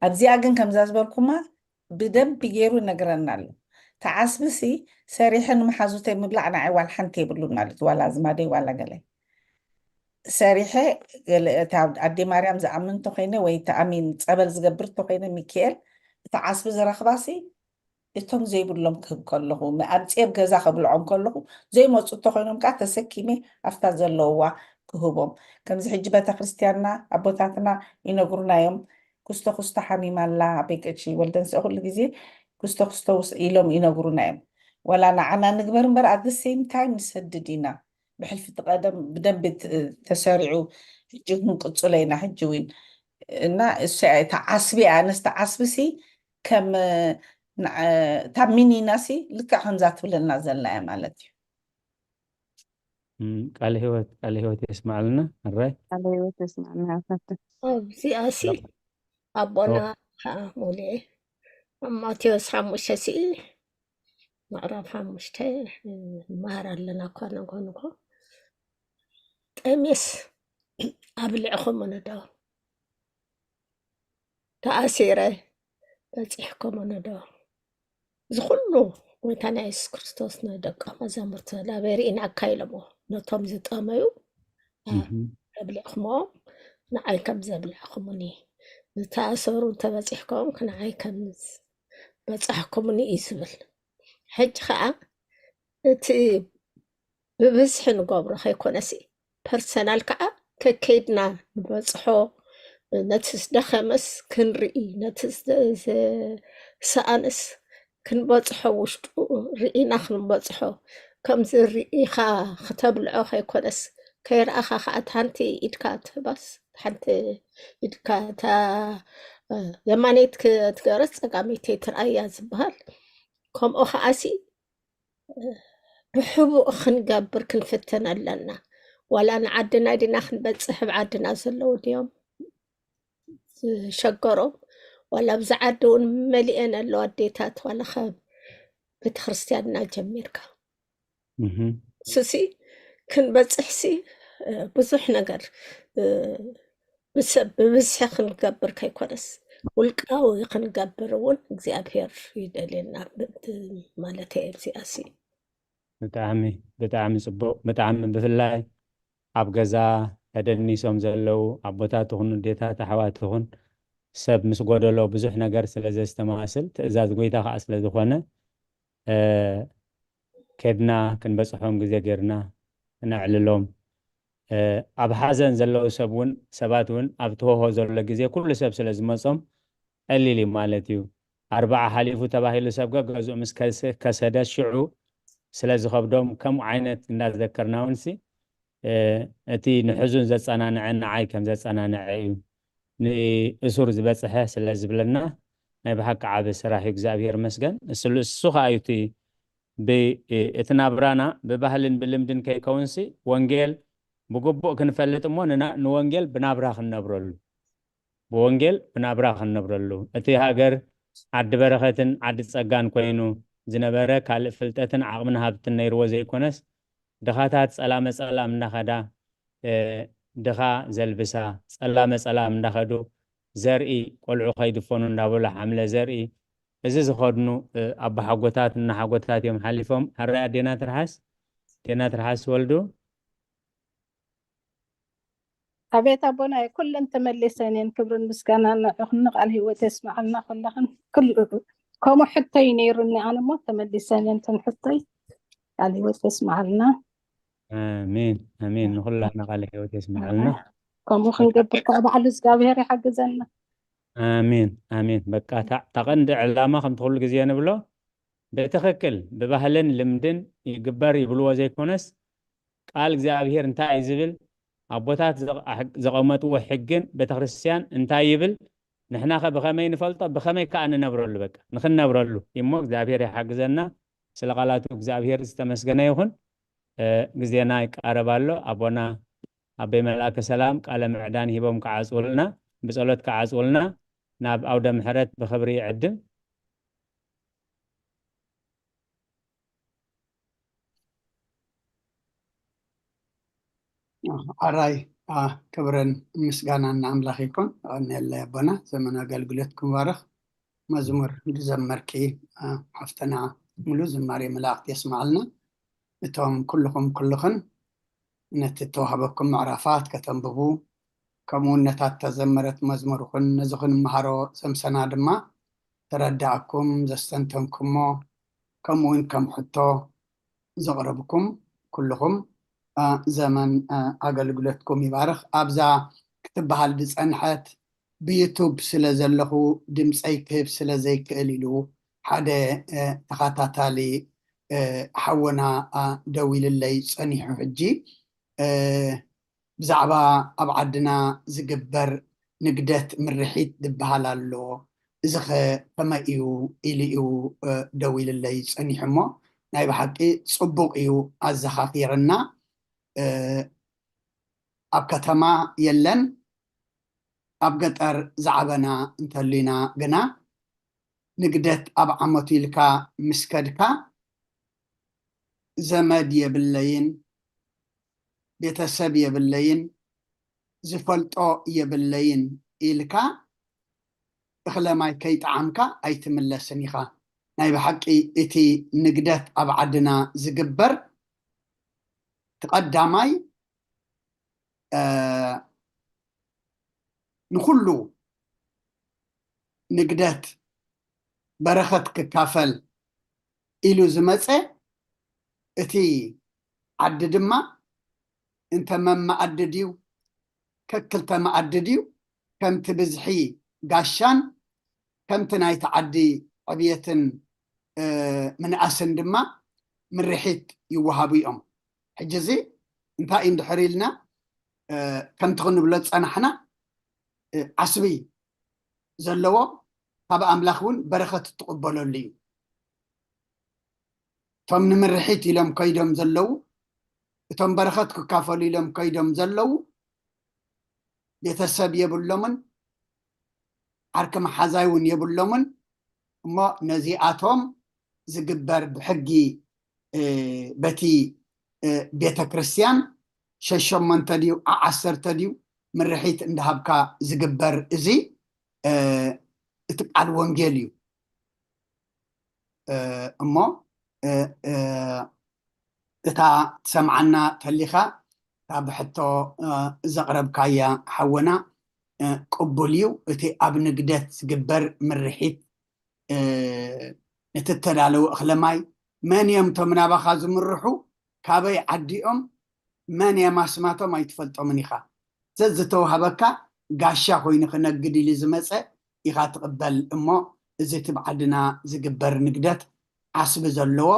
ኣብዚኣ ግን ከምዛ ዝበልኩማ ብደንብ ገይሩ ይነግረና ኣሎ። ተዓስብሲ ሰሪሐ ንመሓዙተይ ምብላዕ ንዓይ ዋላ ሓንቲ የብሉን ማለት ዋላ ኣዝማደይ ዋላ ገለ ሰሪሐ ገለ እታ ኣዴ ማርያም ዝኣምን እንተኮይነ ወይ ተኣሚን ጸበል ዝገብር እንተኮይነ ሚካኤል እቲ ዓስቢ ዝረክባሲ እቶም ዘይብሎም ክህብ ከለኹ ኣምፅኤ ኣብ ገዛ ከብልዖም ከለኹ ዘይመፁ እንተኮይኖም ከዓ ተሰኪመ ኣብታ ዘለውዋ ክህቦም። ከምዚ ሕጂ ቤተክርስትያንና ኣቦታትና ይነግሩና እዮም። ኩስቶ ኩስቶ ሓሚማ ኣላ ኣበይ ቀሺ ወልደንስእ ኩሉ ግዜ ኩስቶ ኩስቶ ኢሎም ይነግሩና እዮም። ወላ ንዓና ንግበር እምበር at the same time ንሰድድ ኢና። ብሕልፊ እቲ ቀደም ብደንቢ ተሰሪዑ ሕጂ ክንቅፅሎ ኢና ሕጂ እውን እና እሱ እያ እታ ዓስቢ እያ። ኣነስ እታ ዓስቢ ሲ ከም እታ ሚኒና ሲ ልክዕ ከምዛ ትብለና ዘላ እያ ማለት እዩ። ቃለ ህይወት ቃለ ህይወት የስማዕልና። ኣራይ ቃለ ህይወት የስማዕልና። ኣብዚኣ ሲ ኣቦና ሙሉኤ ኣብ ማቴዎስ ሓሙሽተ ሲ ምዕራፍ ሓሙሽተ ንመሃር ኣለና እኳ ንጎ ንጎ። ጠሜስ ኣብሊዕኹምኒ ዶ ተኣሲረ በፂሕኩምኒ ዶ? እዚ ኩሉ ጎይታና የሱስ ክርስቶስ ንደቀ መዛሙርቱ ላበ ርኢናካ ኢሎሞ ነቶም ዝጠመዩ ኣብሊዕኹምዎም ንዓይ ከም ዘብላዕኹምኒ ዝተኣሰሩ እንተበፂሕኩም ንዓይ ከም በፃሕኩምኒ እዩ ዝብል። ሕጂ ከዓ እቲ ብብዝሒ ንገብሮ ከይኮነሲ ፐርሰናል ከዓ ከከይድና ንበፅሖ ነቲ ዝደኸመስ ክንርኢ ነቲ ዝሰኣንስ ክንበፅሖ ውሽጡ ርኢና ክንበፅሖ ከምዚ ርኢኻ ክተብልዖ ከይኮነስ ከይረኣኻ ከዓ ሓንቲ ኢድካ ትህባስ ሓንቲ ኢድካ እታ የማነይት ክትገረስ ፀጋመይተይ ትርኣያ ዝበሃል ከምኡ ከዓሲ ብሕቡእ ክንገብር ክንፍትን ኣለና። ዋላ ንዓድና ዲና ክንበፅሕ ኣብ ዓድና ዘለዉ ድዮም ዝሸገሮም ዋላ ኣብዚ ዓዲ እውን መሊኤን ኣለዋ ኣዴታት ዋላ ካብ ቤተክርስትያንና ጀሚርካ ስሲ ክንበፅሕሲ ብዙሕ ነገር ብሰብ ብብዝሒ ክንገብር ከይኮነስ ውልቃዊ ክንገብር እውን እግዚኣብሔር ይደልየና ማለት እየ። ኣብዚኣ ሲ ብጣዕሚ ብጣዕሚ ፅቡቅ ብጣዕሚ ብፍላይ ኣብ ገዛ ተደኒሶም ዘለዉ ኣቦታት ይኹን ኣዴታት ኣሕዋት ይኹን ሰብ ምስ ጎደሎ ብዙሕ ነገር ስለ ዘስተማስል ትእዛዝ ጎይታ ከዓ ስለ ዝኾነ ከድና ክንበፅሖም ግዜ ጌርና ነዕልሎም። ኣብ ሓዘን ዘለዉ ሰብ እውን ሰባት እውን ኣብ ትሆሆ ዘሎ ግዜ ኩሉ ሰብ ስለ ዝመፆም ቀሊል እዩ ማለት እዩ። ኣርባዓ ሓሊፉ ተባሂሉ ሰብ ገገዝኡ ምስ ከሰደ ሽዑ ስለ ዝኸብዶም ከምኡ ዓይነት እንዳዘከርና እውን ሲ እቲ ንሕዙን ዘጸናንዐ ንዓይ ከም ዘጸናንዐ እዩ ንእሱር ዝበጽሐ ስለ ዝብለና ናይ ብሓቂ ዓቢ ስራሕ እዩ እግዚኣብሔር መስገን እሱ እሱ ከዓ እዩ እቲ ብ- እቲ ናብራና ብባህልን ብልምድን ከይከውንሲ ወንጌል ብግቡእ ክንፈልጥ እሞ ንና- ንወንጌል ብናብራ ክንነብረሉ ብወንጌል ብናብራ ክንነብረሉ እቲ ሃገር ዓዲ በረኸትን ዓዲ ጸጋን ኮይኑ ዝነበረ፣ ካልእ ፍልጠትን ዓቕምን ሃብትን ነይርዎ ዘይኮነስ፣ ድኻታት ጸላመ ጸላም እናኸዳ፣ እ፣ ድኻ ዘልብሳ፣ ጸላመ ጸላም እንዳኸዱ ዘርኢ፣ ቆልዑ ከይድፈኑ እንዳበሉ ሓምለ ዘርኢ፣ እዚ ዝኸድኑ፣ እ፣ ኣቦሓጎታት እናሓጎታት እዮም ሓሊፎም። ሕራይ ኣዴና ትርሓስ፣ ኣዴና ትርሓስ ወልዱ። ኣቤት ኣቦና፣ ኩለን ተመሊሰን እየን። ክብርን ምስጋናን ንዕኹም፣ ንቃል ህይወት የስምዓልና ኩለኽን። ኩሉ ከምኡ ሕቶይ ነይሩኒ ኣነ እሞ ተመሊሰን እየን እተን ሕቶይ። ቃል ህይወት የስምዓልና። ኣሜን፣ ኣሜን። ንኹላትና ቃል ህይወት የስምዓልና። ከምኡ ክንገብር ከዓ ባዕሉ እግዚኣብሔር ይሓግዘና። ኣሜን፣ ኣሜን። በቃ እታ፣ እታ ቀንዲ ዕላማ ከምቲ ኩሉ ግዜ ንብሎ ብትኽክል ብባህልን ልምድን ይግበር ይብልዎ ዘይኮነስ፣ ቃል እግዚኣብሔር እንታይ እዩ ዝብል፣ ኣቦታት ዘቕ-፣ ኣሕ-፣ ዘቐመጥዎ ሕግን ቤተክርስትያን እንታይ ይብል፣ ንሕና ኸ ብኸመይ ንፈልጦ፣ ብኸመይ ከኣ ንነብረሉ፣ በቃ ንኽንነብረሉ እሞ እግዚኣብሔር ይሓግዘና። ስለ ቃላቱ እግዚኣብሔር ዝተመስገነ ይኹን። እ፣ ግዜና ይቃረብ ኣሎ። ኣቦና ኣበይ መልኣከ ሰላም ቃለ ምዕዳን ሂቦም ክዓጽውልና፣ ብጸሎት ክዓጽውልና ናብ ኣውደ ምሕረት ብኽብሪ ይዕድም። ኣራይ፣ አ፣ ክብርን ምስጋናን ንኣምላኽ ይኩን። ኣቐንየለይ ኣቦና፣ ዘመን ኣገልግሎትኩም ይባርኽ። መዝሙር ዝዘመርኪ፣ አ፣ ሓፍትና ሙሉ ዝማሬ መላእክት የስምዓልና። እቶም ኩልኹም ኩልኽን ነቲ እተዋህበኩም ምዕራፋት ከተንብቡ፣ ከምኡ እውን ነታ እተዘመረት መዝሙር ኹን ነዚ ክንመሃሮ ዘምሰና ድማ ተረዳእኩም ዘስተንተንኩሞ፣ ከምኡ እውን ከም ሕቶ ዘቕረብኩም ኩልኹም፣ አ፣ ዘመን፣ አ፣ ኣገልግሎትኩም ይባርኽ። ኣብዛ ክትበሃል ዝጸንሐት ብዩቱብ ስለ ዘለኹ ድምፀይ ክህብ ስለ ዘይክእል ኢሉ ሓደ፣ እ፣ ተኸታታሊ፣ እ፣ ሓወና፣ አ፣ ደዊልለይ ጸኒሑ። ሕጂ፣ እ፣ ብዛዕባ ኣብ ዓድና ዝግበር ንግደት ምርሒት ዝበሃል ኣሎ። እዚ ኸ ከመይ እዩ ኢሉ እዩ፣ እ፣ ደዊልለይ ጸኒሑ እሞ ናይ ብሓቂ ጽቡቕ እዩ ኣዘኻኺርና። እ፣ ኣብ ከተማ የለን፣ ኣብ ገጠር ዝዓበና እንተሊና ግና ንግደት ኣብ ዓመቱ ኢልካ ምስ ከድካ ዘመድ የብለይን፣ ቤተሰብ የብለይን፣ ዝፈልጦ የብለይን ኢልካ እኽለ ማይ ከይጠዓምካ ኣይትምለስን ኢኻ። ናይ ብሓቂ እቲ ንግደት ኣብ ዓድና ዝግበር እቲ ቀዳማይ፣ እ፣ ንኹሉ ንግደት በረኸት ክካፈል ኢሉ ዝመጸ፣ እቲ ዓዲ ድማ እንተ መመኣዲ ድዩ፣ ከክልተ መኣዲ ድዩ፣ ከምቲ ብዝሒ ጋሻን ከምቲ ናይቲ ዓዲ ዕብየትን፣ እ፣ ምንኣስን ድማ ምርሒት ይወሃቡ እዮም። ሕጂ እዚ እንታይ እዩ እንድሕር ኢልና፣ እ፣ ከምቲ ክንብሎ ዝጸናሕና፣ እ፣ ዓስቢ ዘለዎ ካብ ኣምላኽ እውን በረኸት እትቕበለሉ እዩ። እቶም ንምርሒት ኢሎም ከይዶም ዘለዉ፣ እቶም በረኸት ክካፈሉ ኢሎም ከይዶም ዘለዉ፣ ቤተሰብ የብሎምን፣ ዓርኪ መሓዛይ እውን የብሎምን። እሞ ነዚኣቶም ዝግበር ብሕጊ፣ እ፣ በቲ፣ እ፣ ቤተ ክርስቲያን ሸሸሞንተ ድዩ፣ ዓ-፣ ዓሰርተ ድዩ ምርሒት እንዳሃብካ ዝግበር እዚ፣ እ፣ እቲ ቃል ወንጌል እዩ። እ፣ እሞ፣ እ፣ እ፣ እታ ትሰምዓና ተሊኻ፣ እታ ብሕቶ፣ እ፣ ዘቕረብካያ ሓወና፣ እ፣ ቅቡል እዩ። እቲ ኣብ ንግደት ዝግበር ምርሒት፣ እ፣ እቲ እተዳለወ እኽለ ማይ፣ መን እዮም እቶም ናባኻ ዝምርሑ፣ ካበይ ዓዲኦም፣ መን እዮም ኣስማቶም ኣይትፈልጦምን ኢኻ። ዘዝተዋህበካ ጋሻ ኮይኑ ክነግድ ኢሉ ዝመጸ ኢኻ ትቕበል እሞ፣ እዚ እቲ ብዓድና ዝግበር ንግደት ዓስቢ ዘለዎ፣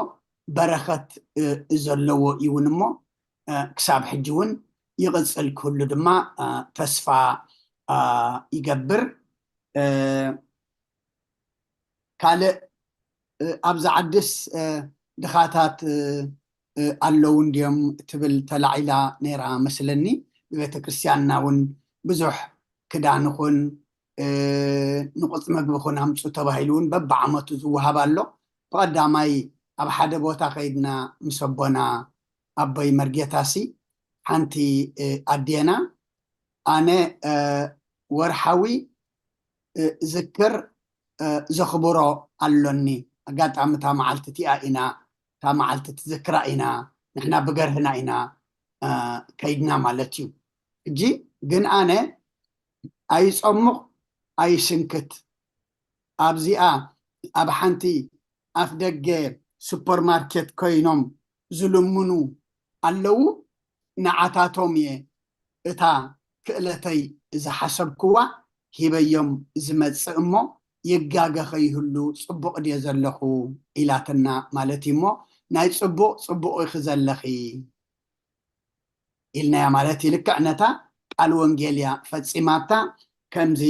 በረኸት፣ እ፣ ዘለዎ ይውን እሞ፣ እ፣ ክሳብ ሕጂ እውን ይቕጽል ክህሉ ድማ፣ እ፣ ተስፋ፣ እ፣ ይገብር። እ፣ ካልእ፣ እ፣ ኣብዚ ዓድስ፣ እ፣ ድኻታት፣ እ፣ እ፣ ኣለዉ እንድዮም ትብል ተላዒላ ነይራ መስለኒ። ብቤተ ክርስቲያንና እውን ብዙሕ ክዳን ይኹን ንቁፅ መግቢ ኩን ኣምፁ ተባሂሉ እውን በብዓመቱ ዝወሃብ ኣሎ። ብቐዳማይ ኣብ ሓደ ቦታ ከይድና ምስ ኣቦና ኣቦይ መርጌታሲ ሓንቲ ኣዴና ኣነ ወርሓዊ ዝክር ዘኽብሮ ኣሎኒ። ኣጋጣሚ እታ መዓልቲ እቲኣ ኢና እታ መዓልቲ ትዝክራ ኢና ንሕና ብገርህና ኢና ከይድና ማለት እዩ። እጂ ግን ኣነ ኣይጸሙቕ ኣይስንክት ኣብዚኣ ኣብ ሓንቲ ኣፍ ደገ ሱፐርማርኬት ኮይኖም ዝልምኑ ኣለዉ። ንዓታቶም እየ እታ ክእለተይ ዝሓሰብክዋ ሂበዮም ዝመጽእ እሞ ይጋገ ከይህሉ ጽቡቕ ድየ ዘለኹ ኢላትና ማለት እዩ። እሞ ናይ ጽቡቕ ጽቡቕ ኢኺ ዘለኺ ኢልናያ ማለት እዩ። ልክዕ ነታ ቃል ወንጌል እያ ፈጺማታ። ከምዚ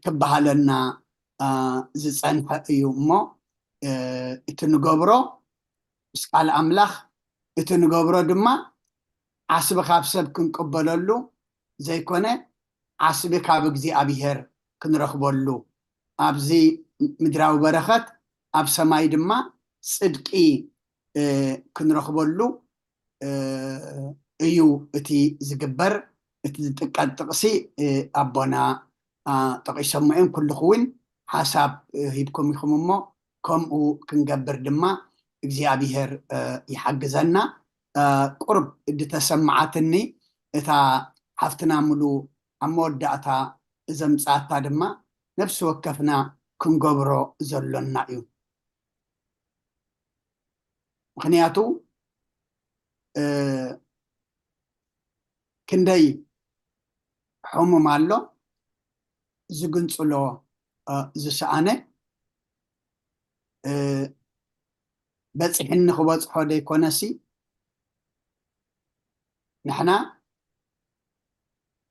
ክበሃለና ዝጸንሐ እዩ እሞ እቲ ንገብሮ ምስ ቃል ኣምላኽ እቲ ንገብሮ ድማ ዓስቢ ካብ ሰብ ክንቅበለሉ ዘይኮነ ዓስቢ ካብ እግዚኣብሔር ክንረኽበሉ ኣብዚ ምድራዊ በረኸት ኣብ ሰማይ ድማ ጽድቂ ክንረኽበሉ እዩ እቲ ዝግበር። እቲ ዝጥቀጥ ጥቕሲ ኣቦና ጠቒሶሞ እዮም። ኩልኹ እውን ሓሳብ ሂብኩም ኢኹም እሞ ከምኡ ክንገብር ድማ እግዚኣብሔር ይሓግዘና። ቁርብ ድተሰማዓትኒ እታ ሓፍትና ሙሉ ኣብ መወዳእታ ዘምጻኣታ ድማ ነፍሲ ወከፍና ክንገብሮ ዘሎና እዩ። ምክንያቱ ክንደይ ሕሙም ኣሎ ዝግንፅሎ ዝሰኣነ በፂሕኒ ክበፅሖ ዘይኮነሲ ንሕና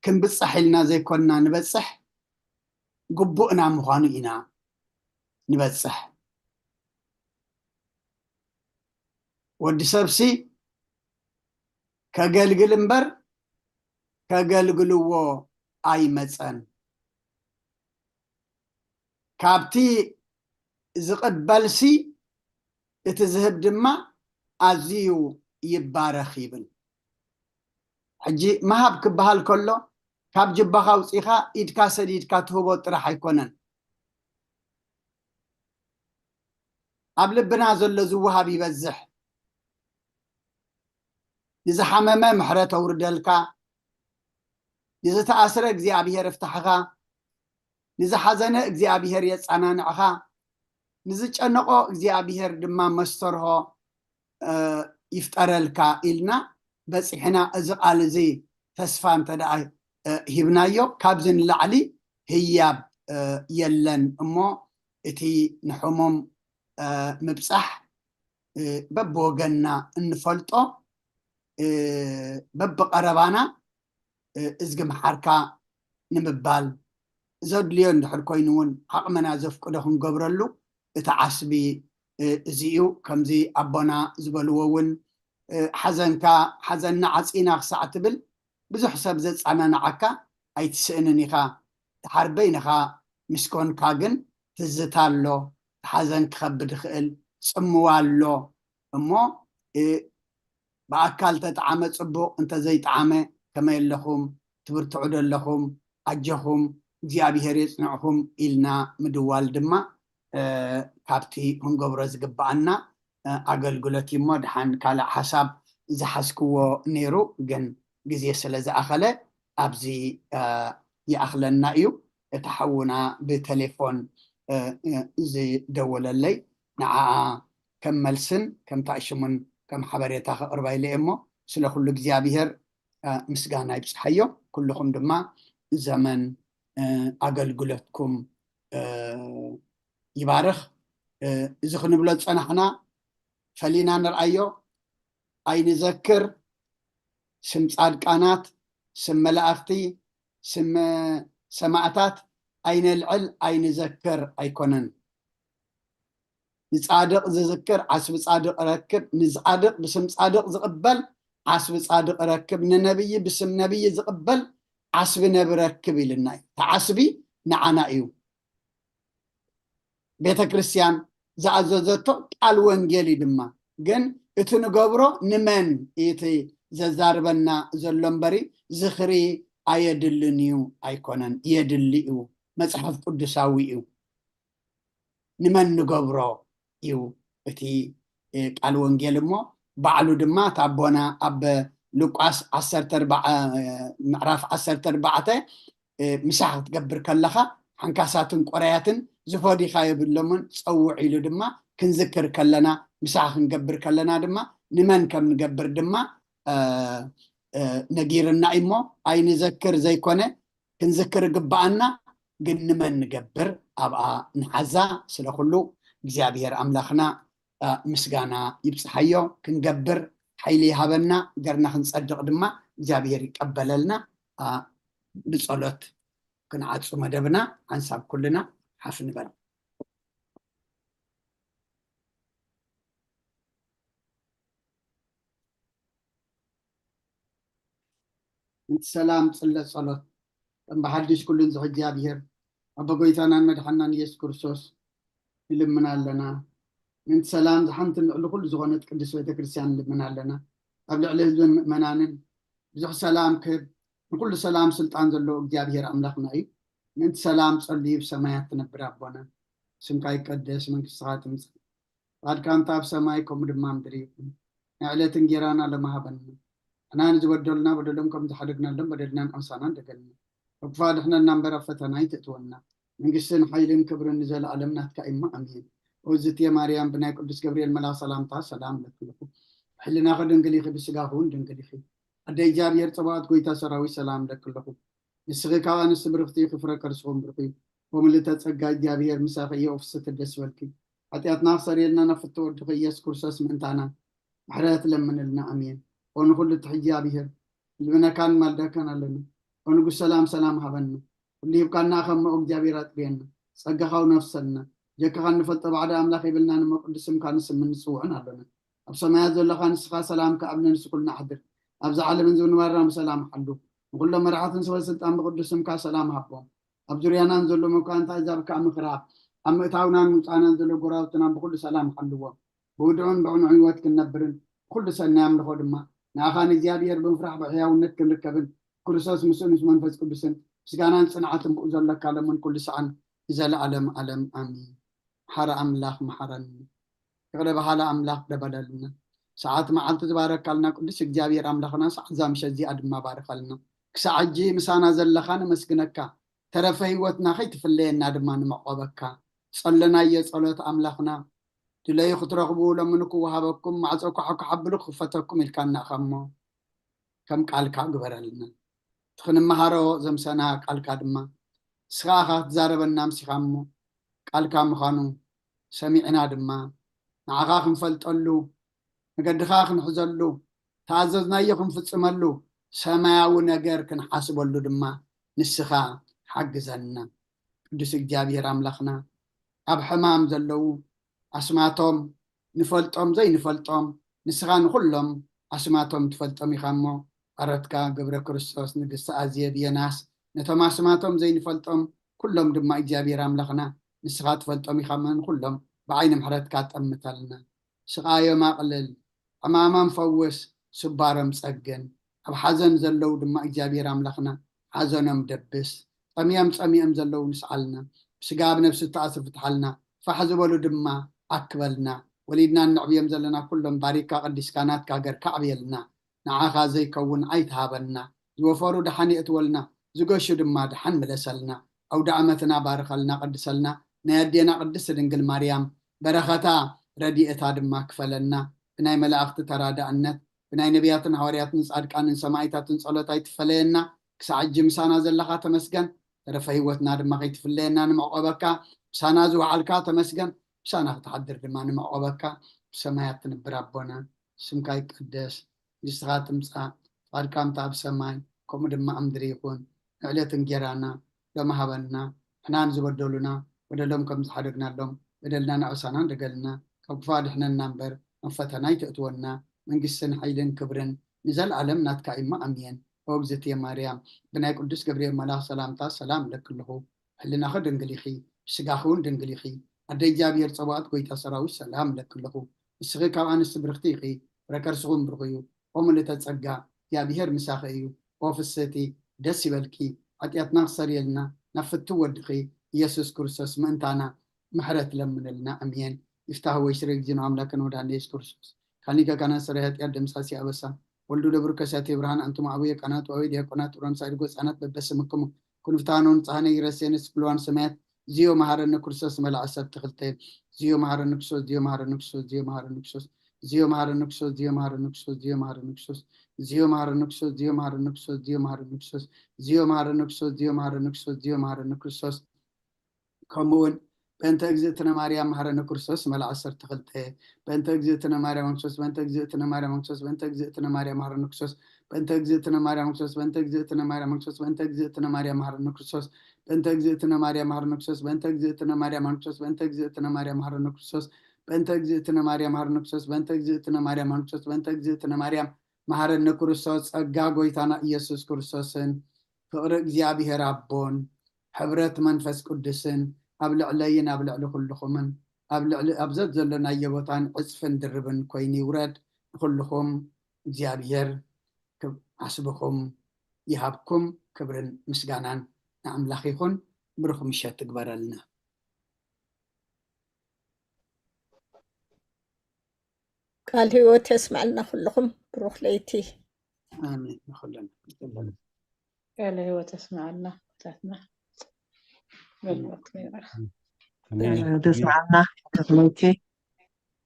ክንብፃሕ ኢልና ዘይኮንና ንበፅሕ ግቡእና ምዃኑ ኢና ንበፅሕ። ወዲ ሰብሲ ከገልግል እምበር ከገልግልዎ ኣይመፀን። ካብቲ ዝቕበልሲ እቲ ዝህብ ድማ ኣዝዩ ይባረኽ ይብል። ሕጂ ምሃብ ክበሃል ከሎ ካብ ጅባኻ ኣውፂኻ ኢድካ ሰዲድካ ትህቦ ጥራሕ ኣይኮነን። ኣብ ልብና ዘሎ ዝወሃብ ይበዝሕ። ንዝሓመመ ምሕረት ኣውርደልካ፣ ንዝተኣስረ እግዚኣብሔር እፍታሕኻ፣ ንዝሓዘነ እግዚኣብሔር የጸናንዕኻ፣ ንዝጨነቖ እግዚኣብሔር ድማ መስተርሆ ይፍጠረልካ ኢልና በጺሕና። እዚ ቃል እዚ ተስፋ እንተ ደኣ ሂብናዮ ካብዚ ንላዕሊ ህያብ የለን እሞ እቲ ንሕሙም ምብጻሕ በብወገንና እንፈልጦ በብቐረባና እዝጊ መሓርካ ንምባል ዘድልዮ እንድሕር ኮይኑ እውን ዓቕምና ዘፍቅዶ ክንገብረሉ እቲ ዓስቢ እዚ እዩ። ከምዚ ኣቦና ዝበልዎ እውን ሓዘንካ ሓዘንና ዓፂና ክሳዕ ትብል ብዙሕ ሰብ ዘፃናንዓካ ኣይትስእንን ኢኻ። ድሓር በይንኻ ምስ ኮንካ ግን ትዝታ ኣሎ። እቲ ሓዘን ክኸብድ ይኽእል፣ ጽምዋ ኣሎ። እሞ ብኣካል ተጠዓመ ጽቡቕ፣ እንተዘይጠዓመ ከመይ ኣለኹም? ትብርትዑ ዶ ኣለኹም? ኣጆኹም፣ እግዚኣብሔር የጽንዕኹም ኢልና ምድዋል ድማ ካብቲ ክንገብሮ ዝግብኣና ኣገልግሎት እዩ እሞ፣ ደሓን ካልእ ሓሳብ ዝሓዝክዎ ነይሩ፣ ግን ግዜ ስለ ዝኣኸለ ኣብዚ ይኣኽለና እዩ። እቲ ሓውና ብቴሌፎን ዝደወለለይ ንዓኣ ከም መልስን ከም ታእሽሙን ከም ሓበሬታ ከቕርባ ኢለ እየ እሞ፣ ስለ ኩሉ እግዚኣብሔር ምስጋና ይብጽሓዮ። ኩልኹም ድማ ዘመን ኣገልግሎትኩም ይባርኽ። እዚ ክንብሎ ዝጸናሕና ፈሊና ንርኣዮ፣ ኣይንዘክር ስም ጻድቃናት፣ ስም መላእኽቲ፣ ስም ሰማእታት ኣይነልዕል ኣይንዘክር ኣይኮነን። ንጻድቕ ዝዝክር ዓስቢ ጻድቕ ረክብ፣ ንጻድቕ ብስም ጻድቕ ዝቕበል ዓስቢ ጻድቕ ረክብ፣ ንነብይ ብስም ነብይ ዝቕበል ዓስቢ ነብረክብ ኢልና እዩ። እቲ ዓስቢ ንዓና እዩ። ቤተ ክርስቲያን ዝኣዘዘቶ ቃል ወንጌል እዩ ድማ። ግን እቲ ንገብሮ ንመን እቲ ዘዛርበና ዘሎ እምበሪ ዝኽሪ ኣየድልን እዩ ኣይኮነን፣ የድሊ እዩ። መጽሓፍ ቅዱሳዊ እዩ። ንመን ንገብሮ እዩ እቲ ቃል ወንጌል እሞ ባዕሉ ድማ እታ ኣቦና ኣብ ሉቃስ ዓሰርተ ኣርባዕተ ምዕራፍ ዓሰርተ ኣርባዕተ ምሳሕ ክትገብር ከለኻ ሓንካሳትን ቆራያትን ዝፈዲኻ የብሎምን ጸውዕ ኢሉ ድማ ክንዝክር ከለና ምሳሕ ክንገብር ከለና ድማ ንመን ከም ንገብር ድማ ነጊርና እሞ ኣይንዘክር ዘይኮነ ክንዝክር ግባኣና ግን ንመን ንገብር ኣብኣ ንሓዛ ስለ ኩሉ እግዚኣብሔር ኣምላኽና ምስጋና ይብፅሓዮ። ክንገብር ሓይሊ ይሃበና። ገርና ክንፀድቕ ድማ እግዚኣብሔር ይቀበለልና። ብፀሎት ክንዓፁ መደብና ሓንሳብ ኩልና ሓፍ ንበል። ምንቲ ሰላም ፅለ ፀሎት ከም ብሓድሽ ኩሉን ዝሕጊ ኣብሄር ኣቦ ጎይታናን መድሓናን ኢየሱስ ክርስቶስ ንልምን ኣለና። ምንቲ ሰላም ዝሓንትን ልዕሊ ኩሉ ዝኾነት ቅድስት ቤተክርስትያን ንልምን ኣለና። ኣብ ልዕሊ ህዝብን ምእመናንን ብዙሕ ሰላም ክህብ ንኩሉ ሰላም ስልጣን ዘለዎ እግዚኣብሔር ኣምላኽና እዩ። ምንቲ ሰላም ጸልዩ ብሰማያት ትነብር ኣቦና ስምካ ይቀደስ መንግስትኻ ትምጻእ ፍቓድካ እንተ ኣብ ሰማይ ከምኡ ድማ ምድሪ ይኹን። ናይ ዕለት እንጌራና ሎሚ ሃበና። ንሕና ንዝበደሉና በደሎም ከም ዝሓደግናሎም በደልና ንዕውሳና እንደገልና። ኣብ ክፋ ድሕነና እምበር ኣብ ፈተና ኣይትእትወና። መንግስትን ሓይልን ክብርን ንዘለኣለም ናትካ እሞ ኣሜን። እዝትየ ማርያም ብናይ ቅዱስ ገብርኤል መልኣኽ ሰላምታ ሰላም ለክልኹ። ሕልናኺ ድንግል ኢኺ ብስጋኺ እውን ድንግል ኢኺ። ኣደ እግዚኣብሔር ጸባኦት ጎይታ ሰራዊት ሰላም ለክልኹ። ንስኺ ካብ ኣንስቲ ብርኽቲ ኢኺ ፍረ ከርስኹም ብርኽ እዩ። ወምልእተ ጸጋ እግዚኣብሔር ምሳኺ እየ። ፍስሕቲ ደስ በልኪ። ሓጢኣትና ክሰርየልና ናብ ፍትው ወድኺ ኢየሱስ ክርስቶስ ምእንታና ምሕረት ለምንልና ኣሜን። ኦ ንኹሉ ትሕጂ ኣብሔር ልብነካን ማልዳካን ኣለና። ኦ ንጉስ ሰላም ሰላም ሃበና። ኩሉ ሂብካና ከም እሞ እግዚኣብሔር ኣጥርየና። ጸጋኻ ውነፍሰልና። ጀካኻ እንፈልጦ ባዕዲ ኣምላኽ የብልናን እሞ ቅዱስ ስምካ ንስምን ንጽውዕን ኣሎና። ኣብ ሰማያት ዘለኻ ንስኻ ሰላምካ ኣብ ነንስኩልና ኣሕድር። ኣብዛ ዓለምን ዝንባርና ብሰላም ሓሉ። ንኹሎም መራሕትን ሰበ ስልጣን ብቅዱስ ስምካ ሰላም ሃቦም። ኣብ ዙርያናን ዘሎ መኳንንት ኣሕዛብ ከኣ ምኽራብ ኣብ ምእታውናን ምውፃእናን ዘሎ ጎራውትናን ብኹሉ ሰላም ሓልዎም። ብውድዑን ብዕኑዕ ህይወት ክንነብርን ብኹሉ ሰናይ ኣምልኾ ድማ ንኣኻ ንእግዚኣብሔር ብምፍራሕ ብሕያውነት ክንርከብን ክርስቶስ ምስኡ ምስ መንፈስ ቅዱስን ምስጋናን ጽንዓትን ብኡ ዘለካ ለምን ኩሉ ሰዓን ንዘለኣለም ኣለም ኣሚን። ሓረ ኣምላኽ መሓረኒ። ይቕረ በሃሊ ኣምላኽ ደበለልና። ሰዓት መዓልቲ ዝባረካልና ቅዱስ እግዚኣብሔር ኣምላኽና ሰዓት እዛ ምሸት እዚኣ ድማ ባርኸልና። ክሳዕ ሕጂ ምሳና ዘለኻ ነመስግነካ። ተረፈ ህይወትና ከይትፍለየና ድማ ንምዕቆበካ። ጸለናዮ ጸሎት ኣምላኽና ድለዩ ክትረኽቡ ለምኑ ክወሃበኩም ማዕጾ ኳሕኳሕ ኣብሉ ክኽፈተኩም ኢልካና ኢኻ እሞ ከም ቃልካ ግበረልና። እቲ ክንመሃሮ ዘምሰና ቃልካ ድማ ንስኻ ኢኻ ክትዛረበና ኣምሲኻ እሞ ቃልካ ምዃኑ ሰሚዕና ድማ ንዓኻ ክንፈልጠሉ መገድኻ ክንሕዘሉ ተኣዘዝናዮ ክንፍጽመሉ ሰማያዊ ነገር ክንሓስበሉ ድማ ንስኻ ሓግዘና። ቅዱስ እግዚኣብሔር ኣምላኽና ኣብ ሕማም ዘለዉ ኣስማቶም ንፈልጦም ዘይንፈልጦም ንስኻ ንኹሎም ኣስማቶም ትፈልጦም ኢኻ እሞ ኣረትካ ገብረ ክርስቶስ ንግስቲ ኣዝየ ብየናስ ነቶም ኣስማቶም ዘይንፈልጦም ኩሎም ድማ እግዚኣብሔር ኣምላኽና ንስኻ ትፈልጦም ኢኻ እሞ ንኹሎም ብዓይኒ ምሕረትካ ጠምተልና። ስቓዮም ኣቕልል፣ ሕማሞም ፈውስ፣ ስባሮም ጸግን። ኣብ ሓዘን ዘለዉ ድማ እግዚኣብሔር ኣምላኽና ሓዘኖም ደብስ። ጠምዮም ጸሚኦም ዘለዉ ንስዓልና። ብስጋ ኣብ ነፍሲ እተኣስሩ ፍትሓልና። ፋሕ ዝበሉ ድማ ኣክበልና። ወሊድና እነዕብዮም ዘለና ኩሎም ባሪካ ቀዲስካ ናትካ ሃገር ካዕብየልና። ንዓኻ ዘይከውን ኣይትሃበና። ዝወፈሩ ደሓን የእትወልና። ዝገሹ ድማ ደሓን ምለሰልና። ኣውደ ዓመትና ባርኸልና ቀድሰልና። ናይ ኣዴና ቅድስቲ ድንግል ማርያም በረኸታ ረድኤታ ድማ ክፈለና። ብናይ መላእኽቲ ተራዳእነት ብናይ ነቢያትን ሃዋርያትን ጻድቃንን ሰማዒታትን ጸሎት ኣይትፈለየና። ክሳዕ ሕጂ ምሳና ዘለኻ ተመስገን። ተረፈ ህይወትና ድማ ከይትፍለየና ንምዕቆበካ። ምሳና ዝወዓልካ ተመስገን። ምሳና ክትሓድር ድማ ንምዕቆበካ። ብሰማያት ትንብር ኣቦና ስምካ ይቀደስ። መንግስትኻ ትምጻእ። ፍቓድካ ምታ ኣብ ሰማይ ከምኡ ድማ ኣብ ምድሪ ይኹን። ንዕለት እንጌራና ሎሚ ሃበና። ንሕና ንዝበደሉና በደሎም ከም ዝሓደግናሎም በደልና ንዕሳና እንደገልና ካብ ክፋ ድሕነና እምበር ናብ ፈተና ኣይተእትወና። መንግስትን ሓይልን ክብርን ንዘለኣለም ናትካ እዩ። ኣሜን። ኦ እግዝእትየ ማርያም ብናይ ቅዱስ ገብርኤል መልኣኽ ሰላምታ ሰላም እለኪ ኣለኹ። ሕልናኺ ድንግል ኢኺ፣ ብስጋኺ እውን ድንግል ኢኺ። ኣደ እግዚኣብሔር ጸባኦት፣ ጎይታ ሰራዊት፣ ሰላም እለኪ ኣለኹ። ንስኺ ካብ ኣንስቲ ብርኽቲ ኢኺ፣ ፍረ ከርስኺ እውን ብሩኽ እዩ። ኦ ምልእተ ጸጋ፣ እግዚኣብሔር ምሳኺ እዩ። ኦ ፍስህቲ፣ ደስ ይበልኪ። ሓጢኣትና ክሰርየልና ናብ ፍትው ወድኺ ኢየሱስ ክርስቶስ ምእንታና ምሕረት ለምነልና። ኣሜን። ይፍታህ ወይ ስረ ጊዜ ነው አምላክን ወዳንዴ ኢየሱስ ክርስቶስ ካሊከ ካህናት ሰራይ ኃጢአት ደምሳሲ አበሳ ወልዱ ለብሩ ከሳቴ ብርሃን አንቱም አቡየ ካህናት ወአዊ ዲያቆናት ሮን ሳይድ ጎጻናት በበስምክሙ ኩንፍታኖን ጻህነ ይረሴንስ ብልዋን ሰማያት ዚዮ መሐረነ ክርስቶስ መልዓ ሰብ ተኽልተ ዚዮ መሐረነ ክርስቶስ ዚዮ መሐረነ ክርስቶስ ዚዮ መሐረነ ክርስቶስ ዚዮ መሐረነ ክርስቶስ ዚዮ መሐረነ ክርስቶስ ዚዮ መሐረነ ክርስቶስ ዚዮ መሐረነ ክርስቶስ ዚዮ መሐረነ ክርስቶስ ዚዮ መሐረነ ክርስቶስ ዚዮ መሐረነ ክርስቶስ ዚዮ መሐረነ ክርስቶስ ዚዮ መሐረነ ክርስቶስ ከምኡ እውን በእንተ እግዝእትነ ማርያም መሐረነ ክርስቶስ መልዓ ዓሰርተ ክልተ በእንተ እግዝእትነ ማርያም ክርስቶስ በእንተ እግዝእትነ ማርያም ክርስቶስ በእንተ እግዝእትነ ማርያም መሐረነ ክርስቶስ በእንተ እግዝእትነ ማርያም ክርስቶስ በእንተ እግዝእትነ ማርያም ክርስቶስ በእንተ እግዝእትነ ማርያም መሐረነ ክርስቶስ በእንተ እግዝእትነ ማርያም መሐረነ ክርስቶስ በእንተ እግዝእትነ ማርያም መሐረነ ክርስቶስ በእንተ እግዝእትነ ማርያም መሐረነ ክርስቶስ በእንተ እግዝእትነ ማርያም መሐረነ ክርስቶስ በእንተ እግዝእትነ ማርያም መሐረነ ክርስቶስ በእንተ እግዝእትነ ማርያም መሐረነ ክርስቶስ ጸጋ ጎይታና ኢየሱስ ክርስቶስን ፍቕሪ እግዚኣብሔር ኣቦን ሕብረት መንፈስ ቅዱስን ኣብ ልዕለይን ኣብ ልዕሊ ኩልኹምን ኣብ ልዕሊ ኣብ ዘዘለናዮ ቦታን ዕፅፍን ድርብን ኮይኑ ይውረድ። ንኹልኹም እግዚኣብሔር ክብ ዓስብኹም ይሃብኩም። ክብርን ምስጋናን ንኣምላኽ ይኹን። ብሩኽ ምሸት ትግበረልና። ቃል ህይወት የስመዐልና ኩልኹም ብሩኽ ለይቲ። ኣሜን። ንኹልና ቃለ ህይወት የስመዐልና ኣቦታትና። መልእኽቲ ይረኽ። ኣሜን። ተስማዕና ተክለይቴ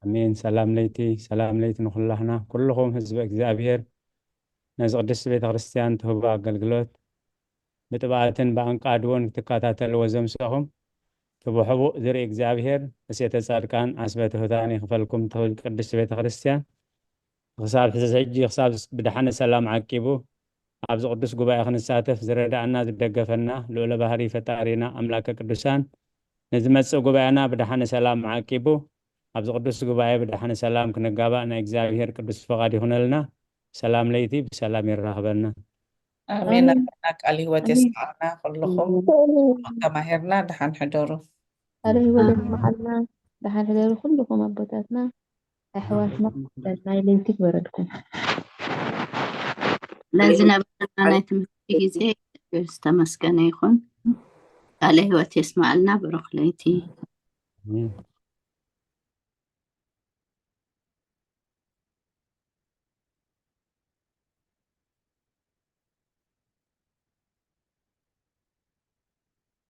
ኣሜን። ሰላም ለይቲ፣ ሰላም ለይቲ ንኩላህና ኩልኹም ህዝቢ እግዚኣብሔር ነዚ ቅድስቲ ቤተ ክርስቲያን ትህቦ ኣገልግሎት ብጥብኣትን ብኣንቃድዎን ክትከታተልዎ ዘምሰኹም ትብሕቡእ ዝርኢ እግዚኣብሔር እሴተ ጻድቃን ዓስበ ትሑታን ይኽፈልኩም ትብል ቅድስቲ ቤተ ክርስቲያን ክሳብ ሕዚ ሕጂ ክሳብ ብድሓነ ሰላም ዓቂቡ ኣብዚ ቅዱስ ጉባኤ ክንሳተፍ ዝረዳእና ዝደገፈና ልዑለ ባህሪ ፈጣሪና ኣምላከ ቅዱሳን ንዝመጽእ ጉባኤና ብድሓነ ሰላም ዓቂቡ ኣብዚ ቅዱስ ጉባኤ ብድሓነ ሰላም ክንጋባእ ናይ እግዚኣብሔር ቅዱስ ፈቓድ ይኹነልና። ሰላም ለይቲ ብሰላም የራኽበና። ኣሜን። ኣቦና ቃል ህይወት የስማዕና። ኩልኹም ተማሂርና ደሓን ሕደሩ። ቃለ ህይወት የስማዕና። ደሓን ሕደሩ ኩልኹም ኣቦታትና ኣሕዋትና ናይ ለይቲ ክበረድኩም። ለዝነበረና ናይ ትምህርቲ ግዜ ዝተመስገነ ይኹን። ቃለ ህይወት የስማዕልና። ብሩኽ ለይቲ። ኣሜን።